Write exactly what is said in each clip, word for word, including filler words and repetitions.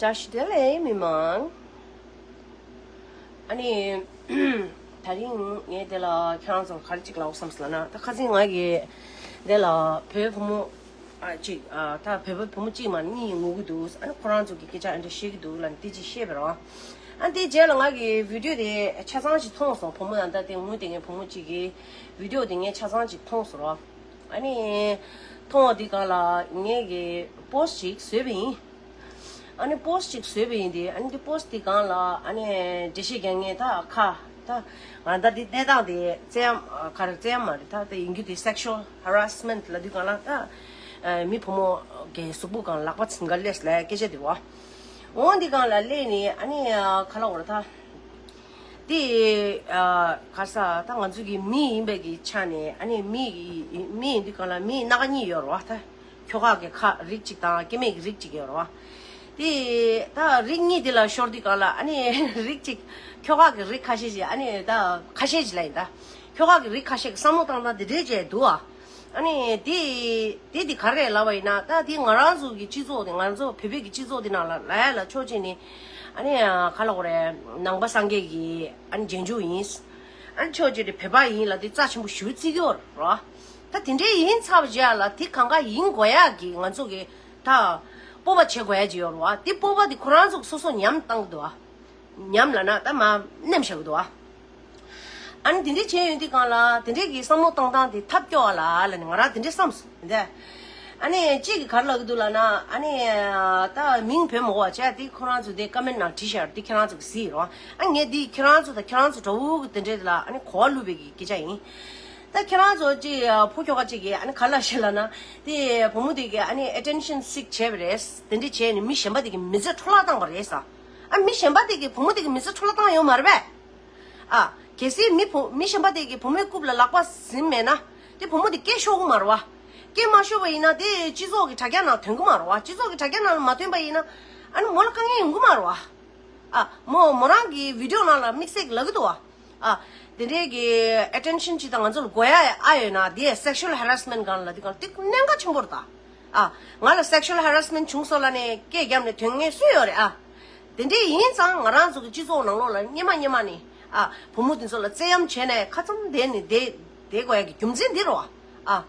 བཀྲ་ཤིས་བདེ་ལེགས་མི་མང་། ཨ་ནི། ད་རིང་ངས་དེ་ལ་ཁྱེད་རང་ཚོར་ག་རེ་ཅིག་ལབ་བསམ་སོང་ལབ་ན། ད་ཁ་སང་ང་གིས་དེ་ལ་བོད་བུ་མོ་ཨ་ཅིག་ཨ་ད་བོད་པ་བུ་མོ་གཅིག་མ་གཉིས་ངུ་གི་འདུག་ཨ་ནི་ཁོ་རང་ཚོ་གི་སྐད་ཆ་ཨ་འདྲ་བཤད་ཀྱི་འདུག་ལབ་ནས་དེ་ཅིག་བཤད་པ་རེད་བ། ཨ་དེའི་རྗེས་ལ་ང་གིས་བི་ཌིའོ་དེ་ཆ་ཚང་ཞིག་མཐོང་སོང་། བུ་མོ་ཡང་ད་དེ་ངུ་དེ་ངའི་བུ་མོ་གཅིག་གི་བི་ཌིའོ་དེ་ངས་ཆ་ཚང་ཞིག་མཐོང་སོང་ར། ཨ་ནི། མཐོང་བ་དེ་སྒང་ལ་ངས་གི་པོ་སི་ཅིག་བཟོས་པ་ཡིན། ཨ་ནི་པོ་སི་ཅིག་བཟོས་པ་ཡིན་ཏེ། ཨ་ནི་དེ་པོ་སི་དེ་སྒང་ལ་ཨ་ནི་འགྲེལ་བཤད་རྒྱག་མཁན་ད་ཁ་ད་ང་ད་དེ་གནས་སྟངས་དེ་བཙན་ག་རེ་བཙན་མ་རེད། ད་དེ་ཡིན་རྒྱུ་དེ་sexual harassment ལབ་དུས་སྒང་ལ་ད་མི་བུ་མོ་གི་གཟུགས་པོ་སྒང་ལག་པ་ཚིམ་ག་སླེབས་ལབ་སྐད་ཆ་དེ་རེད་བ། འོ་འདི་སྒང་ལ་སླེབས་ནས་ཨ་ནི་ག་ལབ་དགོས་རེད་ད། དེ་ཨ་ག་ས་ད་ང་ཚོ་གི་མི་ཡིན་པའི་གི་ཆ་ནས་ཨ་ནི་མི་ཡི་མི་ཡིན་དུས་སྒང་ལ་མིའི་སྣ་ཁ་གཉིས་ཡོད་རེད་བ། ད་ཁྱོ་ག་གི་ཁ་རིགས་གཅིག་དང་སྐྱེ་དམན་གྱི་རིགས་གཅིག་ཡོད་རེད་བ། དེ་ད་རིགས་གཉིས་དེ་ལ་ཤོར་དུས་སྒང་ལ་ཨ་ནི་རིགས་གཅིག་ཁྱོ་ག་གི་རིགས་ཁ་ཤས་ཤིག་ཨ་ནི་ད་ཁ་ཤས་ཤིག་ལ་ཡིན་ད། ཁྱོ་ག་གི་རིགས་ཁ་ཤས་ཀྱི་བསམ་བློ་བཏང་སྟངས་དེ་འདྲས་བྱས་འདུག་ཨ། ཨ་ནི་དེ་དེ་དེ་ག་རེ་ལབ་པ་ཡིན་ན། ད་དེ་ང་རང་ཚོ་གི་སྤྱི་ཚོགས་དེ་ང་ཚོ་བོད་པའི་གི་སྤྱི་ཚོགས་དེ་ནང་ལ་ལ་ཡ་ལ་ཕྱོགས་གཅིག་ནས་ཨ་ནི་ག་ལབ་དགོས་རེད། ནང་པ་སངས་རྒྱས་ཀྱི་ཨ་ནི་རྗེས་འཇུག་ཡིན། ཨ་ནི་ཕྱོགས་གཅིག་ནས་བོད་པ་ཡིན་ལབ་དེ་རྩ་ཆེན་པོ་ཞེ་པོ་བརྩི་གི་ཡོད་རེད། ད་དེ་འདྲས་ཡིན་ཚར་བ་རྗེས་ལ་དེ་གང་ག་ཡིན་དགོས་ཡག་གི་ང་ཚོ་གི་ད་སྤོབས་པ་བྱེད་དགོས་ཡག་ཅིག་ཡོད་རེད་བ། དེ་སྤོབས་པ་དེ་ཁོ་རང་ཚོ་སོ་སོ་ཉམས་བཏང་གི་འདུག་ཨ། ཉམས་ལབ་ན་ད་མར་མནན་བཞག་གི་འདུག་ཨ། ཨ་ནི་དེ་འདྲས་བྱས་ཡོང་དུས་སྒང་ལ་དེ་འདྲས་ཀྱི་བསམ་བློ་བཏང་སྟངས་དེ་ཐབས་སྐྱོ་བ་ལ་ལབ་ནས་ང་རང་དེ་འདྲས་བསམ་སོང་། འདི་ཨ་ནི་གཅིག་གིས་ག་རེ་ལབ་ཀྱི་འདུག་ལབ་ན། ཨ་ནི་ད་མིང་བོས་མ་དགོས་པ་བྱས་དེ་ཁོ་རང་ཚོ་དེ་ཀོ་མེན་ནང་བྲིས་ཤག་དེ་ཁྱེད་རང་ཚོ་གིས་གཟིགས་རོགས། ཨ་ངས་དེ་ཁྱེད་རང་ཚོ་དང་ཁྱེད་རང་ཚོ་འདྲ་བོ་གི་དེ་འདྲས་ལ་ཨ་ནི་གོ་བ་བླུགས་པའི་གི་སྐད་ཆ་ཡིན། ད་ཁྱེད་རང་ཚོ་ཅིག་ཕོ་ཁྱོ་ག་ཅིག་གིས་ཨ་ནི་ག་རེ་ལབ་ཤག་ལབ་ན། དེ་བུ་མོ་དེ་གིས་ཨ་ནི་ཨེ་ཊེན་ཤན་སིག་བྱས་པ་རེད། དེ་འདྲས་བྱས་ནས་མི་གཞན་པ་དེ་གི་མི་ཚེ་འཕྲོ་བརླག་བཏང་བ་རེད་ས། ཨ་མི་གཞན་པ་དེ་གིས་བུ་མོ་དེ་གི་མི་ཚེ་འཕྲོ་བརླག་བཏང་ཡོད་མ་རེད་པས། ཨ། གལ་སྲིད་མི་བུ་མི་གཞན་པ་དེ་གིས་བུ་མོའི་རྐུབ་ལ་ལག་པ་ཟིན་མེད་ན། དེ་བུ་མོ་དེ་སྐད་ཤོར་གི་མ་རེད་བ། སྐད་མ་ཤོར་བ་ཡིན་ན་དེ་སྤྱི་ཚོགས་ཀྱི་དྲ་རྒྱ་ནང་ཐོན་གི་མ་རེད་བ། སྤྱི་ཚོགས་ཀྱི་དྲ་རྒྱ་ནང་ལ་མ་ཐོན་པ་ཡིན་ན། ཨ་ནི་མོ་ལ་དཀའ་ངལ་ཡོང་གི་མ་རེད་བ། ཨ། མོ་མོ་རང་གི་བི་ཌིའོ་ནང་ལ་དམིགས་བསལ་གྱི་ལབ་གི་འདུག་བ། ཨ། དེ་འདྲའི་གི་ཨེ་ཊེན་ཤན་ཅིག་དང་ང་ཚོ་ལ་དགོས་ཡ་ཨ་ཡོད་ན་དེ་སེག་ཤུ་ཨལ་ཧེ་རེ་སི་མེན་ཊི་སྒང་ལ་དེ་སྒང་དེ་གནད་འགག་ཆེན་པོ་རེད་ད། ཨ། ང་ལ་སེག་ཤུ་ཨལ་ཧེ་རེ་སི་མེན་ཊི་བྱུང་སོང་ལབ་ནས་སྐད་བརྒྱབ་ནས་ཐོན་མཁན་སུ་ཡོད་རེད་ཨ། དེ་འདྲས་ཡིན་ཙང་ང་རང་ཚོ་གི་སྤྱི་ཚོགས་ནང་ལོགས་ལ་སྔོན་མ་སྔོན་མ་ནས་ཨ་བུ་མོ་དེ་ཚོ་ལ་བཙན་གཡེམ་བྱས་ནས་ཁ་ཙམ་བསྡད་ནས་བསྡད་བསྡད་དགོས་ཡ་གི་རྒྱུ་མཚན་འདི་རེད་བ། ཨ།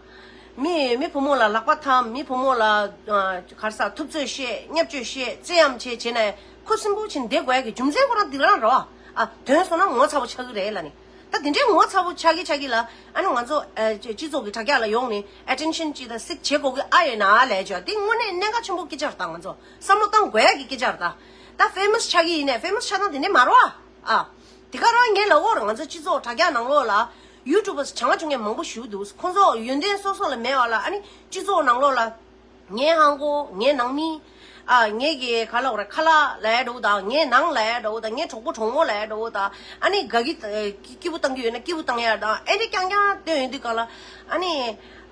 མི་མི་བུ་མོ་ལ་ལག་པ་འཐམ། མི་བུ་མོ་ལ་ཨ་ག་རེ་ཟ་ཐུབ་ཚོད་བཤད། བརྙས་བཅོས་བཤད། བཙན་གཡེམ་བྱས་བྱས་ནས་ཁུ་སིམ་པོ་བྱས་ནས་བསྡད་དགོས་ཡ་གི་རྒྱུ་མཚན་ཁོ་རང་འདི་རང་རེད་བ། ཨ། ཐོན་སོང་ན་ངོ་ཚ་པོ་ཆགས་ཀྱི་རེད་ལབ་ནས། ད་དེ་འདྲའི་ངོ་ཚ་པོ་ཆགས་ཀྱི་ཆགས་ཀྱི་ལ། ཨ་ནི་ང་ཚོ་ཨ་སྤྱི་སྤྱི་ཚོགས་ཀྱི་དྲ་རྒྱ་ལ་ཡོང་ནས་ཨེ་ཊེན་ཤན་ཅིག་དང་སིག་བྱེད་དགོས་ཀྱི་ཨ་ཡོད་ན་ལབ་བྱས། དེ་དངོས་གནས་གནད་འགག་ཆེན་པོ་སྐད་ཆ་རེད་ད། ང་ཚོ་བསམ་བློ་བཏང་དགོས་ཡ་གི་སྐད་ཆ་རེད་ད། ད་ཕེ་མ་སི་ཆགས་ཀྱི་ཡིན་ནའི་ཕེ་མ་སི་ཆགས་སྟངས་དེ་འདྲས་མ་རེད་བ། ཨ། དེ་ག་རང་ངས་ལབ་ཀྱི་ཡོད་རེད། ང་ཚོ་སྤྱི་ཚོགས་དྲ་རྒྱ་ནང་ལོགས་ལ་ཡུ་ཊུབ་པར་བྱང་ཆུབ་མཁན་མང་པོ་ཞིག་འདུག་ཁོང་ཚོ་ཡོན་ཏན་སོ་སོ་ལ་མེད་པ་ལ། ཨ་ནི་སྤྱི་ཚོགས་ནང་ལོགས་ལ། ངའི་ཧང་གོ། ངའི་ནང་མི། ཨ། ངའི་གི་ག་ལབ་དགོས་རེད། ཁ་ལག་ལབ་ཡ་འདྲ་བོ་དང་། ངའི་ནང་ལབ་ཡ་འདྲ་བོ་དང་། ངའི་གྲོགས་པོ་གྲོགས་མོ་ལབ་ཡ་འདྲ་བོ་དང་། ཨ་ནི་དགའ་གི་སྐྱིད་པོ་བཏང་གི་ཡོད་ན་སྐྱིད་པོ་བཏང་ཡ་དང་། ཨེ་འདྲ་རྐྱང་རྐྱང་སྟོན་ཡོང་དུས་སྒང་ལ། ཨ་ནི་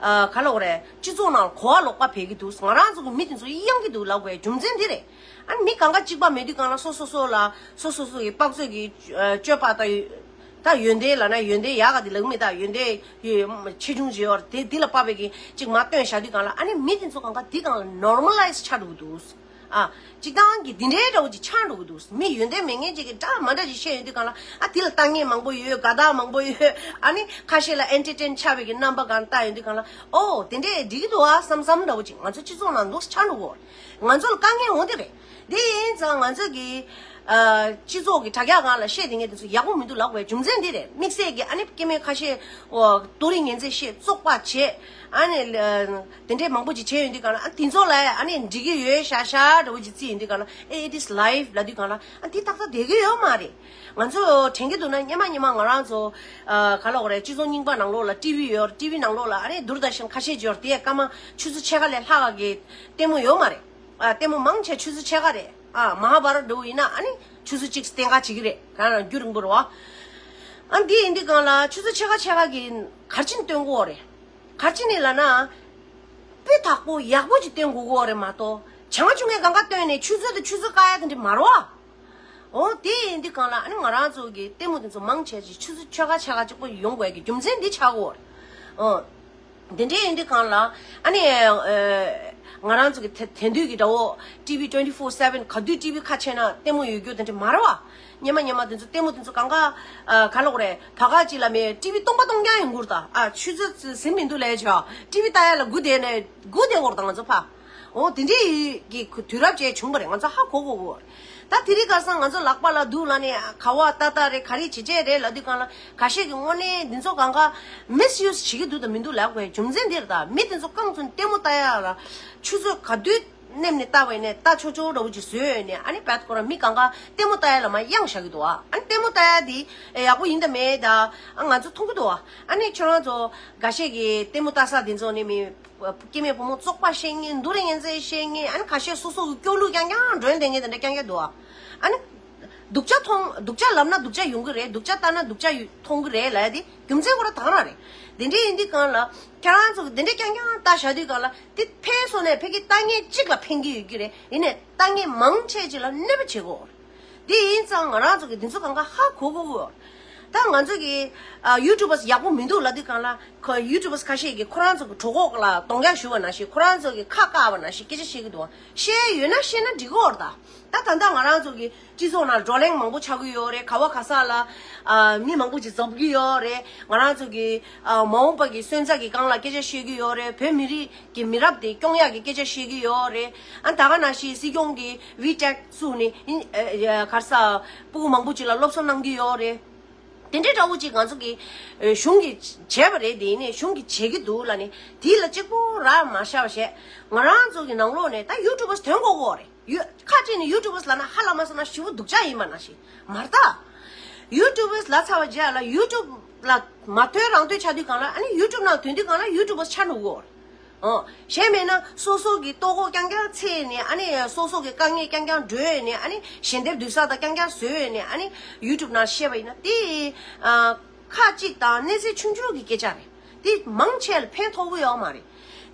ཨ་ག་ལབ་དགོས་རེད། སྤྱི་ཚོགས་ནང་གོ་བ་ལོག་པ་འཕེལ་གི་འདུག་ང་རང་ཚོ་གི་མི་དེ་ཚོ་གཡེང་གི་འདུག་ལབ་དགོས་རྒྱུ་མཚན་འདི་རེད། ཨ་ནི་མི་གང་ག་གཅིག་པ་མེད་དུས་སྒང་ལ་སོ་སོ་སོ་ལ་སོ་སོ་སོ་གི་དཔག་ཚོད་ཀྱི་ཨ་སྤྱོད་པ་དང་། ད་ཡོན་ཏན་ལབ་ན་ཡོན་ཏན་ཡག་ག་དེ་ལབ་མི་ད། ཡོན་ཏན་ཡོད་ཆེ་ཆུང་ཅིག་ཡོད་རེད། དེ་དེ་ལ་དཔག་པའི་གི་ཅིག་མར་སྟོན་བཞག་དུས་སྒང་ལ། ཨ་ནི་མི་དེ་ཚོ་གང་ག་དེ་སྒང་ལ་ནོར་མ་ལའི་ཛི་ཆགས་འགྲོ་གི་འདུག་ཨ། སྤྱིར་བཏང་གི་དེ་འདྲའི་འདྲ་བོ་ཅིག་ཆགས་འགྲོ་གི་འདུག་མི་ཡོན་ཏན་མེད་མཁན་ཅིག་གིས་འདྲ་མ་འདྲ་ཅིག་བཤད་ཡོང་དུས་སྒང་ལ། ཨ། དེ་ལ་ལྟ་མཁན་མང་པོ་ཡོད། དགའ་རྟགས་མང་པོ་ཡོད། ཨ་ནི་ཁ་ཤས་ལ་ཨེན་ཊར་ཊེན་ཆགས་པའི་གི་རྣམ་པ་སྒང་ལྟ་ཡོང་དུས་སྒང་ལ། ཨོ། དེ་འདྲས་འགྲིག་གི་འདུག་ཨ་བསམ་བསམ་འདྲ་བོ་ཅིག་ང་ཚོ་སྤྱི་ཚོགས་ནང་འདུག་ཆགས་འགྲོ་གི་ཡོད་རེད། ང་ཚོ་ལ་དཀའ་ངལ་འོང་དེ་རེད། དེ་ཡིན་ཙང་ང་ཚོ་གི་ཨ་སྤྱི་ཚོགས་ཀྱི་དྲ་རྒྱ་སྒང་ལ་བཤད་དེ་ངས་དེ་ཚོ་ཡག་པོ་མི་འདུག་ལབ་དགོས་རྒྱུ་མཚན་འདི་རེད། དམིགས་བསལ་གྱི་ཨ་ནི་སྐྱེ་དམན་ཁ་ཤས་ཨོ་རྡོ་རིང་ངན་ཚད་བཤད། བཙོག་པ་བྱེད། ཨ་ནི་ལ་དེ་འདྲས་མང་པོ་ཅིག་བྱས་ཡོང་དུས་སྒང་ལ། ཨ་དེ་ཚོ་ལ་ཨ་ནི་འགྲིག་གི་ཡོད་ཤག་ཤག་འདྲ་བོ་ཅིག་བརྩིས་ཡོང་དུས་སྒང་ལ། ཨེ་it is life ལབ་དུས་སྒང་ལ། ཨ་དེ་ཏག་ཏག་བསྡད་ཀྱི་ཡོད་མ་རེད། ང་ཚོ་དྲན་གྱི་འདུག་ན་སྔོན་མ་སྔོན་མ་ང་རང་ཚོ་ཨ་ག་ལབ་དགོས་རེད། སྤྱི་ཚོགས་རྙིང་པ་ནང་ལོགས་ལ་ཊི་ཝི་ཡོད་རེད། ཊི་ཝི་ནང་ལོགས་ལ་ཨ་ནི་དུར་དར་ཤན་ཁ་ཤས་ཅིག་ཡོད་རེད། དེ་སྐར་མ་ཆུ་ཚོད་ཕྱེད་ཀ་ལས་ལྷག་ག་གི་ལྟད་མོ་ཡོད་མ་རེད། ཨ། ལྟད་མོ་མང་ཆེ་ཆུ་ཚོད་ཕྱེད་ཀ་རེད། ཨ། མ་ཧཱ་བྷ་ར་ཏ་འདྲ་བོ་ཡིན་ན་ཨ་ནི་ཆུ་ཚོད་གཅིག་སྟོན་ག་བྱེད་ཀྱི་རེད། གང་ལ་རྒྱུན་རིང་པོ་རེད་བ། ཨ། འདི་ཡིན་དུས་སྒང་ལ་ཆུ་ཚོད་ཕྱེད་ཀ་ཕྱེད་ཀ་གི་ག་རེ་བྱས་ནས་སྟོན་གྱི་ཡོད་རེད། ག་རེ་བྱས་ནས་ལབ་ན། སྤུས་དག་པོ་ཡག་པོ་ཅིག་སྟོན་དགོས་ཀྱི་ཡོད་རེད་མ་གཏོགས། བྱང་ཆུབ་མཁན་གང་ག་སྟོན་ནས་ཆུ་ཚོད་དང་ཆུ་ཚོད་བཀག་ཡ་དེ་འདྲ་མ་རེད་བ། འོ། དེ་ཡིན་དུས་སྒང་ལ་ཨ་ནི་ང་རང་ཚོ་གི་ལྟད་མོ་དེ་ཚོ་མང་ཆེ་ཅིག་ཆུ་ཚོད་ཕྱེད་ཀ་ཕྱེད་ཀ་གཅིག་པོ་ཡོང་དགོས་ཀྱི་རྒྱུ་མཚན་འདི་ཆགས་ཀྱི་ཡོད་རེད། འོ། དེ་འདྲ་ཡིན་དུས་སྒང་ལ་ཨ་ནི་ཨ་ ང་རང་ཚོ་གི་དེ་དེང་དུས་ཀྱི་འདྲ་བོ་ཊི་ཝི་ཊུ་ཝེན་ཊི་ཕོར་སེ་ཝེན་ག་དུས་ཊི་ཝི་ཁ་ཕྱེ་ན་ལྟད་མོ་ཡོད་རྒྱུ་དེ་འདྲ་མ་རེད་བ། སྔོན་མ་སྔོན་མ་དེ་ཚོ་ལྟད་མོ་དེ་ཚོ་གང་ག་ཨ་ག་ལབ་དགོས་རེད། ད་ག་ཅིག་ལ་མེད་ཊི་ཝི་སྟོང་པ་སྟོང་རྐྱང་ཡོང་གི་རེད་ད། ཨ་ཆུ་ཚོད་ཟིན་མི་འདུག་ལབ་བྱས་ཊི་ཝི་ལྟ་ཡ་ལ་སྒུག་བསྡད་ནས་སྒུག་བསྡད་ཡོད་རེད་ད་ང་ཚོ་ཕ། འོ་དེ་འདྲའི་གི་དུས་རབས་ཅིག་བྱུང་བ་རེད། ང་ཚོ་ཧ་གོ་གོ་གོ་རེད། ད་དེ་རིང་ཁ་སང་ང་ཚོ་ལག་པ་ལ་འདུག་ལབ་ནས་ག་བ་ཏག་ཏག་རེད། ག་རེ་བྱེད་བྱེད་རེད་ལབ་དུས་སྒང་ལ་ཁ་ཤས་ཀྱིས་དངོས་གནས་འདི་ཚོ་གང་ག་མིས་ཡུ་སི་བྱེད་ཀྱི་འདུག་དང་མི་འདུག་ལབ་དགོས་རྒྱུ་མཚན་འདི་རེད་ད། མི་དེ་ཚོ་རྐང་ཚོ་ལྟད་མོ་ལྟ་ཡ་ལ་ཆུ་ཚོད་ག་དུས་མནན་ནས་ལྟ་བ་ཡིན་ནའི་ལྟ་ཆོག་ཆོག་འདྲ་བོ་ཅིག་བཟོས་ཡོད་ནས། ཨ་ནི་བད་ཁོ་རང་མི་གང་ག་ལྟད་མོ་ལྟ་ཡ་ལ་མར་གཡེང་བཞག་གི་འདུག་ཨ། ཨ་ནི་ལྟད་མོ་ལྟ་ཡ་དེ་ཡག་པོ་ཡིན་དང་མེད་ད་ཨ་ང་ཚོ་མཐོང་གི་འདུག་ཨ། ཨ་ནི་ཁྱོད་རང་ཚོ་འགའ་ཤས་ཀྱིས་ལྟད་མོ་ལྟ་ས་དེ་ཚོ་ནི་མི། སྐྱེ་དམན་ཕོ་མོ་བཙོག་པ་བཤད་མཁན་འདུ་རེ་ངན་ཚེ་བཤད་མཁན། ཨ་ནི་ཁ་ཤས་སོ་སོ་གི་སྐྱོ་གླུ་རྐྱང་རྐྱང་འགྲོན་བསྡད་མཁན་དེ་འདྲ་རྐྱང་རྐྱང་འདུག་ཨ། ཨ་ནི་སྡུག་ཅག་མཐོང་སྡུག་ཅག་ལབ་ན་སྡུག་ཅག་ཡོང་གི་རེད། སྡུག་ཅག་ལྟ་ན་སྡུག་ཅག་ཡོ་མཐོང་གི་རེད་ལབ་ཡ་དེ་རྒྱུ་མཚན་ཁོ་རང་ད་ག་རང་རེད། དེ་འདྲ་ཡིན་དུས་སྒང་ལ་ཁྱེད་རང་ཚོ་གི་དེ་འདྲ་རྐྱང་རྐྱང་ལྟ་བཞག་དུས་སྒང་ལ་དེ་ཕན་སོང་ནས་ཕ་གི་ལྟ་མཁན་གཅིག་ལ་ཕན་གྱི་ཡོད་ཀྱི་རེད། ཡིན་ནའི་ལྟ་མཁན་མང་ཆེ་ཅིག་ལ་གནོད་པ་བྱེད་ཀྱི་ཡོད་རེད། དེ་ཡིན་ཙང་ང་རང་ཚོ་གི་འདི་ཚོ་གང་ག་ཧ་གོ་གོ་གོ། ད་ང་ཚོ་གི་ཨ་ཡུ་ཊུབ་པར་ཡག་པོ་མི་འདུག་ལབ་དུས་སྒང་ལ་ཁོ་ཡུ་ཊུབ་པར་ཁ་ཤས་ཀྱིས་ཁོ་རང་ཚོ་གི་གྲོད་ཁོག་ལ་གདོང་རྒྱག་ཞུ་བ་ནང་བཞིན། ཁོ་རང་ཚོ་གི་ཁ་བཀག་པ་ནང་བཞིན་སྐད་ཆ་བཤད་ཀྱི་འདུག་བཤད་ཡོད་ན་བཤད་ན་འགྲིག་གི་ཡོད་རེད་ད། ད་ད་ལྟ་ང་རང་ཚོ་གི་སྤྱི་ཚོགས་ནང་བགྲོ་གླེང་མང་པོ་ཆགས་ཀྱི་ཡོད་རེད། ག་བ་ག་ས་ལ་ཨ་མི་མང་པོ་ཅིག་འཛོམས་ཀྱི་ཡོད་རེད། ང་རང་ཚོ་གི་ཨ་མ་འོངས་པ་གི་སོན་རྩ་གི་སྒང་ལ་སྐད་ཆ་བཤད་ཀྱི་ཡོད་རེད། བོད་མི་རིགས་ཀྱི་མི་རབས་དེ་སྐྱོང་ཡག་གི་སྐད་ཆ་བཤད་ཀྱི་ཡོད་རེད། ཨ་ད་ག་ནང་བཞིན་སྲིད་སྐྱོང་གི་ཝི་ཊེག་བཙུགས་ནས་ཨིན་ཨ་ག་རེ་ཟ་སྤུ་གུ་མང་པོ་ཅིག་ལ་སློབ་གསོ་གནང་གི་ཡོད་རེད། དེ་འདྲའི་འདྲ་བོ་ཅིག་ང་ཚོ་གི་ཨ་གཞུང་གིས་བྱས་པ་རེད། དེ་ཡིན་ནའི་གཞུང་གིས་བྱེད་ཀྱི་འདུག་ལབ་ནས་དེ་ལ་གཅིག་པོ་རག་མ་ཤར་བ་བྱས། ང་རང་ཚོ་གི་ནང་ལོགས་ནས་ད་ཡུ་ཊུབ་པར་ཐོན་དགོས་ཀྱི་ཡོད་རེད། ཡུ་ཁ་ཅིག་ནས་ཡུ་ཊུབ་པར་ལབ་ན་ཧ་ལས་མ་སོང་ན་ཞེ་པོ་སྡུག་ཅག་ཡིན་པ་ནང་བཞིན་མ་རེད་ད། ཡུ་ཊུབ་པར་ལབ་ཚར་བ་རྗེས་ལ་ཡུ་ཊུབ་ལ་མ་ཐོན་རང་ཐོན་ཆགས་དུས་སྒང་ལ། ཨ་ནི་ཡུ་ཊུབ་ནང་ཐོན་དུས་སྒང་ལ་ཡུ་ཊུབ་པར་ཆགས་འགྲོ་གི་ཡོད་རེད། ཨོ། གཞན་མེད་ན་སོ་སོ་གི་ལྟོ་གོས་རྐྱང་རྐྱང་འཚོལ་ནས། ཨ་ནི་སོ་སོ་གི་དཀའ་ངལ་རྐྱང་རྐྱང་སྒྲོལ་ནས། ཨ་ནི་ཞལ་འདེབས་སྡུད་ས་དང་རྐྱང་རྐྱང་བཟོས་ནས། ཨ་ནི་ཡུ་ཊུབ་ནང་བཤད་པ་ཡིན་ན་དེ་ཨ་ཁག་ཅིག་དང་གནས་ཚད་ཆུང་ཆུང་གི་སྐད་ཆ་རེད། དེ་མང་ཆེ་ལ་ཕན་ཐོགས་ཀྱི་ཡོད་མ་རེད།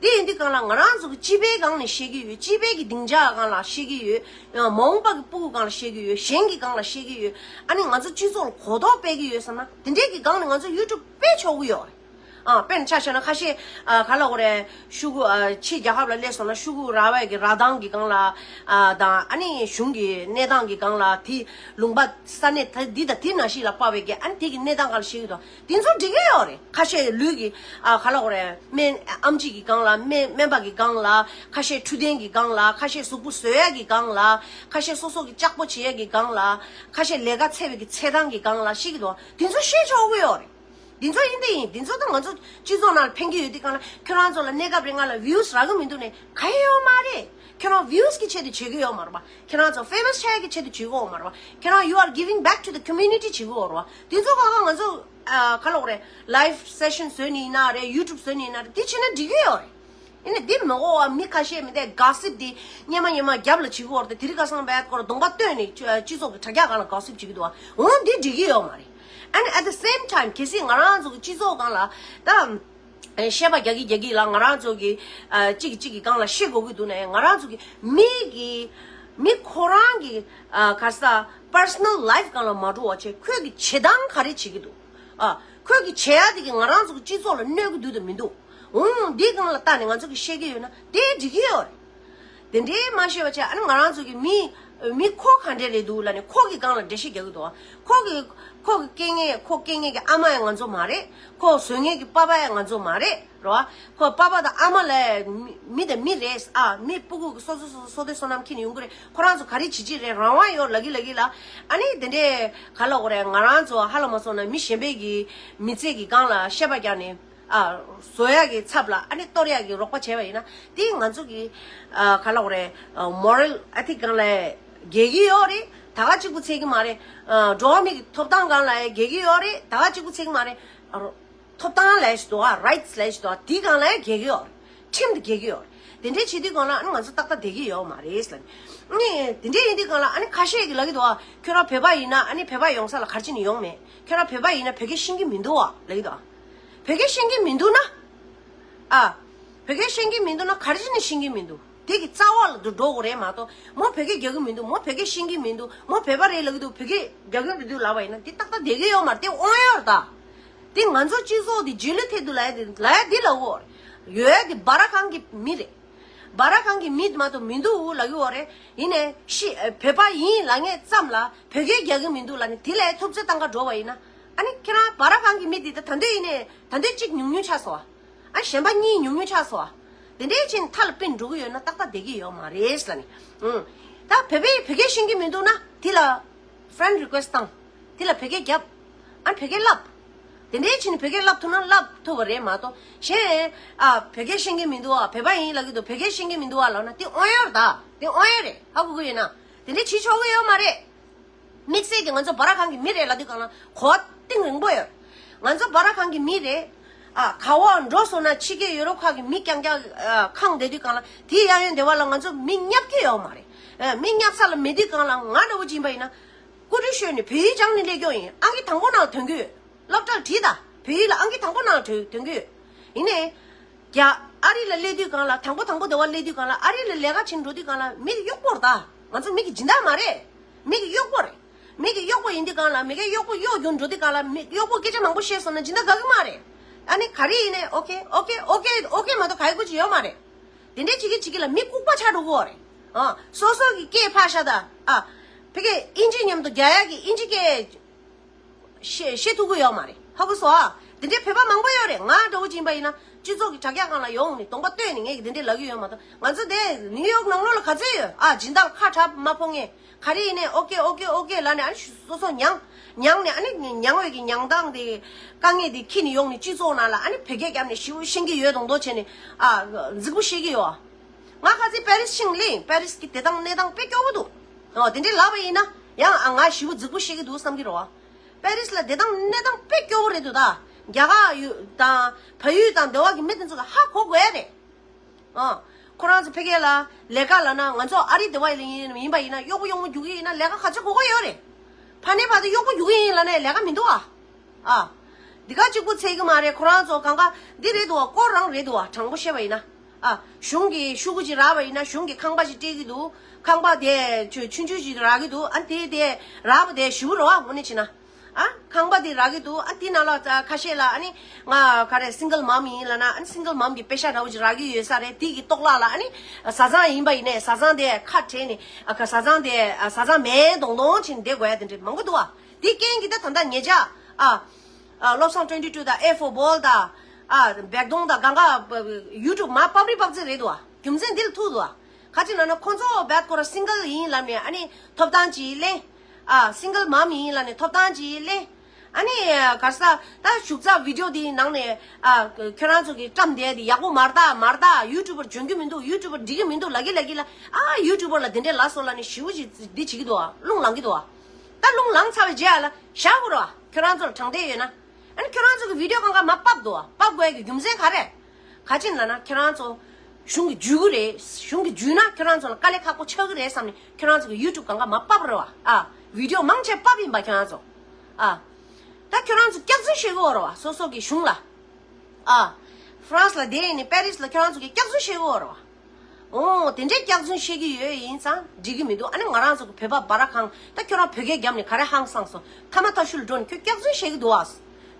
དེ་ཡིན་དུས་སྒང་ལ་ང་རང་ཚོ་གི་སྤྱི་པའི་སྒང་ནས་བཤད་ཀྱི་ཡོད། སྤྱི་པའི་གི་སྡིངས་ཆ་སྒང་ལ་བཤད་ཀྱི་ཡོད། མ་འོངས་པ་གི་སྤུ་གུ་སྒང་ལ་བཤད་ཀྱི་ཡོད། གཞན་གྱི་སྒང་ལ་བཤད་ཀྱི་ཡོད། ཨ་ནི་ང་ཚོ་སྤྱི་ཚོགས་ལ་གོ་རྟོགས་སྤེལ་གྱི་ཡོད་བསམ་ན་དེ་འདྲའི་གི་སྒང་ནས་ང་ཚོ་ཡུ་ཊུབ་སྤེལ་ཆོག་གི་ཡོད་རེད། ཨ་དཔེར་ན་ཆ་བཞག་ན་ཁ་ཤས་ཨ་ག་ལབ་དགོས་རེད། ཕྲུ་གུ་ཨ་ཕྱི་རྒྱལ་ཁབ་ལ་སླེབས་སོང་ན་ཕྲུ་གུ་ར་བའི་གི་ར་ཐང་གི་སྒང་ལ་ཨ་དང་། ཨ་ནི་གཞུང་གི་གནས་སྟངས་ཀྱི་སྒང་ལ། དེ་ལུང་པ་ས་གནས་ད་འདི་དང་དེ་ནང་བཞིན་ལ་དཔག་པའི་གི་ཨ་ནི་དེ་གི་གནས་སྟངས་སྒང་ལ་བཤད་ཀྱི་འདུག་དེ་ཚོ་འགྲིག་གི་ཡོད་རེད། ཁ་ཤས་ལུས་ཀྱི་ཨ་ག་ལབ་དགོས་རེད། སྨན་ཨེམ་ཆི་གི་སྒང་ལ། སྨན་སྨན་པ་གི་སྒང་ལ། ཁ་ཤས་འཕྲོད་བསྟེན་གྱི་སྒང་ལ། ཁ་ཤས་གཟུགས་པོ་བཟོ་ཡ་གི་སྒང་ལ། ཁ་ཤས་སོ་སོ་གི་ལྕགས་པོ་བྱེད་ཡ་གི་སྒང་ལ། ཁ་ཤས་ལས་ཀ་འཚོལ་བའི་གི་འཚོལ་སྟངས་ཀྱི་སྒང་ལ་བཤད་ཀྱི་འདུག་དེ་ཚོ་བཤད་ཆོག་གི་ཡོད་རེད། འདི་ཚོ་ཡིན་དེ་ཡིན། འདི་ཚོ་ད་ང་ཚོ་སྤྱི་ཚོགས་ནང་ལ་ཕན་གྱི་ཡོད་དུས་སྒང་ལ། ཁྱོད་རང་ཚོ་ལ་གནས་སྐབས་རིང་ང་ལ་ཝིའུ་སི་རག་གི་མི་འདུག་ནས་ག་ཡེ་ཡོད་མ་རེད། ཁྱོད་རང་ཝིའུ་སི་གི་ཆེད་དུ་བྱེད་ཀྱི་ཡོད་མ་རེད་པ། ཁྱོད་རང་ཚོ་ཕེ་མ་སི་ཆགས་ཡ་གི་ཆེད་དུ་བྱེད་ཀྱི་ཡོད་མ་རེད་པ། ཁྱོད་རང་you are giving back to the community བྱེད་ཀྱི་ཡོད་རེད་པ། འདི་ཚོ་གང་ག་ང་ཚོ་ཨ་ག་ལབ་དགོས་རེད། ལའིབ་སེ་ཤན་བཟོས་ནི་ཡིན་ན་རེད། ཡུ་ཊུབ་བཟོས་ནི་ཡིན་ན་རེད། འདི་བྱེད་ན་འགྲིག་གི་ཡོད་རེད། ཡིན་ནའི་འདི་མི་གོ་བ། མི་ཁ་ཤས་མི་འདི་གོ་སིབ་འདི་སྔོན་མ་སྔོན་མ་རྒྱབ་ལ་བྱེད་ཀྱི་ཡོད་རེད་དེ། དེ་རིང་ཁ་སང་བས་ཁོ་རང་གདོང་པ་སྟོན་ནས་སྤྱི་ཚོགས་ཀྱི་དྲ་རྒྱ་སྒང་ལ་གོ་སིབ་བྱེད་ཀྱི་འདུག་བ། འོ་འདི་འགྲིག་གི་ཡོད་མ་རེད། And at the same time གལ་སྲིད་ང་རང་ཚོ་གི་སྤྱི་ཚོགས་སྒང་ལ་ད་བཤད་པ་རྒྱག་གི་རྒྱག་གི་ལ་ང་རང་ཚོ་གི་ཨ་གཅིག་གིས་གཅིག་གི་སྒང་ལ་བཤད་དགོས་ཀྱི་འདུག་ནའི། ང་རང་ཚོ་གི་མི་གི་མི་ཁོ་རང་གི་ཨ་ག་རེ་ཟ་པར་སོ་ནལ་ལའིབ་སྒང་ལ་མ་འགྲོ་བ་བྱས། ཁོས་གི་བྱེད་སྟངས་ག་རེ་བྱེད་ཀྱི་འདུག་ཨ་ཁོས་གི་བྱེད་ཡ་དེ་གི་ང་རང་ཚོ་གི་སྤྱི་ཚོགས་ལ་གནོད་ཀྱི་འདུག་དང་མི་འདུག་འོང་འདི་སྒང་ལ་བལྟས་ནས་ང་ཚོ་གི་བཤད་ཀྱི་ཡོད་ན་དེ་འགྲིག་གི་ཡོད་རེད། དེ་འདྲའི་མ་བཤད་པ་བྱས། ཨ་ནི་ང་རང་ཚོ་གི་མི་མི་ཁོ་ག་འདྲས་རེད་འདུག་ལབ་ནས་ཁོ་གི་སྒང་ལ་འགྲེལ་བཤད་རྒྱག་གི་འདུག་ཁོ་གི་ཁོ་གི་སྐྱེ་མཁན་ཁོ་སྐྱེ་མཁན་གི་ཨ་མ་ཡང་ང་ཚོ་མ་རེད། ཁོ་བཟོ་མཁན་གི་པ་ཕ་ཡང་ང་ཚོ་མ་རེད། རེད་བ། ཁོ་པ་ཕ་དང་ཨ་མ་ལ་མི་མི་དང་མི་རེད། ཨ་མི་སྤུ་གུ་གི་སོ་སོ་སོ་སོ་སོ་དེ་སོ་ནམ་ཁྱེར་ནས་ཡོང་གི་རེད། ཁོ་རང་ཚོ་ག་རེ་བྱེད་ཀྱི་རེད། རང་དབང་ཡོད་ལབ་ཀྱི་ལབ་ཀྱི་ལ། ཨ་ནི་དེ་འདྲས་ག་ལབ་དགོས་རེད། ང་རང་ཚོ་ཧ་ལས་མ་སོང་ན་མི་གཞན་པའི་གི་མི་ཚེ་གི་སྒང་ལ་བཤད་པ་རྒྱག་ནས་ཨ་བཟོ་ཡག་གི་ཚབ་ལ་ཨ་ནི་གཏོར་ཡག་གི་རོགས་པ་བྱས་པ་ཡིན་ན་དེ་ང་ཚོ་གི་ཨ་ག་ལབ་དགོས་རེད། མོ་རལ་ཨེ་ཐིག་སྒང་ལ་འགལ་གྱི་ཡོད་རེད། ད་ག་གཅིག་པུ་ཚད་ཀྱི་མ་རེད། འགྲོ་བ་མི་གི་ཐོབ་ཐང་སྒང་ལ་འགལ་གྱི་ཡོད་རེད། ད་ག་གཅིག་པུ་ཚད་ཀྱི་མ་རེད། ཨ་རོ། ཐོབ་ཐང་ལབ་ཡག་ཅིག་འདུག་ཨ། རའིཊ་སི་ལབ་ཡག་ཅིག་འདུག་ཨ། དེའི་སྒང་ལ་ཡང་འགལ་གྱི་ཡོད་རེད། ཁྲིམས་དེ་འགལ་གྱི་ཡོད་རེད། དེ་འདྲའི་བྱེད་དུས་སྒང་ལ་ཨ་ནི་ང་ཚོ་ཏག་ཏག་བསྡད་ཀྱི་ཡོད་མ་རེད་ལབ་ནས། ཨ་ནི་དེ་འདྲའི་ཡིན་དུས་སྒང་ལ་ཨ་ནི་ཁ་ཤས་ཀྱིས་ལབ་ཀྱི་འདུག་ཨ། ཁྱོད་རང་བོད་པ་ཡིན་ན་ཨ་ནི་བོད་པ་ཡོང་ས་ལ་ག་རེ་བྱས་ནས་ཡོང་མེད། ཁྱོད་རང་བོད་པ་ཡིན་ན་བོད་སྐད་ཤེས་ཀྱི་མི་འདུག་ཨ་ལབ་ཀྱི་འདུག་ཨ། བོད་སྐད་ཤེས་ཀྱི་མི་འདུག་ན། ཨ། བོད་སྐད་ཤེས་ཀྱི་མི་འདུག་ན་ག་རེ་བྱས་ནས་ཤེས་ཀྱི་མི་འདུག་དེ་གི་རྩ་བ་ལ་འགྲོ་དགོས་རེད་མ་གཏོགས། མོ་བོད་སྐད་རྒྱག་གི་མི་འདུག་མོ་བོད་སྐད་ཤེས་ཀྱི་མི་འདུག་མོ་བོད་པ་རེད་ལབ་ཀྱི་འདུག་བོད་སྐད་རྒྱག་གི་མི་འདུག་ལབ་པ་ཡིན་ན་དེ་ཏག་ཏག་བསྡད་ཀྱི་ཡོད་མ་རེད། དེ་དབང་ཡོད་རེད་ད། དེ་ང་ཚོ་སྤྱི་ཚོགས་དེ་རྗེས་ལུས་ཐེབས་འདུག་ལབ་ཡ་དེ་ལབ་ཡ་དེ་ལབ་དགོས་རེད། ཡོད་ཡ་དེ་སྦ་ར་ཁང་གི་མི་རེད། སྦ་ར་ཁང་གི་མི་མ་གཏོགས་མི་འདུག་ལབ་ཀྱི་ཡོད་རེད། ཡིན་ནའི་ཤི་བོད་པ་ཡིན་ལབ་མཁན་ཙམ་ལ་བོད་སྐད་རྒྱག་གི་མི་འདུག་ལབ་ནས་དེ་ལས་ཐུབ་ཚོད་བཏང་ག་འགྲོ་བ་ཡིན་ན། ཨ་ནི་ཁྱེད་རང་སྦ་ར་ཁང་གི་མི་དེ་ད་ད་འདོད་ཡིན་ནའི་ད་འདོད་གཅིག་ཉུང་ཉུང་ཆགས་སོང་། ཨ་གཞན་པ་གཉིས་ཉུང་ཉུང་ཆགས་སོང་། དེ་འདྲའི་ཕྱིན་མཐའ་ལ་པིན་འགྲོ་གི་ཡོད་ན་ཏག་ཏག་བསྡད་ཀྱི་ཡོད་མ་རེད་ལབ་ནས། ཨུང་། ད་བོད་པས་བོད་སྐད་ཤེས་ཀྱི་མི་འདུག་ན་དེ་ལ་friend request་བཏང་། དེ་ལ་བོད་སྐད་རྒྱབ། ཨ་བོད་སྐད་བསླབ། དེ་འདྲའི་ཕྱིན་བོད་སྐད་བསླབ་ཐུབ་ན་བསླབ་ཐུབ་པ་རེད་མ་གཏོགས་གཞན། ཨ་བོད་སྐད་ཤེས་ཀྱི་མི་འདུག་ཨ་བོད་པ་ཡིན་ལབ་ཀྱི་འདུག་བོད་སྐད་ཤེས་ཀྱི་མི་འདུག་ཨ་ལབ་ན་དེ་དབང་ཡོད་རེད་ད། དེ་དབང་ཡོད་རེད། ཧ་གོ་གི་ཡོད་ན། དེ་འདྲའི་བྱེད་ཆོག་གི་ཡོད་མ་རེད། དམིགས་བསལ་གྱི་ང་ཚོ་སྦ་ར་ཁང་གི་མི་རེད་ལབ་དུས་སྒང་ལ་གོ་བ་གཏིང་རིང་པོ་ཡོད། ང་ཚོ་སྦ་ར་ཁང་གི་མི་རེད། ཨ་ག་བ་འགྲོ་སོང་ན་ཕྱི་རྒྱལ་ཡོ་རོབ་ཁག་གི་མི་རྐྱང་རྐྱང་ཨ་ཁང་བསྡད་དུས་སྒང་ལ་དེའི་གཡས་གཡོན་སྡེ་བ་ལ་ང་ཚོ་མི་བསྙབ་ཀྱི་ཡོད་མ་རེད། ཨ་མི་བསྙབ་ས་ལ་མེད་དུས་སྒང་ལ་ང་འདྲ་བོ་ཅིག་ཡིན་པ་ཡིན་ན། སྐུ་དྲིན་ཤོར་ནས་བོད་ཡིག་སྦྱངས་ནས་སླེབས་ཀྱོག་ཡིན། ཨང་ཀི་དང་པོ་ནང་ཐོན་གྱི་ཡོད། སློབ་གྲྭར་བྲིས་དང་བོད་ཡིག་ལ་ཨང་ཀི་དང་པོ་ནང་ཐོན་ཐོན་གྱི་ཡོད། ཡིན་ནའི། རྒྱ་ཨ་རི་ལ་སླེབས་དུས་སྒང་ལ་དང་པོ་དང་པོ་སྡེ་བ་སླེབས་དུས་སྒང་ལ་ཨ་རི་ལ་ལས་ཀ་བྱེད་འགྲོ་དུས་སྒང་ལ་མི་གི་གཡོག་པོ་རེད་ད། ང་ཚོ་མི་གི་སྦྱིན་བདག་མ་རེད། མི་གི་གཡོག་པོ་རེད། མི་གི་གཡོག་པོ་ཡིན་དུས་སྒང་ལ་མི་གའི་གཡོག་པོ་གཡོག་རྒྱུག་འགྲོ་དུས་སྒང་ལ་མི་གཡོག་པོ་སྐད་ཆ་མང་པོ་བཤད་སོང་ན་སྦྱིན་བདག་དགའ་གི་མ་རེད། ཨ་ནི་ག་རེ་ཡིན་ནའི་ཨོ་ཁེ་ཨོ་ཁེ་ཨོ་ཁེ་ཨོ་ཁེ་མ་གཏོགས་ག་ཡི་གུ་ཅི་ཡོད་མ་རེད། དེ་འདྲའི་བྱེད་ཀྱི་བྱེད་ཀྱི་ལ་མི་ལྐུགས་པ་ཆགས་འགྲོ་གི་ཡོད་རེད། ཨ་སོ་སོ་གི་སྐད་ཕར་བཞག་ད། ཨ་ཕ་གིའི་ཨིན་ཇི་མཉམ་དུ་རྒྱ་ཡག་གི་ཨིན་ཇི་སྐད་ཤེས་ཤེས་ཐུབ་ཀྱི་ཡོད་མ་རེད། ཧ་གོ་སོང་ཨ། དེ་འདྲའི་བོད་པ་མང་པོ་ཡོད་རེད། ང་འདྲ་བོ་ཅིག་ཡིན་པ་ཡིན་ན་སྤྱི་ཚོགས་ཀྱི་དྲ་རྒྱ་སྒང་ལ་ཡོང་ནས་གདོང་པ་སྟོན་ནས་ངས་ཀྱི་དེ་འདྲའི་ལབ་ཀྱི་ཡོད་མ་གཏོགས་ང་ཚོ་དེ་ནིའུ་ཡོག་ནང་ལོགས་ལ་ག་ཚོད་ཡོད་ཨ། སྦྱིན་བདག་ཁ་གྲག་མ་ཕོག་མཁན་ག་རེ་ཡིན་ནའི་ཨོ་ཀེ་ཨོ་ཀེ་ཨོ་ཀེ་ལབ་ནས་ཨ་ནི་སོ་སོ་མྱངས་མྱངས་ནས་ཨ་ནི་མྱངས་འོས་ཀྱི་མྱང་སྟངས་དེ་དཀའ་ངལ་དེ་འཁྱེར་ནས་ཡོང་ནས་སྤྱི་ཚོགས་ནང་ལ་ཨ་ནི་བོད་སྐད་རྒྱབ་ནས་ཞེ་པོ་ཤེས་ཀྱི་ཡོད་མདོག་མདོག་བྱས་ནས་ཨ་རྫིག་པོ་བཤད་ཀྱི་ཡོད། ང་ཁ་སང་པེ་རིས་ཕྱིན་ལས་པེ་རིས་ཀྱི་བདེ་ཐང་གནས་སྟངས་དཔེ་སྐྱོ་པོ་འདུག་ཨོ་དེ་འདྲའི་ལབ་པ་ཡིན་ན་ཡང་ཨ་ང་ཞེ་པོ་རྫིག་པོ་བཤད་ཀྱི་འདུག་བསམ་གྱི་རེད་བ། པེ་རིས་ལ་བདེ་ཐང་གནས་སྟངས་དཔེ་སྐྱོ་པོ་རེད་འདུག་ད་རྒྱ་གར་ཡུལ་དང་བལ་ཡུལ་དང་འདི་བ་གི་མི་དེ་ཚོ་གི་ཧ་གོ་དགོས་ཡ་རེད། ཨ་ཁོ་རང་ཚོ་ཕ་གི་ལ་ལས་ཀ་ལབ་ན་ང་ཚོ་ཨ་རི་འདི་བ་ཡིན་ཡིན་པ་ཡིན་ན་གཡོག་པོ་གཡོག་མོ་རྒྱུག་གི་ཡིན་ན་ལས་ཀ་ག་ཚོད་དགོས་ཀྱི་ཡོད་རེད། ཕ་ནས་བར་དུ་གཡོག་པོ་རྒྱུག་གི་ཡིན་ལབ་ནས་ལས་ཀ་མི་འདུག་ཨ། ཨ། འདི་ག་གཅིག་པུ་ཚད་གི་མ་རེད། ཁོ་རང་ཚོ་གང་ག་འདི་རེད་འདུག་ཨ། སྐོར་རང་རེད་འདུག་ཨ། དྲང་པོ་བཤད་པ་ཡིན་ན། ཨ། གཞུང་གི་ཤོག་གུ་ཅིག་རག་པ་ཡིན་ན་གཞུང་གི་ཁང་པ་ཅིག་སྤྲད་ཀྱི་འདུག་ཁང་པ་དེ་ཆུ་ཆུང་ཆུང་ཅིག་རག་གི་འདུག་ཨ། དེ་དེ་རག་པ་དེ་ཞེ་པོ་རེད་བ། དངོས་གནས་བྱས་ན། ཨ། ཁང་པ་དེ་རག་གི་འདུག་ཨ། དེ་ནང་ལ་ཁ་ཤས་ལ་ཨ་ནི་ང་ག་རེ་སིང་གལ་མམ་ཡིན་ལབ་ན་ཨ་ནི་སིང་གལ་མམ་གི་པེ་ཤ་འདྲ་བོ་ཅིག་རག་གི་ཡོད་ས་རེད། དེ་གི་ལྟོགས་ལག་ལ་ཨ་ནི་བཟའ་ཚང་ཡིན་པ་ཡིན་ནའི་བཟའ་ཚང་དེ་ཁ་བྲལ་ནས་ཨ་བཟའ་ཚང་དེ་བཟའ་ཚང་མེད་མདོག་མདོག་བྱས་ནས་བསྡད་དགོས་ཡ་དེ་འདྲ་མང་པོ་འདུག་ཨ། དེ་རྐྱེན་གྱིས་ད་ད་ལྟ་ཉེ་ཆར་ཨ། ཨ། བློ་བཟང་ཊུ་ཝེན་ཊི་ཊུ་དང་ཨེ་ཧྥོར་བྷོལ་དང་། ཨ། བེག་དོང་དང་གང་ག་ཡུ་ཊུབ་མར་ཕབ་རི་ཕབ་རྩིས་རེད་འདུག་ཨ། རྒྱུ་མཚན་འདི་ལ་ཐུག་འདུག་ཨ། ག་ཅི་ལབ་ན་ཁོ་ཚོ་བེད་ཁོ་ར་སིང་གལ་ཡིན་ལབ་ནས་ཨ་ནི་ཐོབ་ཐང་ཅིག་ལེན། ཨ། སིང་གལ་མམ་ཡིན་ལབ་ནས་ཐོབ་ཐང་ཅིག་ལེན། ཨ་ནི་ག་རེ་ཟེར་ད་བཞུགས་ཚགས་བི་ཌི་ཡོ་འདིའི་ནང་ནས་ཨ། ཁྱོད་རང་ཚོ་གི་བཀྲམ་བསྡད་དེ་ཡག་པོ་མ་རེད་ད་མ་རེད་ད། ཡུ་ཊུབ་པར་འཇོན་གྱི་མི་འདུག་ཡུ་ཊུབ་པར་འགྲིག་གི་མི་འདུག་ལབ་ཀྱི་ལབ་ཀྱི་ལ། ཨ། ཡུ་ཊུབ་པར་ལ་དེ་འདྲས་ལབ་སོང་ལབ་ནས་ཞེ་པོ་ཅིག་འདི་བྱེད་ཀྱི་འདུག་ཨ། རླུང་ལངས་ཀྱི་འདུག་ཨ། ད་རླུང་ལངས་ཚར་བའི་རྗེས་ཨ་ལ་བཞག་དགོས་རེད་བ། ཁྱོད་རང་ཚོ་ལ་དྲང་བདེན་ཡོད་ན། ཨ་ནི་ཁྱོད་རང་ཚོ་གི་བི་ཌི་ཡོ་གང་ག་མར་ཕབ་འདུག་བ། ཕབ་དགོས་ཀྱི་རྒྱུ་མཚན་ག་རེ། ག་ཅི་ལབ་ན་ཁྱོད་རང་ཚོ་གཞུང་གི་འཇུས་ཀྱི་རེད། གཞུང་གི་འཇུས་ན་ཁྱོད་རང་ཚོ་ལ་དཀའ་ལས་ཁག་པོ་ཆགས་ཀྱི་རེད་བསམ་ནས་ཁྱོད་རང་ཚོ་གི་ཡུ་ཊུབ་གང་ག་མར་ཕབ་རེད་བ། ཨ། བི་ཌི་ཡོ་མང་ཆེ་ཕབ་ཡིན་པ་ཁྱོད་རང་ཚོ། ཨ། ད་ཁྱོད་རང་ཚོ་སྐྱག་རྫུན་བཤད་ཀྱི་ཡོད་རེད་བ། སོ་སོ་གི་གཞུང་ལ། ཨ། ཧྥ་རན་སི་ལ་བསྡད་ཡིན་ནི་པེ་རི་སི་ལ་ཁྱོད་རང་ཚོ་གི་སྐྱག་རྫུན་བཤད་ཀྱི་ཡོད་རེད་བ། ཨོ། དེ་འདྲའི་སྐྱག་རྫུན་བཤད་ཀྱི་ཡོད་ཡིན་ཙང་འགྲིག་གི་མི་འདུག་ཨ་ནི་ང་རང་ཚོ་གི་བོད་པ་སྦ་ར་ཁང་ད་ཁྱོད་རང་བོད་སྐད་རྒྱབ་ནས་ག་རེ་ཧང་སངས་སོང་། ཐ་མ་ཐ་ཤུལ་འགྲོ་ནས་ཁྱོད་སྐྱག་རྫུན་བཤད་ཀྱི་འདུག་ཨ།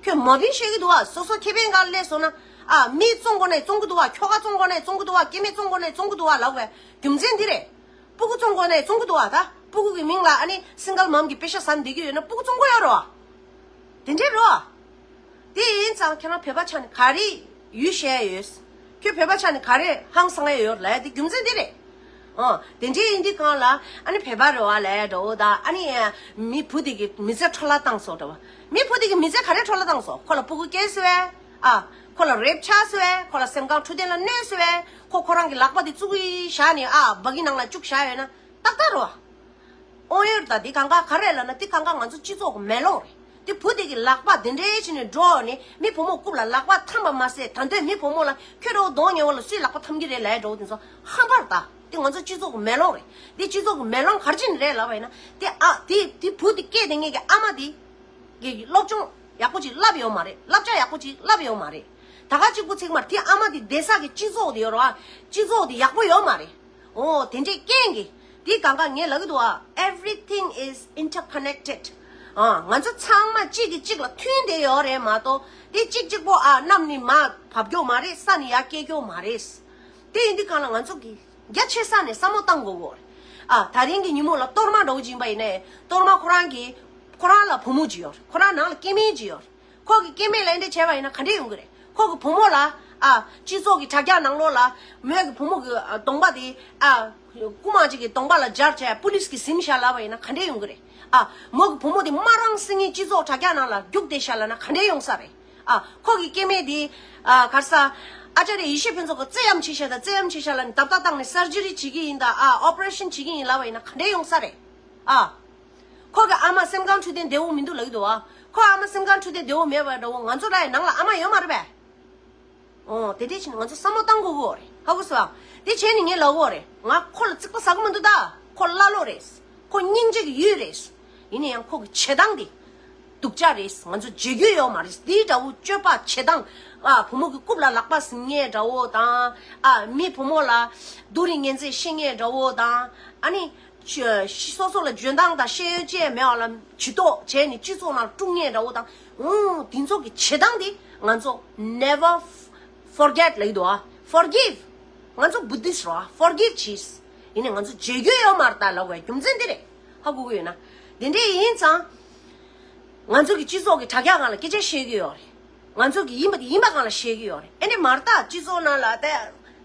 ཁྱོད་མ་བིན་བཤད་ཀྱི་འདུག་ཨ། སོ་སོ་ཁེ་ཕན་སྒང་སླེབས་སོང་ན། ཨ། མི་བཙོང་དགོས་ནས་བཙོང་གི་འདུག་ཨ། ཁྱོ་ག་བཙོང་དགོས་ནས་བཙོང་གི་འདུག་ཨ། སྐྱེ་དམན་བཙོང་དགོས་ནས་བཙོང་གི་འདུག་ཨ་ལབ་པའི་རྒྱུ་མཚན་འདི་རེད། སྤུ་གུ་བཙོང་དགོས་ནས་བཙོང་གི་འདུག་ཨ། ད་སྤུ་གུ་གི་མིང་ལ་ཨ་ནི་སིང་གལ་མམ་གི་པེ་ཤ་ཟ་ནས་བསྡད་ཀྱི་ཡོད་ན་སྤུ་གུ་བཙོང་དགོས་ཡོད་རེད་བ། དེ་འདྲས་རེད་བ། དེ་ཡིན་ཙང་ཁྱེད་རང་བོད་པ་ཆ་ནས་ག་རེ་ཡུལ་བཤད་ཡོད། ཁྱོད་བོད་པ་ཆ་ནས་ག་རེ་ཧང་སང་ཡ་ཡོད་ལབ་ཡ་དེ་རྒྱུ་མཚན་དེ་རེད། ཨོ། དེ་འདྲས་ཡིན་དུས་སྒང་ལ་ཨ་ནི་བོད་པ་རེད་བ་ལབ་ཡ་འདྲ་བོ་དང་ཨ་ནི་མི་བུ་དེ་གི་མི་ཚེ་འཕྲོ་བརླག་བཏང་སོང་འདྲ་བ། མི་བུ་དེ་གི་མི་ཚེ་ག་རེ་འཕྲོ་བརླག་བཏང་སོང་། ཁོ་ལ་སྤུ་གུ་སྐྱེས་སོང་བས། ཨ། ཁོ་ལ་རེབ་ཆགས་སོང་བས། ཁོ་ལ་སེམས་ཁམས་འཕྲོད་བསྟེན་ལ་གནོད་སོང་བས། ཁོ་ཁོ་རང་གི་ལག་པ་དེ་བཙུགས་བཞག་ནས་ཨ་སྦ་གི་ནང་ལ་བཅུག་བཞག་ཡོད་ན་ཏག་ཏག་རེད་བ། ཨོ་ཡོད་ད་འདི་གང་ག་ག་རེ་ལབ་ན་འདི་གང་ག་ང་ཚོ་སྤྱི་ཚོགས་ཀྱི་མེ་ལོང་རེད། འདི་བུ་དེ་གི་ལག་པ་དེ་འདྲའི་བྱས་ནས་འགྲོ་ནས་མི་བུ་མོ་རྐུབ་ལ་ལག་པ་འཐམ་པ་མ་ཟད་ད་འདོད་མི་བུ་མོ་ལ་ཁྱོད་འདྲ་བོ་གདོང་ཉེ་བོ་ལ་སུས་ལག་པ་འཐམ་གི་རེད་ལབ་འདྲ་བོ་དེ་ཚོ་ཧམ་པ་རེད་ད། འདི་ང་ཚོ་སྤྱི་ཚོགས་ཀྱི་མེ་ལོང་རེད། འདི་སྤྱི་ཚོགས་ཀྱི་མེ་ལོང་ག་རེ་བྱས་ནས་རེད་ལབ་པ་ཡིན་ན་འདི་ཨ་འདི་འདི་བུ་དེ་སྐྱེས་དེ་ངེད་ཀྱི་ཨ་མ་དེ་གི་སློབ་སྦྱོང་ཡག་པོ་ཅིག་བསླབ་ཡོད་མ་རེད། བསླབ་བྱ་ཡག་པོ་ཅིག་བསླབ་ཡོད་མ་རེད། ད་ག་གཅིག་པུ་ཚིག་མར་དེ་ཨ་མ་དེ་བསྡད་ས་གི་སྤྱི་ཚོགས་དེ་ཡོད་རེད་བ། སྤྱི་ཚོགས་དེ་ཡག་པོ་ཡོད་མ་རེད། ཨོ་དེ་འདྲའི་རྐྱེན་གྱིས་དེའི་སྒང་ག་ངས་ལབ་ཀྱི་འདུག་ཨ། Everything is interconnected. ཨ་ང་ཚོ་ཚང་མ་གཅིག་གིས་གཅིག་ལ་མཐུན་བསྡད་ཡོད་རེད་མ་གཏོགས་དེ་གཅིག་གཅིག་པོ་ཨ་གནམ་ནས་མར་བབས་ཀྱོག་མ་རེད། ས་ནས་ཡར་སྐྱེ་ཀྱོག་མ་རེད། དེ་ཡིན་དུས་གང་ལ་ང་ཚོ་གི་རྒྱ་ཆེ་ས་ནས་བསམ་བློ་བཏང་དགོས་གོ་རེད། ཨ་ད་རིང་གི་ཉིན་མོ་ལ་གཏོར་མ་འདྲ་བོ་ཅིག་ཡིན་པ་ཡིན་ནའི་གཏོར་མ་ཁོ་རང་གི་ཁོ་རང་ལ་བུ་མོ་ཅིག་ཡོད་རེད། ཁོ་རང་ནང་ལ་སྐྱེ་དམན་ཅིག་ཡོད་རེད། ཁོ་གི་སྐྱེ་དམན་ལ་འདི་བྱས་པ་ཡིན་ན་ག་འདྲས་ཡོང་གི་རེད། ཁོ་གི་བུ་མོ་ལ་ཨ་སྤྱི་ཚོགས་ཀྱི་དྲ་རྒྱ་ནང་ལོགས་ལ་མོས་གི་བུ་མོ་གི་ཨ་གདོང་པ་དེ་ཨ་རྐུ་མ་ཅིག་གི་གདོང་པ་ལ་སྦྱར་བྱས་པུ་ལིས་ཀྱིས་ཟིན་བཞག་ལབ་པ་ཡིན་ན་ག་འདྲས་ཡོང་གི་རེད། ཨ་མོ་གི་བུ་མོ་དེ་མ་རང་སེང་གེ་སྤྱི་ཚོགས་དྲ་རྒྱ་ནང་ལ་རྒྱུགས་བསྡད་བཞག་ལབ་ན་ག་འདྲས་ཡོང་ས་རེད། ཨ་ཁོ་གི་སྐྱེ་དམན་དེ་ཨ་ག་རེ་ཟ། ཨ་ཅཱ་རི་ཡེ་ཤེས་ཕུན་ཚོགས་ཀྱིས་བཙན་གཡེམ་བྱས་བཞག་དང་བཙན་གཡེམ་བྱས་བཞག་ལབ་ནས་བརྡབ་བརྡབ་བཏང་ནས་སར་ཇི་རི་བྱེད་ཀྱི་ཡིན་དང་ཨ་ཨོ་པ་རེ་ཤན་བྱེད་ཀྱི་ཡིན་ལབ་པ་ཡིན་ན་ག་འདྲས་ཡོང་ས་རེད། ཨ། ཁོ་གི་ཨ་མ་སེམས་ཁམས་འཕྲོད་བསྟེན་བདེ་བོ་མི་འདུག་ལབ་ཀྱི་འདུག་ཨ། ཁོ་ཨ་མ་སེམས་ཁམས་འཕྲོད་བསྟེན་བདེ་བོ་མེད་པ་འདྲ་བོ་ང་ཚོ་ལ་ཡང་ནང་ལ་ཨ་མ་ཡོད་མ་རེད་པས། ཨོ་དེ་འདྲས་བྱས་ནས་ང་ཚོ་བསམ་བློ་བཏང་དགོས་ཀྱི་ཡོད་རེད། ཧ་གོ་སོང་ཨ། དེ་བྱས་ནས་ངས་ལབ་ཀྱི་ཡོད་རེད། ང་ཁོ་ལ་རྩིག་པ་ཟ་གི་མི་འདུག་ད། ཁོ་ཀླ་ཀློ་རེད། ཁོ་སྙིང་རྗེ་གི་ཡུལ་རེད། ཡིན་ན་ཡང་ཁོ་གི་བྱེད་སྟངས་དེ་སྡུག་ཅག་རེད། ང་ཚོ་བརྗེད་རྒྱུ་ཡོད་མ་རེད། དེའི་འདྲ་བོ་སྤྱོད་པ་བྱེད་སྟངས་ཨ་བུ་མོ་གི་རྐུབ་ལ་ལག་པ་ཟིན་མཁན་འདྲ་བོ་དང་ཨ་མི་བུ་མོ་ལ་སྡུག་རུས་ངན་ཚད་བཤད་མཁན་འདྲ་བོ་དང་ཨ་ནི། སོ་སོ་ལ་འཇོན་ཐང་དང་ཤེས་ཡོན་ཅི་ཡང་མེད་པ་ལ་ཇུས་གཏོགས་བྱས་ནས་སྤྱི་ཚོགས་ནང་དཀྲུག་མཁན་འདྲ་བོ་དང་། ཨུང་། དེ་ཚོ་གི་བྱེད་སྟངས་དེ་ང་ཚོ་never forget ལབ་ཀྱི་འདུག་ཨ། Forgive། ང་ཚོ་བུ་དིསྟ་རེད་བ། Forgive བྱས། ཡིན་ནའི་ང་ཚོ་བརྗེད་རྒྱུ་ཡོད་མ་རེད་ད་ལབ་པའི་རྒྱུ་མཚན་དེ་རེད། ཧ་གོ་གི་ཡོད་ན། དེ་འདྲས་ཡིན་ཙང་། ང་ཚོ་གི་སྤྱི་ཚོགས་ཀྱི་དྲ་རྒྱ་སྒང་ལ་སྐད་ཆ་བཤད་ཀྱི་ཡོད་རེད། ང་ཚོ་གི་ཡིན་པ་དེ་ཡིན་པ་སྒང་ལ་བཤད་ཀྱི་ཡོད་རེད། ཨེ་འདྲས་མ་རེད་ད། སྤྱི་ཚོགས་ནང་ལ་ད་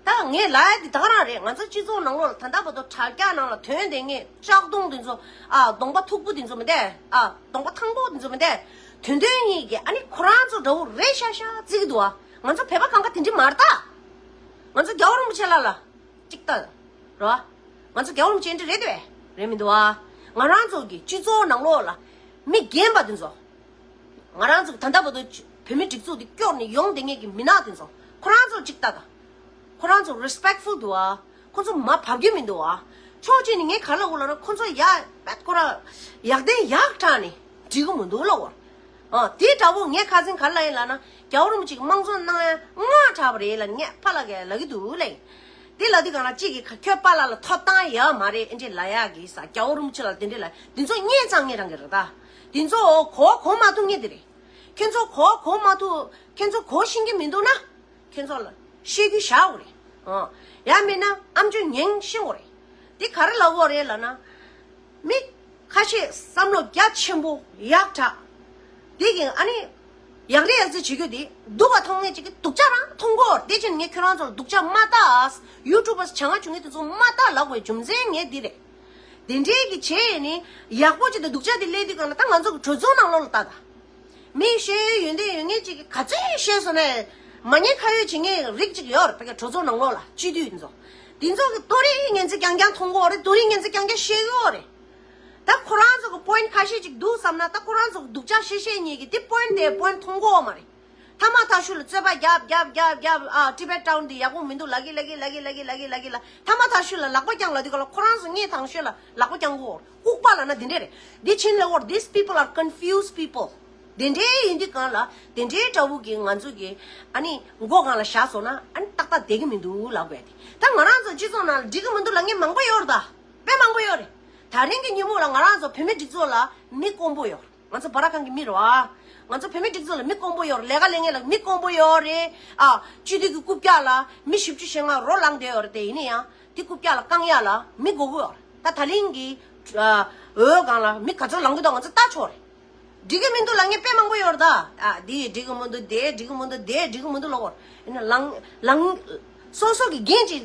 ད་ངས་ལབ་ཡ་དེ་ད་ག་རང་རེད། ང་ཚོ་སྤྱི་ཚོགས་ནང་ལོགས་ལ་ད་ལྟ་བར་དུ་དྲ་རྒྱ་ནང་ལ་ཐོན་བསྡད་མཁན་ལྕགས་གདོང་དེ་ཚོ་ཨ་གདོང་པ་མཐུག་པོ་དེ་ཚོ་མི་འདུག་ཨ། གདོང་པ་ཐང་པོ་དེ་ཚོ་མི་འདུག་དོན་དོན་གཉིས་ཀྱི་ཨ་ནི་ཁོ་རང་ཚོ་འདྲ་བོ་རེད་ཤག་ཤག་བརྩི་གི་འདུག་ཨ། ང་ཚོ་བོད་པ་གང་ག་དེ་འདྲས་མ་རེད་ད། ང་ཚོ་རྒྱལ་བ་རིན་པོ་ཆེ་ལགས་ལ་གཅིག་ལྟ་རོ། ང་ཚོ་རྒྱལ་བ་རིན་པོ་ཆེ་འདྲ་རེད་དེ་བས་རེད་མི་འདུག་ཨ། ང་རང་ཚོ་གི་སྤྱི་ཚོགས་ནང་ལོགས་ལ་མི་རྒན་པ་དེ་ཚོ། ང་རང་ཚོ་ད་ལྟ་བར་དུ་བོད་མི་སྒྲིག་འཛུགས་འདི་སྐྱོར་ནས་ཡོང་བསྡད་མཁན་གྱི་མི་ནག་དེ་ཚོ་ཁོ་རང་ཚོར་གཅིག་ལྟ་དང་། ཁོ་རང་ཚོ་རེ་སི་པེག་ཕུལ་འདུག་ཨ། ཁོ་ཚོ་མ་བབས་ཀྱི་མི་འདུག་ཨ། ཕྱོགས་གཅིག་ནས་ངས་ག་ལབ་དགོས་ལབ་ན་ཁོ་ཚོ་ཡག་པད་ཁོ་རང་ཡག་དན་ཡག་དྲག་ནས་འགྲིག་གི་མི་འདུག་ལབ་དགོས། ཨ་དེ་འདྲ་བོ་ངས་ཁ་སང་ག་ལབ་ཡིན་ལབ་ན་རྒྱལ་བ་རིན་པོ་ཆེ་གི་དམངས་གཙོ་གནང་ཡ་སྔ་དྲགས་པ་རེད་ལབ་ངས་ཕར་ལ་ག་ལབ་ཀྱི་འདུག་ལབ་ཡིན། དེ་ལ་དེ་གང་ལ་གཅིག་གིས་ཁ་ཁྱོད་པཱ་ལགས་ལ་ཐོབ་ཐང་ཡོད་མ་རེད་ཨེ་འདྲས་ལབ་ཡག་གི་ས་རྒྱལ་བ་རིན་པོ་ཆེ་ལ་དེ་འདྲས་ལབ་དེ་ཚོ་བརྙས་ཙང་ངས་རང་གི་རེད་ད། དེ་ཚོ་གོ་གོ་མ་ཐུབ་ངས་དེ་རེད། ཁྱེད་ཚོ་གོ་གོ་མ་ཐུབ་ཁྱེད་ཚོ་གོ་ཤེས་ཀྱི་མི་འདུག་ན། ཁྱེད་ཚོ་ལ་བཤད་རྒྱུ་བཞག་དགོས་རེད། ཨང་། ཡང་མིན་ན་ཨམ་ཅོག་ཉན་ཤེས་དགོས་རེད། དེ་ག་རེ་ལབ་དགོས་རེད་ལབ་ན། མི་ཁ་ཤས་བསམ་བློ་རྒྱ་ཆེན་པོ་ཡག་དྲག་དེ་གིན་ཨ་ནི། ཡག་རེད་ཡག་རྩིས་བྱེད་རྒྱུ་དེ་སྡུག་ག་མཐོང་ངེས་ཅིག་གི་སྡུག་ཅག་རང་མཐོང་གོ་དེ་ཕྱིན་ངས་ཁྱོད་རང་ཚོ་ལ་སྡུག་ཅག་མ་ལྟ། ཡུ་ཊུབ་པར་བྱ་ང་བྱུང་ངེས་དེ་ཚོ་མ་ལྟ་ལབ་དགོས་རྒྱུ་མཚན་ངས་འདི་རེད། དེ་འདྲའི་གི་བྱས་ནི་ཡག་པོ་ཅིག་དང་སྡུག་ཅག་དེ་སླེབས་དུས་གང་ལ་ད་ང་ཚོ་གི་གྲོས་ཚོགས་ནང་ལོགས་ལ་ལྟ་ད། མི་ཤེས་ཡོན་ཡོན་ཏན་ཡོད་མཁན་ཅིག་གིས་ག་ཚོད་ཤེས་སོང་ནས་མ་ཉེས་ཁ་གཡོགས་བྱེད་མཁན་རིགས་ཅིག་ཡོད་རེད། ཕ་གི་གྲོས་ཚོགས་ནང་ལོགས་ལ་སྤྱི་འཐུས་དེ་ཚོ། དེ་ཚོ་གི་དོ་རིང་ངན་ཚིག་རྐྱང་རྐྱང་མཐོང་གི་ཡོད་རེད། དོ་རིང་ངན་ཚིག་རྐྱང་རྐྱང་བཤད་གི་ཡོད་རེད། ད་ཁོ་རང་ཚོ་གི་པོ་ཡིན་ཁ་ཤས་ཅིག་འདུག་བསམ་ན་ད་ཁོ་རང་ཚོ་གི་སྡུག་ཅག་བཤད་བཤད་མཁན་གྱི་དེ་པོ་ཡིན་དེ་པོ་ཡིན་མཐོང་གི་ཡོད་མ་རེད། ཐ་མ་ཐག་ཤུལ་ལ་རྩོད་པ་རྒྱབ་རྒྱབ་རྒྱབ་རྒྱབ་ཨ་ཊི་བེཊ་ཊའུན་འདི་ཡག་པོ་མི་འདུག་ལབ་གི་ལབ་གི་ལབ་གི་ལབ་གི་ལབ་གི་ལབ་གི་ལ་ཐ་མ་ཐག་ཤུལ་ལ་ལག་པ་བརྐྱངས་ལབ་དུས་ག་ལ་ཁོ་རང་ཚོ་སྔས་ཐང་ཤོད་ལ་ལག་པ་བརྐྱངས་གོ། ལྐུགས་པ་ལབ་ན་འདི་འདྲས་རེད། འདི་ཕྱིན་ལ་འོར། These people are confused people། དེ་འདྲས་ཡིན་དུས་གང་ལ་དེ་འདྲས་འདྲ་བོ་གི་ང་ཚོ་གི་ཨ་ནི་མགོ་གང་ལ་བཞག་སོང་ན་ཨ་ནི་ཏག་ཏག་བསྡད་གི་མི་འདུག་ལབ་དགོས་ཏེ། ད་ང་རང་ཚོ་སྤྱི་ཚོགས་ནང་ལ་འགྲིག་གི་མི་འདུག་ལབ་མཁན་མང་པོ་ཡོད་རེད་ད། དཔེ་མང་པོ་ཡོད་རེད། ད་རིང་གི་ཉིན་མོ་ལ་ང་རང་ཚོ་བོད་མི་སྒྲིག་འཛུགས་ལ་མི་དཀོན་པོ་ཡོད་རེད། ང་ཚོ་སྦ་ར་ཁང་གི་མི་རེད་བ། ང་ཚོ་བོད་མི་སྒྲིག་འཛུགས་ལ་མི་དཀོན་པོ་ཡོད་རེད། ལས་ཀ་ལས་མཁན་ལ་མི་དཀོན་པོ་ཡོད་རེད། ཨ། སྤྱི་འཐུས་ཀྱི་རྐུབ་བཀྱག་ལ་མི་བཞི་བཅུ་ཞེ་ལྔ་རོ་ལངས་བསྡད་ཡོད་རེད་དེ། ཡིན་ན་ཡང་དེ་རྐུབ་བཀྱག་ལ་རྐང་གཡག་ལ་མི་དགོས་ཀྱི་ཡོད་རེད། ད་ད་ལིང་གི་ཨ་འོས་སྒང་ལ་མི་ག་ཚོད་ལངས་ཀྱི་འདུག་ང་ཚོ་ལྟ་ཆོག་རེད། འགྲིག་གི་མི་འདུག་ལབ་མཁན་དཔེ་མང་པོ་ཡོད་རེད་ད། ཨ། འདི་འགྲིག་གི་མི་འདུག་དེ་འགྲིག་གི་མི་འདུག་དེ་འགྲིག་གི་མི་འདུག་ལབ་ཀྱི་ཡོད་རེད། ཡིན་ན་ལངས་ལངས་སོ་སོ་གི་འགན་ཅིག་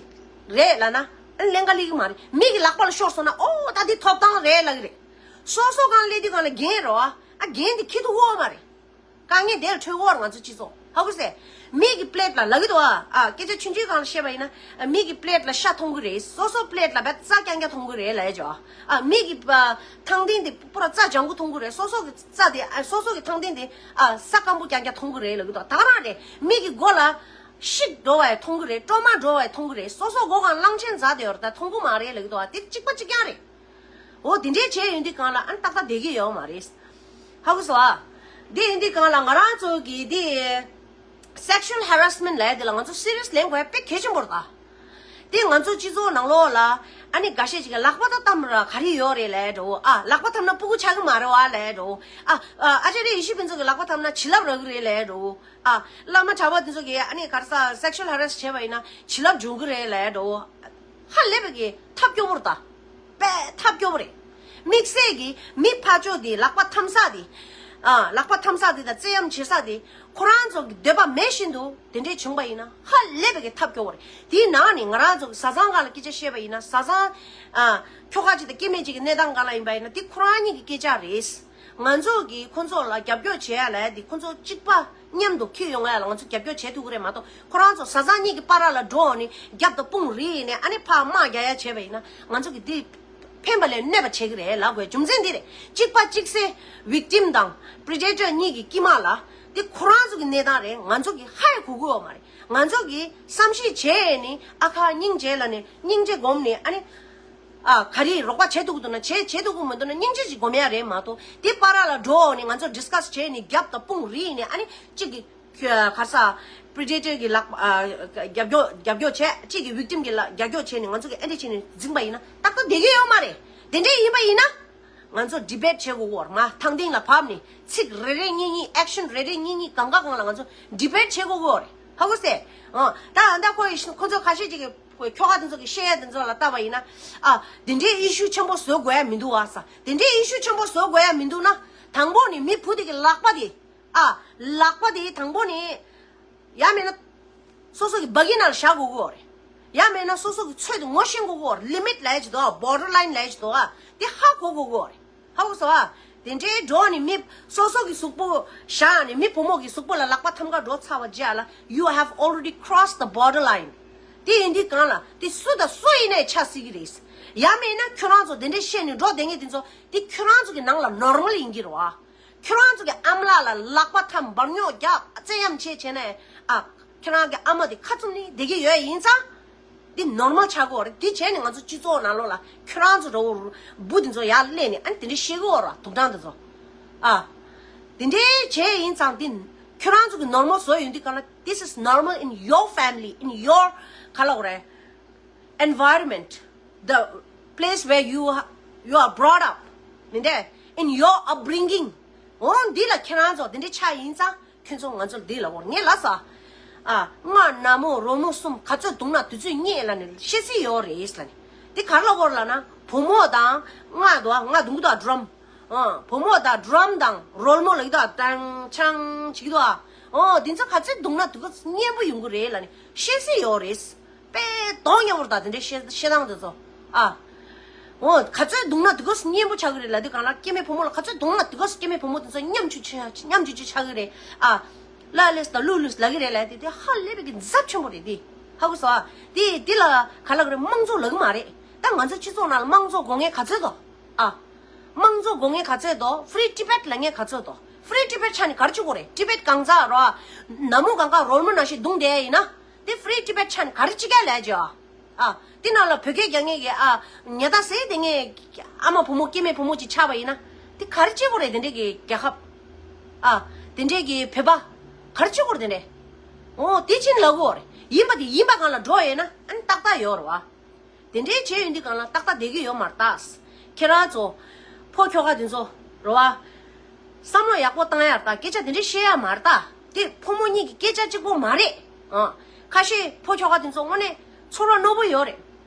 རེད་ལབ་ན་ཨ་ལན་འགའ་སླེབས་ཀྱི་མ་རེད། མི་གི་ལག་པ་ལ་ཤོར་སོང་ན་ཨོ་ད་འདི་ཐོབ་ཐང་རེད་ལབ་ཀྱི་རེད། སོ་སོ་སྒང་སླེབས་དུས་སྒང་ལ་འགན་རེད་བ། ཨ་འགན་འདི་འཁྱེར་ཐུབ་ཀྱི་ཡོད་མ་རེད། དཀའ་ངལ་དེར་འཕྲོད་ཀྱི་ཡོད་རེད་ང་ཚོ་སྤྱི་ཚོགས། ཧ་གོ་སོང་། མི་གི་པི་ལེཊ་ལ་ལབ་ཀྱི་འདུག་ཨ། ཨ་སྐད་ཆ་ཆུང་ཆུང་སྒང་ལ་བཤད་པ་ཡིན་ན་མི་གི་པི་ལེཊ་ལ་ཤ་མཐོང་གི་རེད། སོ་སོ་པི་ལེཊ་ལ་བད་རྩྭ་རྐྱང་རྐྱང་མཐོང་གི་རེད་ལབ་ཡ་ཅོ། ཨ་མི་གི་ཨ་ཐང་སྟེང་དེ་པུ་ར་རྩྭ་ལྗང་གུ་མཐོང་གི་རེད། སོ་སོ་གི་རྩྭ་དེ་ཨ་སོ་སོ་གི་ཐང་སྟེང་དེ་ཨ་ས་སྐམ་པོ་རྐྱང་རྐྱང་མཐོང་གི་རེད་ལབ་ཀྱི་འདུག་ད་ག་རང་རེད། མི་གི་མགོ་ལ་ཤིག་འགྲོ་བ་ཡང་མཐོང་གི་རེད། སྤྲོ་མ་འགྲོ་བ་ཡང་མཐོང་གི་རེད། སོ་སོ་མགོ་སྒང་གླང་ཆེན་འཛག་བསྡད་ཡོད་རེད། ད་མཐོང་གི་མ་རེད་ལབ་ཀྱི་འདུག་ཨ་དེ་གཅིག་པ་གཅིག་རྐྱང་རེད། འོ་དེ་འདྲས་བྱས་ཡོང་དུས་སྒང་ལ་ཨ་ནི་ཏག་ཏག་བསྡད་ཀྱི་ཡོད་མ་རེད། ཧ་གོ་སོང་ཨ། དེ་ཡིན་དུས་སྒང་ལ་ང་རང་ཚོ་གི་དེ་sexual harassment ལབ་ཡ་དེ་ལ་ང་ཚོ་སི་རི་ཡས་ལེན་དགོས་ཡ་དཔེ་གལ་ཆེན་པོ་རེད་ད། དེ་ང་ཚོ་སྤྱི་ཚོགས་ནང་ལོགས་ལ་ ཨ་ནི་འགའ་ཤས་ཅིག་གིས་ལག་པ་ད་བསྟན་ར་ག་རེ་ཡོད་རེད་ལབ་འགྲོ། ཨ། ལག་པ་བསྟན་ན་སྤུ་གུ་ཆགས་ཀྱི་མ་རེད་བ་ལབ་འགྲོ། ཨ། ཨ། ཨ་ཙརྱ་ཡེ་ཤེས་ཕུན་ཚོགས་ཀྱིས་ལག་པ་བསྟན་ན་བྱིན་རླབས་རག་གི་རེད་ལབ་འགྲོ། ཨ། བླ་མ་གྲྭ་པ་དེ་ཚོ་གིས་ཨ་ནི་ག་རེ་ཟེར་སེག་ཤུ་ཨལ་ཧེ་རེ་སི་བྱས་པ་ཡིན་ན་བྱིན་རླབས་འབྱུང་གི་རེད་ལབ་འགྲོ། ཧ་ལས་པའི་གི་ཐབས་སྐྱོ་པོ་རེད་ད། དཔེ་ཐབས་སྐྱོ་པོ་རེད། དམིགས་བསལ་གྱི་མི་ཕར་ཕྱོགས་དེ་ལག་པ་འཐམ་ས་དེ། ཨ། ལག་པ་འཐམ་ས་དེ་དང་བཙན་གཡེམ་བྱེད་ས་དེ། ཁོ་རང་ཚོ་གི་འདོད་པ་མེད་བཞིན་དུ་དེ་འདྲས་བྱུང་པ་ཡིན་ན་ཧ་ལས་པའི་གི་ཐབས་སྐྱོ་བོ་རེད། དེའི་ནང་ནས་ང་རང་ཚོ་གི་བཟའ་ཚང་སྒང་ལ་སྐད་ཆ་བཤད་པ་ཡིན་ན། བཟའ་ཚང་། ཨ། ཁྱོ་ག་ཅིག་དང་སྐྱེ་དམན་ཅིག་གི་གནས་སྟངས་སྒང་ལ་ཡིན་པ་ཡིན་ན་དེ་ཁོ་རང་ཉིད་ཀྱི་སྐད་ཆ་རེད། ང་ཚོ་གིས་ཁོ་ཚོ་ལ་རྒྱབ་སྐྱོར་བྱེད་ཡ་ལ་དེ་ཁོ་ཚོ་གཅིག་པ་མཉམ་དུ་འཁྱེར་ཡོང་ཡ་ལ་ང་ཚོ་རྒྱབ་སྐྱོར་བྱེད་ཐུབ་ཀྱི་རེད་མ་གཏོགས། ཁོ་རང་ཚོ་བཟའ་ཚང་གཉིས་ཀྱི་བར་ལ་འགྲོ་ནས་རྒྱབ་དང་དཔུང་རིས་ནས་ཨ་ནི་ཕར་དམག་རྒྱག་ཡ་བྱས་པ་ཡིན་ན་ང་ཚོ་གིས་དེ་ཕན་པ་ལས་གནོད་པ་བྱེད་ཀྱི་རེད་ལབ་དགོས། རྒྱུ་མཚན་འདི་རེད། གཅིག་པ་གཅིག་སེལ་ཝིག་ཊིམ་དང་པི་རི་ཌེ་ཊར་གཉིས་ཀྱི་དཀྱིལ་མ་ལ་དེ་ཁོ་རང་ཚོ་གི་གནས་སྟངས་རེད། ང་ཚོ་གིས་ཧ་ཡང་གོ་གི་ཡོད་མ་རེད། ང་ཚོ་གིས་བསམ་ཤེས་བྱས་ནས་ཨ་ཁ་སྙིང་རྗེ་ལབ་ནས་སྙིང་རྗེ་སྒོམ་ནས་ཨ་ནི། ཨ། ག་རེ་རོགས་པ་བྱེད་ཐུབ་ཀྱི་འདུག་ན་བྱེད། བྱེད་ཐུབ་ཀྱི་མི་འདུག་ན་སྙིང་རྗེ་ཅིག་སྒོམ་ཡ་རེད་མ་གཏོགས། དེ་བར་ལ་འགྲོ་ནས་ང་ཚོ་ཌི་སི་ཀ་སི་བྱས་ནས་རྒྱབ་དང་དཔུང་རིས་ནས་ཨ་ནི་གཅིག་གི་ག་རེ་ཟེར་པི་རི་ཌེ་ཊར་གྱི་ལག་ཨ། རྒྱབ་སྐྱོར་རྒྱབ་སྐྱོར་བྱས། གཅིག་གི་ཝིག་ཊིམ་གྱི་ལ་རྒྱབ་སྐྱོར་བྱས་ནས་ང་ཚོ་གིས་ཨ་འདྲས་བྱས་ནས་འཛིང་པ་ཡིན་ན་ཏག་ཏག་བསྡད་ཀྱི་ཡོད་མ་རེད། དེ་འདྲས་ཡིན་པ་ཡིན་ན་ང་ཚོ་ཌི་བེཊ་བྱེད་དགོས་ཀྱི་ཡོད་རེད། མ་ཐང་སྟེང་ལ་བབས་ནས་ཚིག་རེ་རེ་གཉིས་གཉིས། ཨེག་ཤན་རེ་རེ་གཉིས་གཉིས། གང་ག་གང་ལ་ང་ཚོ་ཌི་བེཊ་བྱེད་དགོས་ཀྱི་ཡོད་རེད། ཧ་གོ་སོང་། ཨ། ད་ད་ཁོ་ཡི་ཁོ་ཚོ་ཁ་ཤས་ཅིག་གིས་ཁོ་ཁྱོ་ག་དེ་ཚོ་གིས་བཤད་ཡ་དེ་ཚོ་ལ་བལྟས་པ་ཡིན་ན། ཨ། དེ་འདྲའི་ཨི་ཤུ་ཆེན་པོ་བཟོ་དགོས་ཡ་མི་འདུག་ཨ་ས། དེ་འདྲའི་ཨི་ཤུ་ཆེན་པོ་བཟོ་དགོས་ཡ་མི་འདུག་ན། དང་པོ་ནས་མི་བུ་དེ་གི་ལག་པ་དེ། ཨ། ལག་པ་དེ་དང་པོ་ནས་ཡང་མིན་ན་སོ་སོ་གི་སྦ་གི་ནང་ལ་བཞག་དགོས་ཀྱི་ཡོད་རེད། ཡང་མིན་ན་སོ་སོ་གི་ཚོད་དེ་ངོ་ཤེས་དགོས་ཀྱི་ཡོད་རེད། ལི་མིཊ་ལབ་ཡ་ཅིག་འདུག་ཨ། བོར་ཌར་ལ་ཡིན་ལབ་ཡ་ཅིག་འདུག་ཨ། དེ་ཧ་གོ་དགོས་ཀྱི་ཡོད་རེད། ཧ་གོ་སོང་ཨ། དེ་འདྲའི་འགྲོ་ནས་མི་སོ་སོ་གི་གཟུགས་པོ་བཞག་ནས་མི་བུ་མོ་གི་གཟུགས་པོ་ལ་ལག་པ་འཐམ་ག་འགྲོ་ཚར་བ་རྗེས་ལ། You have already crossed the borderline. དེ་ཡིན་དུས་གང་ལ་དེ་སུ་དང་སུ་ཡིན་ནའི་ཆ་སྲིད་ཀྱི་རེད། ཡང་མིན་ན་ཁྱོད་རང་ཚོ་དེ་འདྲའི་བཤད་ནས་འགྲོ་བསྡད་མཁན་དེ་ཚོ་དེ་ཁྱོད་རང་ཚོ་གི་ནང་ལ་ནོར་མལ་ཡིན་གྱི་རེད་བ། ཁྱོད་རང་ཚོ་གི་ཨ་མ་ལགས་ལ་ལག་པ་འཐམ་འབར་རྙོག་རྒྱག་བཙན་གཡེམ་བྱེད་བྱས་ནས། ཨ། ཁྱོད་རང་གི་ཨ་མ་དེ་ཁ་བཙུམ་ནས་བསྡད་ཀྱི་ཡོད་ཡིན་ཙང་། འདི་ནོར་མལ་ཆགས་ཀྱི་ཡོད་རེད། འདི་བྱས་ནས་ང་ཚོ་སྤྱི་ཚོགས་ནང་ལོགས་ལ་ཁྱོད་རང་ཚོ་འདྲ་བོ་འབུ་འདི་ཚོ་ཡར་སླེབས་ནས་ཨ་ནི་དེ་འདྲ་བཤད་ཀྱི་ཡོད་རེད། དུག་སྦྲང་འདི་ཚོ། ཨ། དེ་འདྲའི་བྱས་ཡིན་ཙང་འདི་ཁྱོད་རང་ཚོ་གི་ནོར་མལ་བཟོས་ཡོང་དུས་གང་ལ། This is normal in your family, in your ག་ལབ་དགོས་རེད། Environment, the place where you you are brought up. མིན་ཏེ། In your upbringing. འོ་འདི་ལ་ཁྱེད་རང་ཚོ་དེ་འདྲའི་ཆགས་ཡིན་ཙང་ཁྱོད་ཚོ་ང་ཚོ་ལ་འདི་ལབ་དགོས་རེད། ངས་ལབ་ས། ཨ། རྔ་ནག་མོ་རོལ་མོ་གསུམ་ག་ཚོད་བརྡུངས་ན་དེ་ཚོད་རྙེད་ལབ་ནས་བཤད་སྲོལ་ཡོད་རེད་ལབ་ནས། འདི་ག་རེ་ལབ་དགོས་རེད་ལབ་ན། བུ་མོ་དང་རྔ་འདུག་ཨ། རྔ་བརྡུང་གི་འདུག་ཨ། ཌྲམ། ཨ། བུ་མོ་དང་ཌྲམ་དང་རོལ་མོ་ལབ་ཀྱི་འདུག་ཨ། ཏང་ཆང་བྱེད་ཀྱི་འདུག་ཨ། འོ་དེ་ཚོ་ག་ཚོད་བརྡུངས་ན་དེ་ག་སྙན་པོ་ཡོང་གི་རེད་ལབ་ནས་བཤད་སྲོལ་ཡོད་རེད། དཔེ་གདོང་ཉེ་བོར་ད་དེ་འདྲའི་བཤད་བཤད་སྟངས་དེ་ཚོ། ཨ། འོ་ག་ཚོད་བརྡུངས་ན་དེ་ག་སྙན་པོ་ཆགས་ཀྱི་རེད་ལབ་དུས་གང་ལ། སྐྱེ་དམན་བུ་མོ་ལ་ག་ཚོད་བརྡུངས་ན་དེ་ག་སྐྱེ་དམན་བུ་མོ་དེ་ཚོ་ཉམ་ཆུང་ཆ་ཉམ་ཆུང་ཆུང་ཆགས་ཀྱི་རེད། ཨ། ལ་ལེས་དང་ལུ་ལུས་ལབ་ཀྱི་རེད་ལབ་དེ་དེ་ཧ་ལས་པའི་གི་ཚབས་ཆེན་པོ་རེད་དེ། ཧ་གོ་སོང་ཨ། དེ་དེ་ལ་ག་ལབ་ཀྱི་རེད། དམངས་གཙོ་ལབ་ཀྱི་མ་རེད། ད་ང་ཚོ་སྤྱི་ཚོགས་ནང་ལ་དམངས་གཙོ་དགོས་མཁན་ག་ཚོད་འདུག་ཨ། དམངས་གཙོ་དགོས་མཁན་ག་ཚོད་འདུག Free Tibet ལབ་མཁན་ག་ཚོད་འདུག Free Tibet ཆ་ནས་ག་རེ་བྱེད་དགོས་རེད། ཊི་བེཊ་གང་ཟག་རོ། ནག་མོ་གང་ག་རོལ་མོ་ནང་བཞིན་བརྡུངས་བསྡད་ཡིན་ན། དེ་Free Tibet ཆ་ནས་ག་རེ་བྱེད་ག་ལབ་ཀྱི་ཨ། ཨ། དེ་ནང་ལ་བོད་སྐད་རྒྱག་མཁན་གྱི་ཨ། ཉལ་ཐ་ཟས་བསྡད་མཁན་ཨ་མ་བུ་མོ་སྐྱེ་དམན་བུ་མོ་ཅིག་ཆགས་པ་ཡིན་ན། དེ་ག་རེ་བྱེད་དགོས་རེད། དེ་འདྲས་ཀྱི་རྒྱལ་ཁབ། ཨ། དེ་འདྲས་ཀྱི་བོད་པ། ག་རེ་བྱེད་དགོས་རེད་དེ་འདྲས། འོ་དེ་ཕྱིན་ལབ་དགོས་རེད། ཡིན་པ་དེ་ཡིན་པ་གང་ལ་འགྲོ་ཡོད་ན་ཨ་ནི་ཏག་ཏག་ཡོད་རེད་བ། དེ་འདྲའི་བྱས་ཡོང་དུས་གང་ལ་ཏག་ཏག་བསྡད་ཀྱི་ཡོད་མ་རེད་ད། ཁྱེད་རང་ཚོ། ཕོ་ཁྱོ་ག་དེ་ཚོ། རེད་བ། བསམ་བློ་ཡག་པོ་བཏང་ཡ་རེད་ད། སྐད་ཆ་དེ་འདྲ་བཤད་ཡ་མ་རེད་ད། དེ་ཕོ་མོ་གཉིས་ཀྱི་སྐད་ཆ་གཅིག་པོ་མ་རེད། ཨ། ཁ་ཤས་ཕོ་ཁྱོ་ག་དེ་ཚོ་དངོས་གནས་ཚོར་བ་རྣོ་པོ་ཡོད་རེད།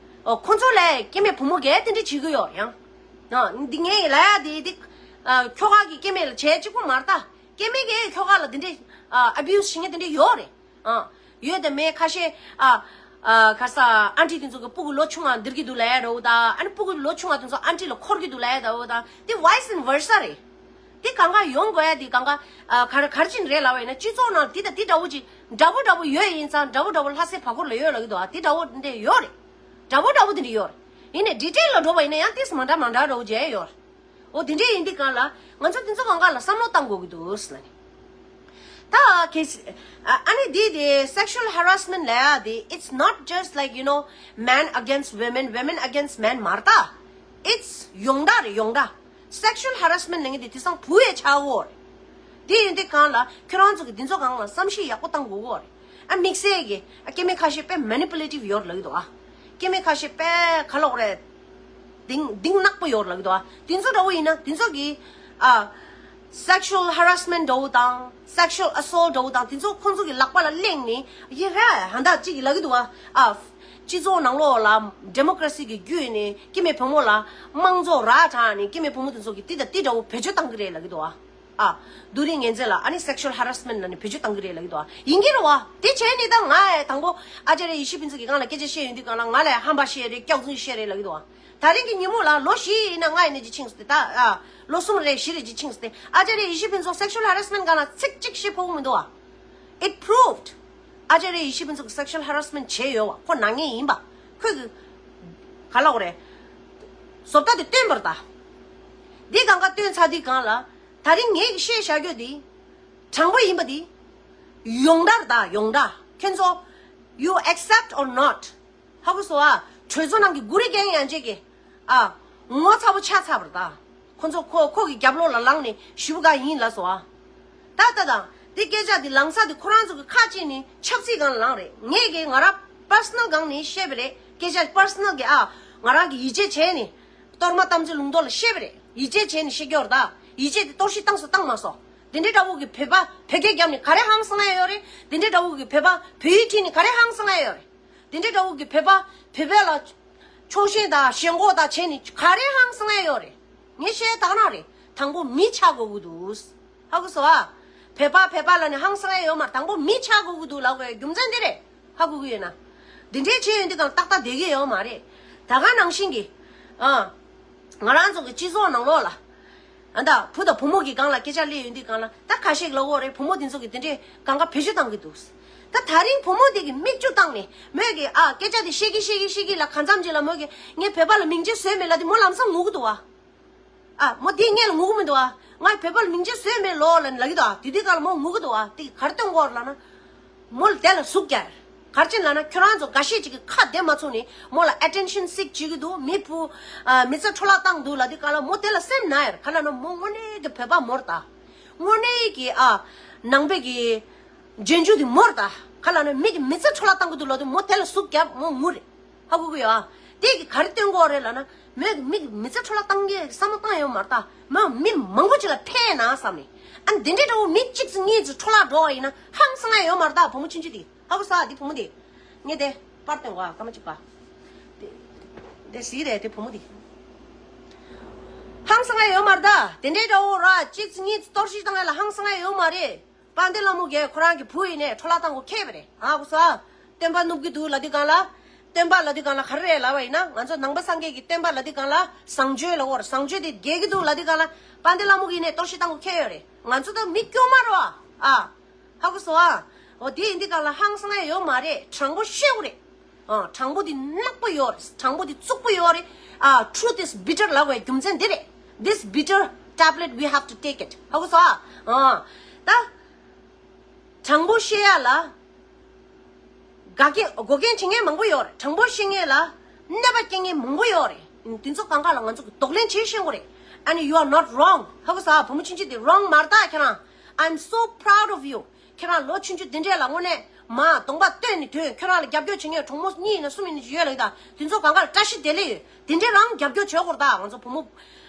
ཨོ་ཁོ་ཚོ་ལས་སྐྱེ་དམན་བུ་མོ་གས་དེ་འདྲ་བྱེད་ཀྱི་ཡོད་རེད་ཡང་། ཨ། འདི་ངས་ལབ་ཡ་དེ་དེ། ཨ། ཁྱོ་ག་གིས་སྐྱེ་དམན་ལ་བྱས་གཅིག་པོ་མ་རེད་ད། སྐྱེ་དམན་གྱིས་ཁྱོ་ག་ལ་དེ་འདྲ། ཨ། ཨ་བིའུ་སི་བྱེད་མཁན་དེ་འདྲ་ཡོད་རེད། ཨ། ཡོད་དེ་མེད་ཁ་ཤས། ཨ། ཨ། ག་རེ་ཟེར་ཨན་ཊི་དེ་ཚོ་གི་སྤུ་གུ་ལོ་ཆུང་བ་འདིར་གི་འདུག་ལབ་ཡ་འདྲ་བོ་དང་། ཨ་ནི་སྤུ་གུ་ལོ་ཆུང་བ་དེ་ཚོ་ཨན་ཊི་ལ་འཁོར་གི་འདུག་ལབ་ཡ་འདྲ་བོ་དང་། དེ་vice versa རེད། དེ་གང་ག་ཡོང་དགོས་ཡ་དེ་གང་ག་ཨ། ག་རེ་ག་རེ་བྱས་ནས་རེད་ལབ་པ་ཡིན་ན། སྤྱི་ཚོགས་ནང་དེ་དང་དེ་འདྲ་བོ་ཅིག་འདྲ་བོ་འདྲ་བོ་ཡོད་ཡིན་ཙང་། འདྲ་བོ་འདྲ་བོ་ལྷ་སའི་བར་སྐོར་ལ་ཡོད་ལབ་ཀྱི་འདུག་ཨ། དེ་འདྲ་བོ་འདི་འདྲ་ཡོད་རེད། འདྲ་བོ་འདྲ་བོ་འདི་འདྲ་ཡོད་རེད། ཡིན་ནའི་ཌི་ཊེལ་ལ་འགྲོ་བ་ཡིན་ན་ཡང་ཏིས་མ་འདྲ་མ་འདྲ་འདྲ་བོ་ཅིག་ཡོད་རེད། འོ་དེ་འདྲས་ཡིན་དུས་གང་ལ་ང་ཚོ་དེ་ཚོ་གང་ག་ལ་བསམ་བློ་བཏང་དགོས་ཀྱི་འདུག་ཟེར་ལབ་ནས། ད་གལ་སྲིད་ཨ་ནི་འདི་དེ་sexual harassment ལབ་ཡ་དེ། It's not just like, you know, man against women, women against men མ་རེད་ད། It's ཡོངས་གྲགས་རེད། ཡོངས་གྲགས། Sexual harassment ལབ་མཁན་དེ་དེང་སང་བུ་ཡས་ཆགས་ཡོད་རེད། དེ་ཡིན་དུས་གང་ལ་ཁྱོད་རང་ཚོ་གི་དེ་ཚོ་གང་ལ་བསམ་ཤེས་ཡག་པོ་བཏང་དགོས་ཀྱི་ཡོད་རེད། ཨ། དམིགས་བསལ་གྱི་ཨ། སྐྱེ་དམན་ཁ་ཤས་དཔེ་manipulative ཡོད་རེད་ལབ་ཀྱི་འདུག་ཨ། སྐྱེ་དམན་ཁ་ཤས་དཔེ་ག་ལབ་དགོས་རེད། གདེང་གདེང་ནག་པོ་ཡོད་ལབ་ཀྱི་འདུག་ཨ། དེ་ཚོ་འདྲ་བོ་ཡིན་ན་དེ་ཚོ་གི་ཨ། sexual harassment འདྲ་བོ་དང་sexual assault འདྲ་བོ་དང་དེ་ཚོ་ཁོང་ཚོ་གི་ལག་པ་ལ་གླེང་ནས་ཡེ་ར་ཧན་ད་ཅིག་ལབ་ཀྱི་འདུག་ཨ། ཨ། སྤྱི་ཚོགས་ནང་ལོགས་ལ་democracy གི་བརྒྱུད་ནས་སྐྱེ་དམན་བུ་མོ་ལ་དམངས་གཙོ་ར་དྲངས་ནས་སྐྱེ་དམན་བུ་མོ་དེ་ཚོ་གི་དེ་དང་དེ་འདྲ་བོ་བེད་སྤྱོད་བཏང་གི་རེད་ལབ་ཀྱི་འདུག་ཨ། ཨ། བསྡུ་རིགས་ངན་རྫས་ལ་ཨ་ནི་sexual harassment ལ་ནི་བེད་སྤྱོད་བཏང་གི་རེད་ལབ་ཀྱི་འདུག་ཨ། ཡིན་གྱི་རེད་བ། དེ་བྱས་ནས་ད་ང་ཡ་དང་པོ་ཨ་ཅར་ཡེ་ཤེས་ཕུན་ཚོགས་ཀྱི་སྒང་ལ་སྐད་ཆ་བཤད་ཡོང་དུས་སྒང་ལ་ང་ལ་ཧམ་པ་བཤད་རེད། སྐྱག་རྫུན་བཤད་རེད་ལབ་ཀྱི་འདུག་ཨ། ད་རིང་གི་ཉིན་མོ་ལ་ལོ་བཞི་ཡིན་ན་ང་ཡི་ནས་ཅི་ཆིངས་ཏེ་ད་ཨ། ལོ་གསུམ་རེད་བཞི་རེད་ཅི་ཆིངས་ཏེ་ཨ་ཅར་ཡེ་ཤེས་ཕུན་ཚོགས་sexual harassment སྒང་ལ་ཚིག་གཅིག་བཤད་ཕོད་མི་འདུག་ཨ། It proved ཨ་ཅར་ཡེ་ཤེས་ཕུན་ཚོགས་ཀྱི་sexual harassment བྱས་ཡོད་བ། ཁོ་ནག་ཉེས་ཡིན་པ། ཁོས་གི་ག་ལ་འོ་རེད། བཟོ་ལྟ་དེ་སྟོན་པར་ད། འདི་གང་ག་སྟོན་ཚར་དུས་སྒང་ལ། ད་རིང་ངས་གི་བཤད་བཞག་རྒྱུ་འདི། དྲང་པོ་ཡིན་པ་འདི། ཡོངས་གྲགས་ད་ཡོངས་གྲགས་ཁྱོད་ཚོ། You accept or not? ཧ་གོ་སོང་ཨ། གྲོས་ཚོགས་ནང་གི་གུ་རི་རྒན་ཡང་བྱེད་ཀྱི། ཨ། ངོ་ཚ་པོ་ཆགས་ཚར་བར་ད། ཁོ་ཚོ་ཁོ་ཁོ་གི་རྒྱབ་ལོགས་ལ་ལངས་ནས་ཞུ་ག་ཡིན་ལ་སོང་ཨ། ད་ད་ད། འདི་སྐད་ཆ་འདི་ལངས་ས་འདི་ཁོ་རང་ཚོ་གི་ཁ་ཅིག་ནི་ཆབ་སྲིད་སྒང་ལ་ལངས་རེད། ངས་གི་ང་རང་personal སྒང་ནས་བཤད་པ་རེད། སྐད་ཆ་personal གི་ཨ། ང་རང་གི་ཡིད་ཆེས་བྱས་ནས། གཏོར་མ་གཏམ་ཚོའི་ལུང་རྟོགས་ལ་བཤད་པ་རེད། ཡིད་ཆེས་བྱས་ནས་བཤད་རྒྱུ་རེད་ད། ཡིད་ཆེས་དེ་གཏོར་བཤིག་བཏང་སོང་བཏང་མ་སོང་། དེ་འདྲའི་འདྲ་བོ་གི་བོད་པ་བོད་སྐད་རྒྱབ་ནས་ག་རེ་ཧང་སང་ཡ་ཡོད་རེད། དེ་འདྲའི་འདྲ་བོ་གི་བོད་པ་བོད་ཡིག་ཁྲིད་ནས་ག་རེ་ཧང་སང་ཡ་ཡོད་རེད། དེ་འདྲའི་འདྲ་བོ་གི་བོད་པ་བོད་པ་ལ་ཕྱོགས་ཞེན་དང་ཞེན་ཁོག་དང་བྱས་ནས་ག་རེ་ཧང་སང་ཡ་ཡོད་རེད། ངས་བཤད་དག་ན་རེད། དང་པོ་མི་ཆགས་དགོས་ཀྱི་འདུག་ཧ་གོ་སོང་ཨ། བོད་པ་བོད་པ་ལ་ནི་ཧང་སང་ཡ་ཡོད་མ་རེད། དང་པོ་མི་ཆགས་དགོས་ཀྱི་འདུག་ལབ་དགོས་རྒྱུ་མཚན་འདི་རེད། ཧ་གོ་གི་ཡོད་ན། འདི་འདྲའི་བྱས་ཡོད་འདི་གང་ཏག་ཏག་བསྡད་ཀྱི་ཡོད་མ་རེད། ད་ག་ནང་བཞིན་གྱི། ཨ། ང་རང་ཚོ་གི་སྤྱི་ཚོགས་ནང་ལོགས་ལ། ཨ་ད་བུ་དང་བུ་མོ་གི་སྒང་ལ་སྐད་ཆ་སླེབས་ཡོང་དུས་སྒང་ལ་ད་ཁ་ཤས་ལ་འོ་རེད། བུ་མོ་འདི་ཚོ་གི་དེ་འདྲའི་གང་ག་བེད་སྤྱོད་བཏང་གི་འདུག་ད་ད་རིང་བུ་མོ་དེ་གི་མིག་ཆུ་བཏང་ནས་མོས་གི་ཨ་སྐད་ཆ་དེ་བཤད་གི་བཤད་གི་བཤད་གི་ལ་གང་འཚམ་ཅིག་ལ་མོས་གི་ངས་བོད་པ་ལ་མིང་ཆད་བཟོས་མེད་ལ་དེ་མོ་ལམ་སང་ངུ་གི་འདུག་ཨ། ཨ་མོ་དེ་ངས་ལ་ངུ་གི་མི་འདུག་ཨ། ང་བོད་པ་ལ་མིང་ཆད་བཟོས་མེད་ལོ་ལ་ལ་གི་འདུག་ཨ། དེ་དུས་སྒང་ལ་མོ་ངུ་གི་འདུག་ཨ། དེ་ག་རེ་སྟོན་གོ་ར་ལ་ན། མོ་ལ་དེ་ལ་ཟུག་རྒྱག་གར་ཅན་ལ་ན་ཁྱོད་རང་ཚོ་འགའ་ཤས་ཅིག་གི་ཁ་བདེ་མ་ཚུགས་ནས་མོ་ལ་attention seek བྱེད་ཀྱི་འདུག་མི་བུ། ཨ་མི་ཚེ་འཕྲོ་བརླག་བཏང་འདུག་ལབ་དུས་སྒང་ལ་མོ་དེ་ལ་སེམས་ན་ཡར་ག་ལ་ན་མོ་དངོས་གནས་ཀྱི་བོད་པ་མོར་ད། དངོས་གནས་ཀྱི་ཨ། ནང་པའི་གི་རྗེས་འཇུག་དེ་མོར་ད། ག་ལ་ན་མི་གི་མི་ཚེ་འཕྲོ་བརླག་བཏང་གི་འདུག་ལབ་དུས་མོ་དེ་ལ་ཟུག་རྒྱབ་མོ་ངུ་རེད། ཧ་གོ་གི་ཡོད་ཨ། དེ་གི་ག་རེ་སྟོན་གོ་རེད་ལབ་ན། མོས་མི་གི་མི་ཚེ་འཕྲོ་བརླག་བཏང་གི་བསམ་བློ་བཏང་ཡོད་མ་རེད་ད། མོས་མི་མང་པོ་ཅིག་ལ་ཕན་ན་བསམ་ནས། ཨ་འདི་འདྲའི་འདྲ་བོ་མི་གཅིག་ཙམ་གཉིས་ཙམ་འཕྲོ་བརླག་འགྲོ་བ་ཡིན་ན་ཧང་སང་ཡ་ཡོད་མ་རེད་ད། བུ་མོ་ཆུང་ཆུང་དེ་ཧ་གོ་ས། དེ་བུ་མོ་དེ་ངས་དེ་པར་སྟོན་གོ་ཨ། སྐར་མ་གཅིག་པ། དེ་དེ་གཟིགས་རེད་དེ་བུ་མོ་དེ། ཧང་སང་ཡ་ཡོད་མ་རེད་ད། དེ་འདྲའི་འདྲ་བོ་ར་གཅིག་ཙམ་གཉིས་ཙམ་གཏོར་བཤིག་བཏང་ཡ་ལ་ཧང་སང་ཡ་ཡོད་མ་རེད། དཔལ་ལྡན་ལྷ་མོ་གིས་ཁོ་རང་གི་བུ་ཡིན་ནས་འཕྲོ་བརླག་བཏང་གོ་མཁས་པ་རེད། ཧ་གོ་སོང་ཨ། སྟོན་པ་ནུབ་ཀྱི་འདུག་ལབ་དུས་སྒང་ལ། སྟོན་པ་ལབ་དུས་སྒང་ལ་ག་རེ་རེད་ལབ་པ་ཡིན་ན་ང་ཚོ་ནང་པ་སངས་རྒྱས་ཀྱི་སྟོན་པ་ལབ་དུས་སྒང་ལ་བཟང་སྤྱོད་ལབ་ཀྱི་ཡོད་རེད། བཟང་སྤྱོད་དེ་རྒྱས་ཀྱི་འདུག་ལབ་དུས་སྒང་ལ་དཔལ་ལྡན་ལྷ་མོ་གིས་ནས་གཏོར་བཤིག་བཏང་གོ་མཁས་ཡོད་རེད། ང་ཚོ་ད་མི་སྐྱོ་མ་རེད་བ། ཨ། ཧ་གོ་སོང་ཨ། འོ་དེ་ཡིན་དུས་སྒང་ལ་ཧང་སང་ཡ་ཡོད་མ་རེད། དྲང་པོ་བཤད་དགོས་རེད། ཨ། དྲང་པོ་དེ་ནག་པོ་ཡོད་རེད། དྲང་པོ་དེ་རྩུབ་པོ་ཡོད་རེད། ཨ། Truth is bitter ལབ་པའི་རྒྱུ་མཚན་འདི་རེད། This bitter tablet we have to take it. ཧ་གོ་སོང་ཨ། ཨ། ད། དྲང་པོ་བཤད་ཡ་ལ། དགའ་སྐྱེ་འགོག་རྐྱེན་བྱེད་མཁན་མང་པོ་ཡོད་རེད། དྲང་པོ་བཤད་མཁན་ལ་གནོད་པ་སྐྱེལ་མཁན་མང་པོ་ཡོད་རེད། དེ་ཚོ་གང་ག་ལ་ང་ཚོ་གི་གདོང་ལེན་བྱེད་ཤེས་དགོས་རེད། And you are not wrong. ཧ་གོ་སོང་ཨ། བུ་མོ་ཆུང་ཆུང་དེ་wrong མ་རེད་ད། ཁྱེད་རང་། I'm so proud of you. ཁྱེད་རང་ལོ་ཆུང་ཆུང་དེ་འདྲས་ལ་དངོས་གནས་མ་གདོང་པ་སྟོན་ནས་དོན་ཁྱོད་རང་ལ་རྒྱབ་སྐྱོར་བྱེད་མཁན་གྲོགས་མོ་གཉིས་ཡིན་ན་གསུམ་ཡིན་ན་ཡོད་ལ་ཡོད་ད། དེ་ཚོ་གང་ག་ལ་བཀྲ་ཤིས་བདེ་ལེགས་ཡོད། དེ་འདྲས་རང་རྒྱབ་སྐྱོར་བྱེད་དགོས་རེད་ད། ང་ཚོ་བུ་མོ།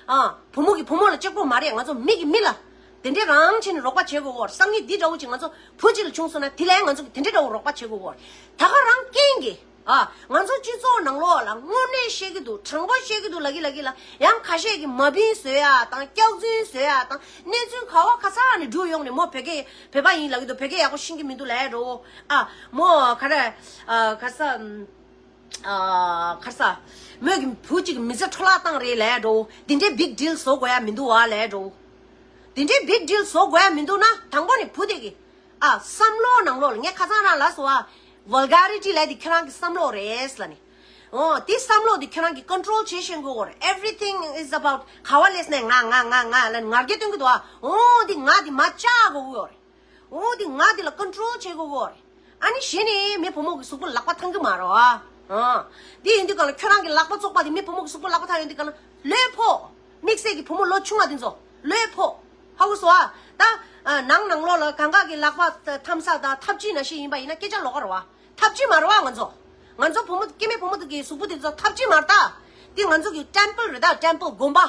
ཨ། བུ་མོ་གི་བུ་མོ་ལ་གཅིག་པོ་མ་རེད། ང་ཚོ་མི་གི་མི་ལ། དེ་འདྲས་རང་བྱས་ནས་རོགས་པ་བྱེད་དགོས་གོ། སང་ཉིན་འདི་འདྲ་བོ་ཅིག་ང་ཚོ་བུ་གཅིག་ལ་བྱུང་སོང་ན་དེ་ལ་ཡང་ང་ཚོ་གི་དེ་འདྲས་འདྲ་བོ་རོགས་པ་བྱེད་དགོས་གོ། ད་ག་རང་རྐྱེན་གྱིས། ཨ། ང་ཚོ་སྤྱི་ཚོགས་ནང་ལོགས་ལ་དངོས་གནས་བཤད་ཀྱི་འདུག་དྲང་པོ་བཤད་ཀྱི་འདུག་ལབ་ཀྱི་ལབ་ཀྱི་ལ། ཡང་ཁ་ཤས་ཀྱིས་མ་བིན་བཟོ་ཡ་དང་སྐྱག་རྫུན་བཟོ་ཡ་དང་གནས་ཚུལ་ག་བ་ག་ས་ནས་བསྒྲུགས་ཡོང་ནས་མོ་བོད་སྐད་བོད་པ་ཡིན་ལབ་ཀྱི་འདུག་བོད་སྐད་ཡག་པོ་ཤེས་ཀྱི་མི་འདུག་ལབ་ཡ་འགྲོ། ཨ། མོ་ག་རེ། ཨ། ག་ས། ཨ། ག་རེ་ཟ། མོས་ཀྱི་བུ་གཅིག་གི་མི་ཚེ་འཕྲོ་བརླག་བཏང་རེད་ལབ་ཡ་འགྲོ། དེ་འདྲའི་big deal བཟོ་དགོས་ཡ་མི་འདུག་བ་ལབ་ཡ་འགྲོ། དེ་འདྲའི་big deal བཟོ་དགོས་ཡ་མི་འདུག་ན་དང་པོ་ནས་བུ་དེ་གི། ཨ། བསམ་བློ་ནང་ལོགས་ལ་ངས་ཁ་སང་རང་ལབ་སོང་བ། Vulgarity ལབ་དེ་ཁྱོད་རང་གི་བསམ་བློ་རེད་ལབ་ནས། འོ། དེ་བསམ་བློ་དེ་ཁྱོད་རང་གི་control བྱེད་ཤེས་དགོས་ཀྱི་ཡོད་རེད། Everything is about ག་བ་སླེབས་ནས་ང་ང་ང་ང་ལབ་ནས་ང་རྒྱལ་སྟོན་གྱི་འདུག་བ། འོ། དེ་ང་དེ་མ་བཅག་དགོས་ཀྱི་ཡོད་རེད། འོ་དེ་ང་དེ་ལ་control བྱེད་དགོས་ཀྱི་ཡོད་རེད། ཨ་ནི་གཞི་ནས་མི་བུ་མོ་གི་གཟུགས་པོ་ལག་པ་འཐེན་གྱི་མ་རེད་བ། ཨ། དེ་ཡིན་དུས་གང་ལ་ཁྱོད་རང་གི་ལག་པ་བཙོག་པ་དེ་མི་བུ་མོ་གི་གཟུགས་པོ་ལག་པ་འཐེན་ཡོང་དུས་གང་ལ་ལོས་ཕོག་མིག་སེར་གྱི་བུ་མོ་ལོ་ཆུང་བ་དེ་ཚོ་ལོས་ཕོག་ཧ་གོ་སོང་ཨ། ད། ཨ། ནང་ནང་ལོགས་ལ་གང་ག་གི་ལག་པ་འཐམ་ས་དང་ཐབས་ཇུས་ནང་བཞིན་ཡིན་པ་ཡིན་ན་སྐད་ཆ་ལོགས་ཀ་རེད་བ། ཐབས་ཇུས་མ་རེད་བ་ང་ཚོ། ང་ཚོ་བུ་མོ་སྐྱེ་དམན་བུ་མོ་དེ་གི་གཟུགས་པོ་དེ་ཚོ་ཐབས་ཇུས་མ་རེད་ད། འདི་ང་ཚོ་གི་ཊེམ་པལ་རེད་ད། ཊེམ་པལ་དགོན་པ།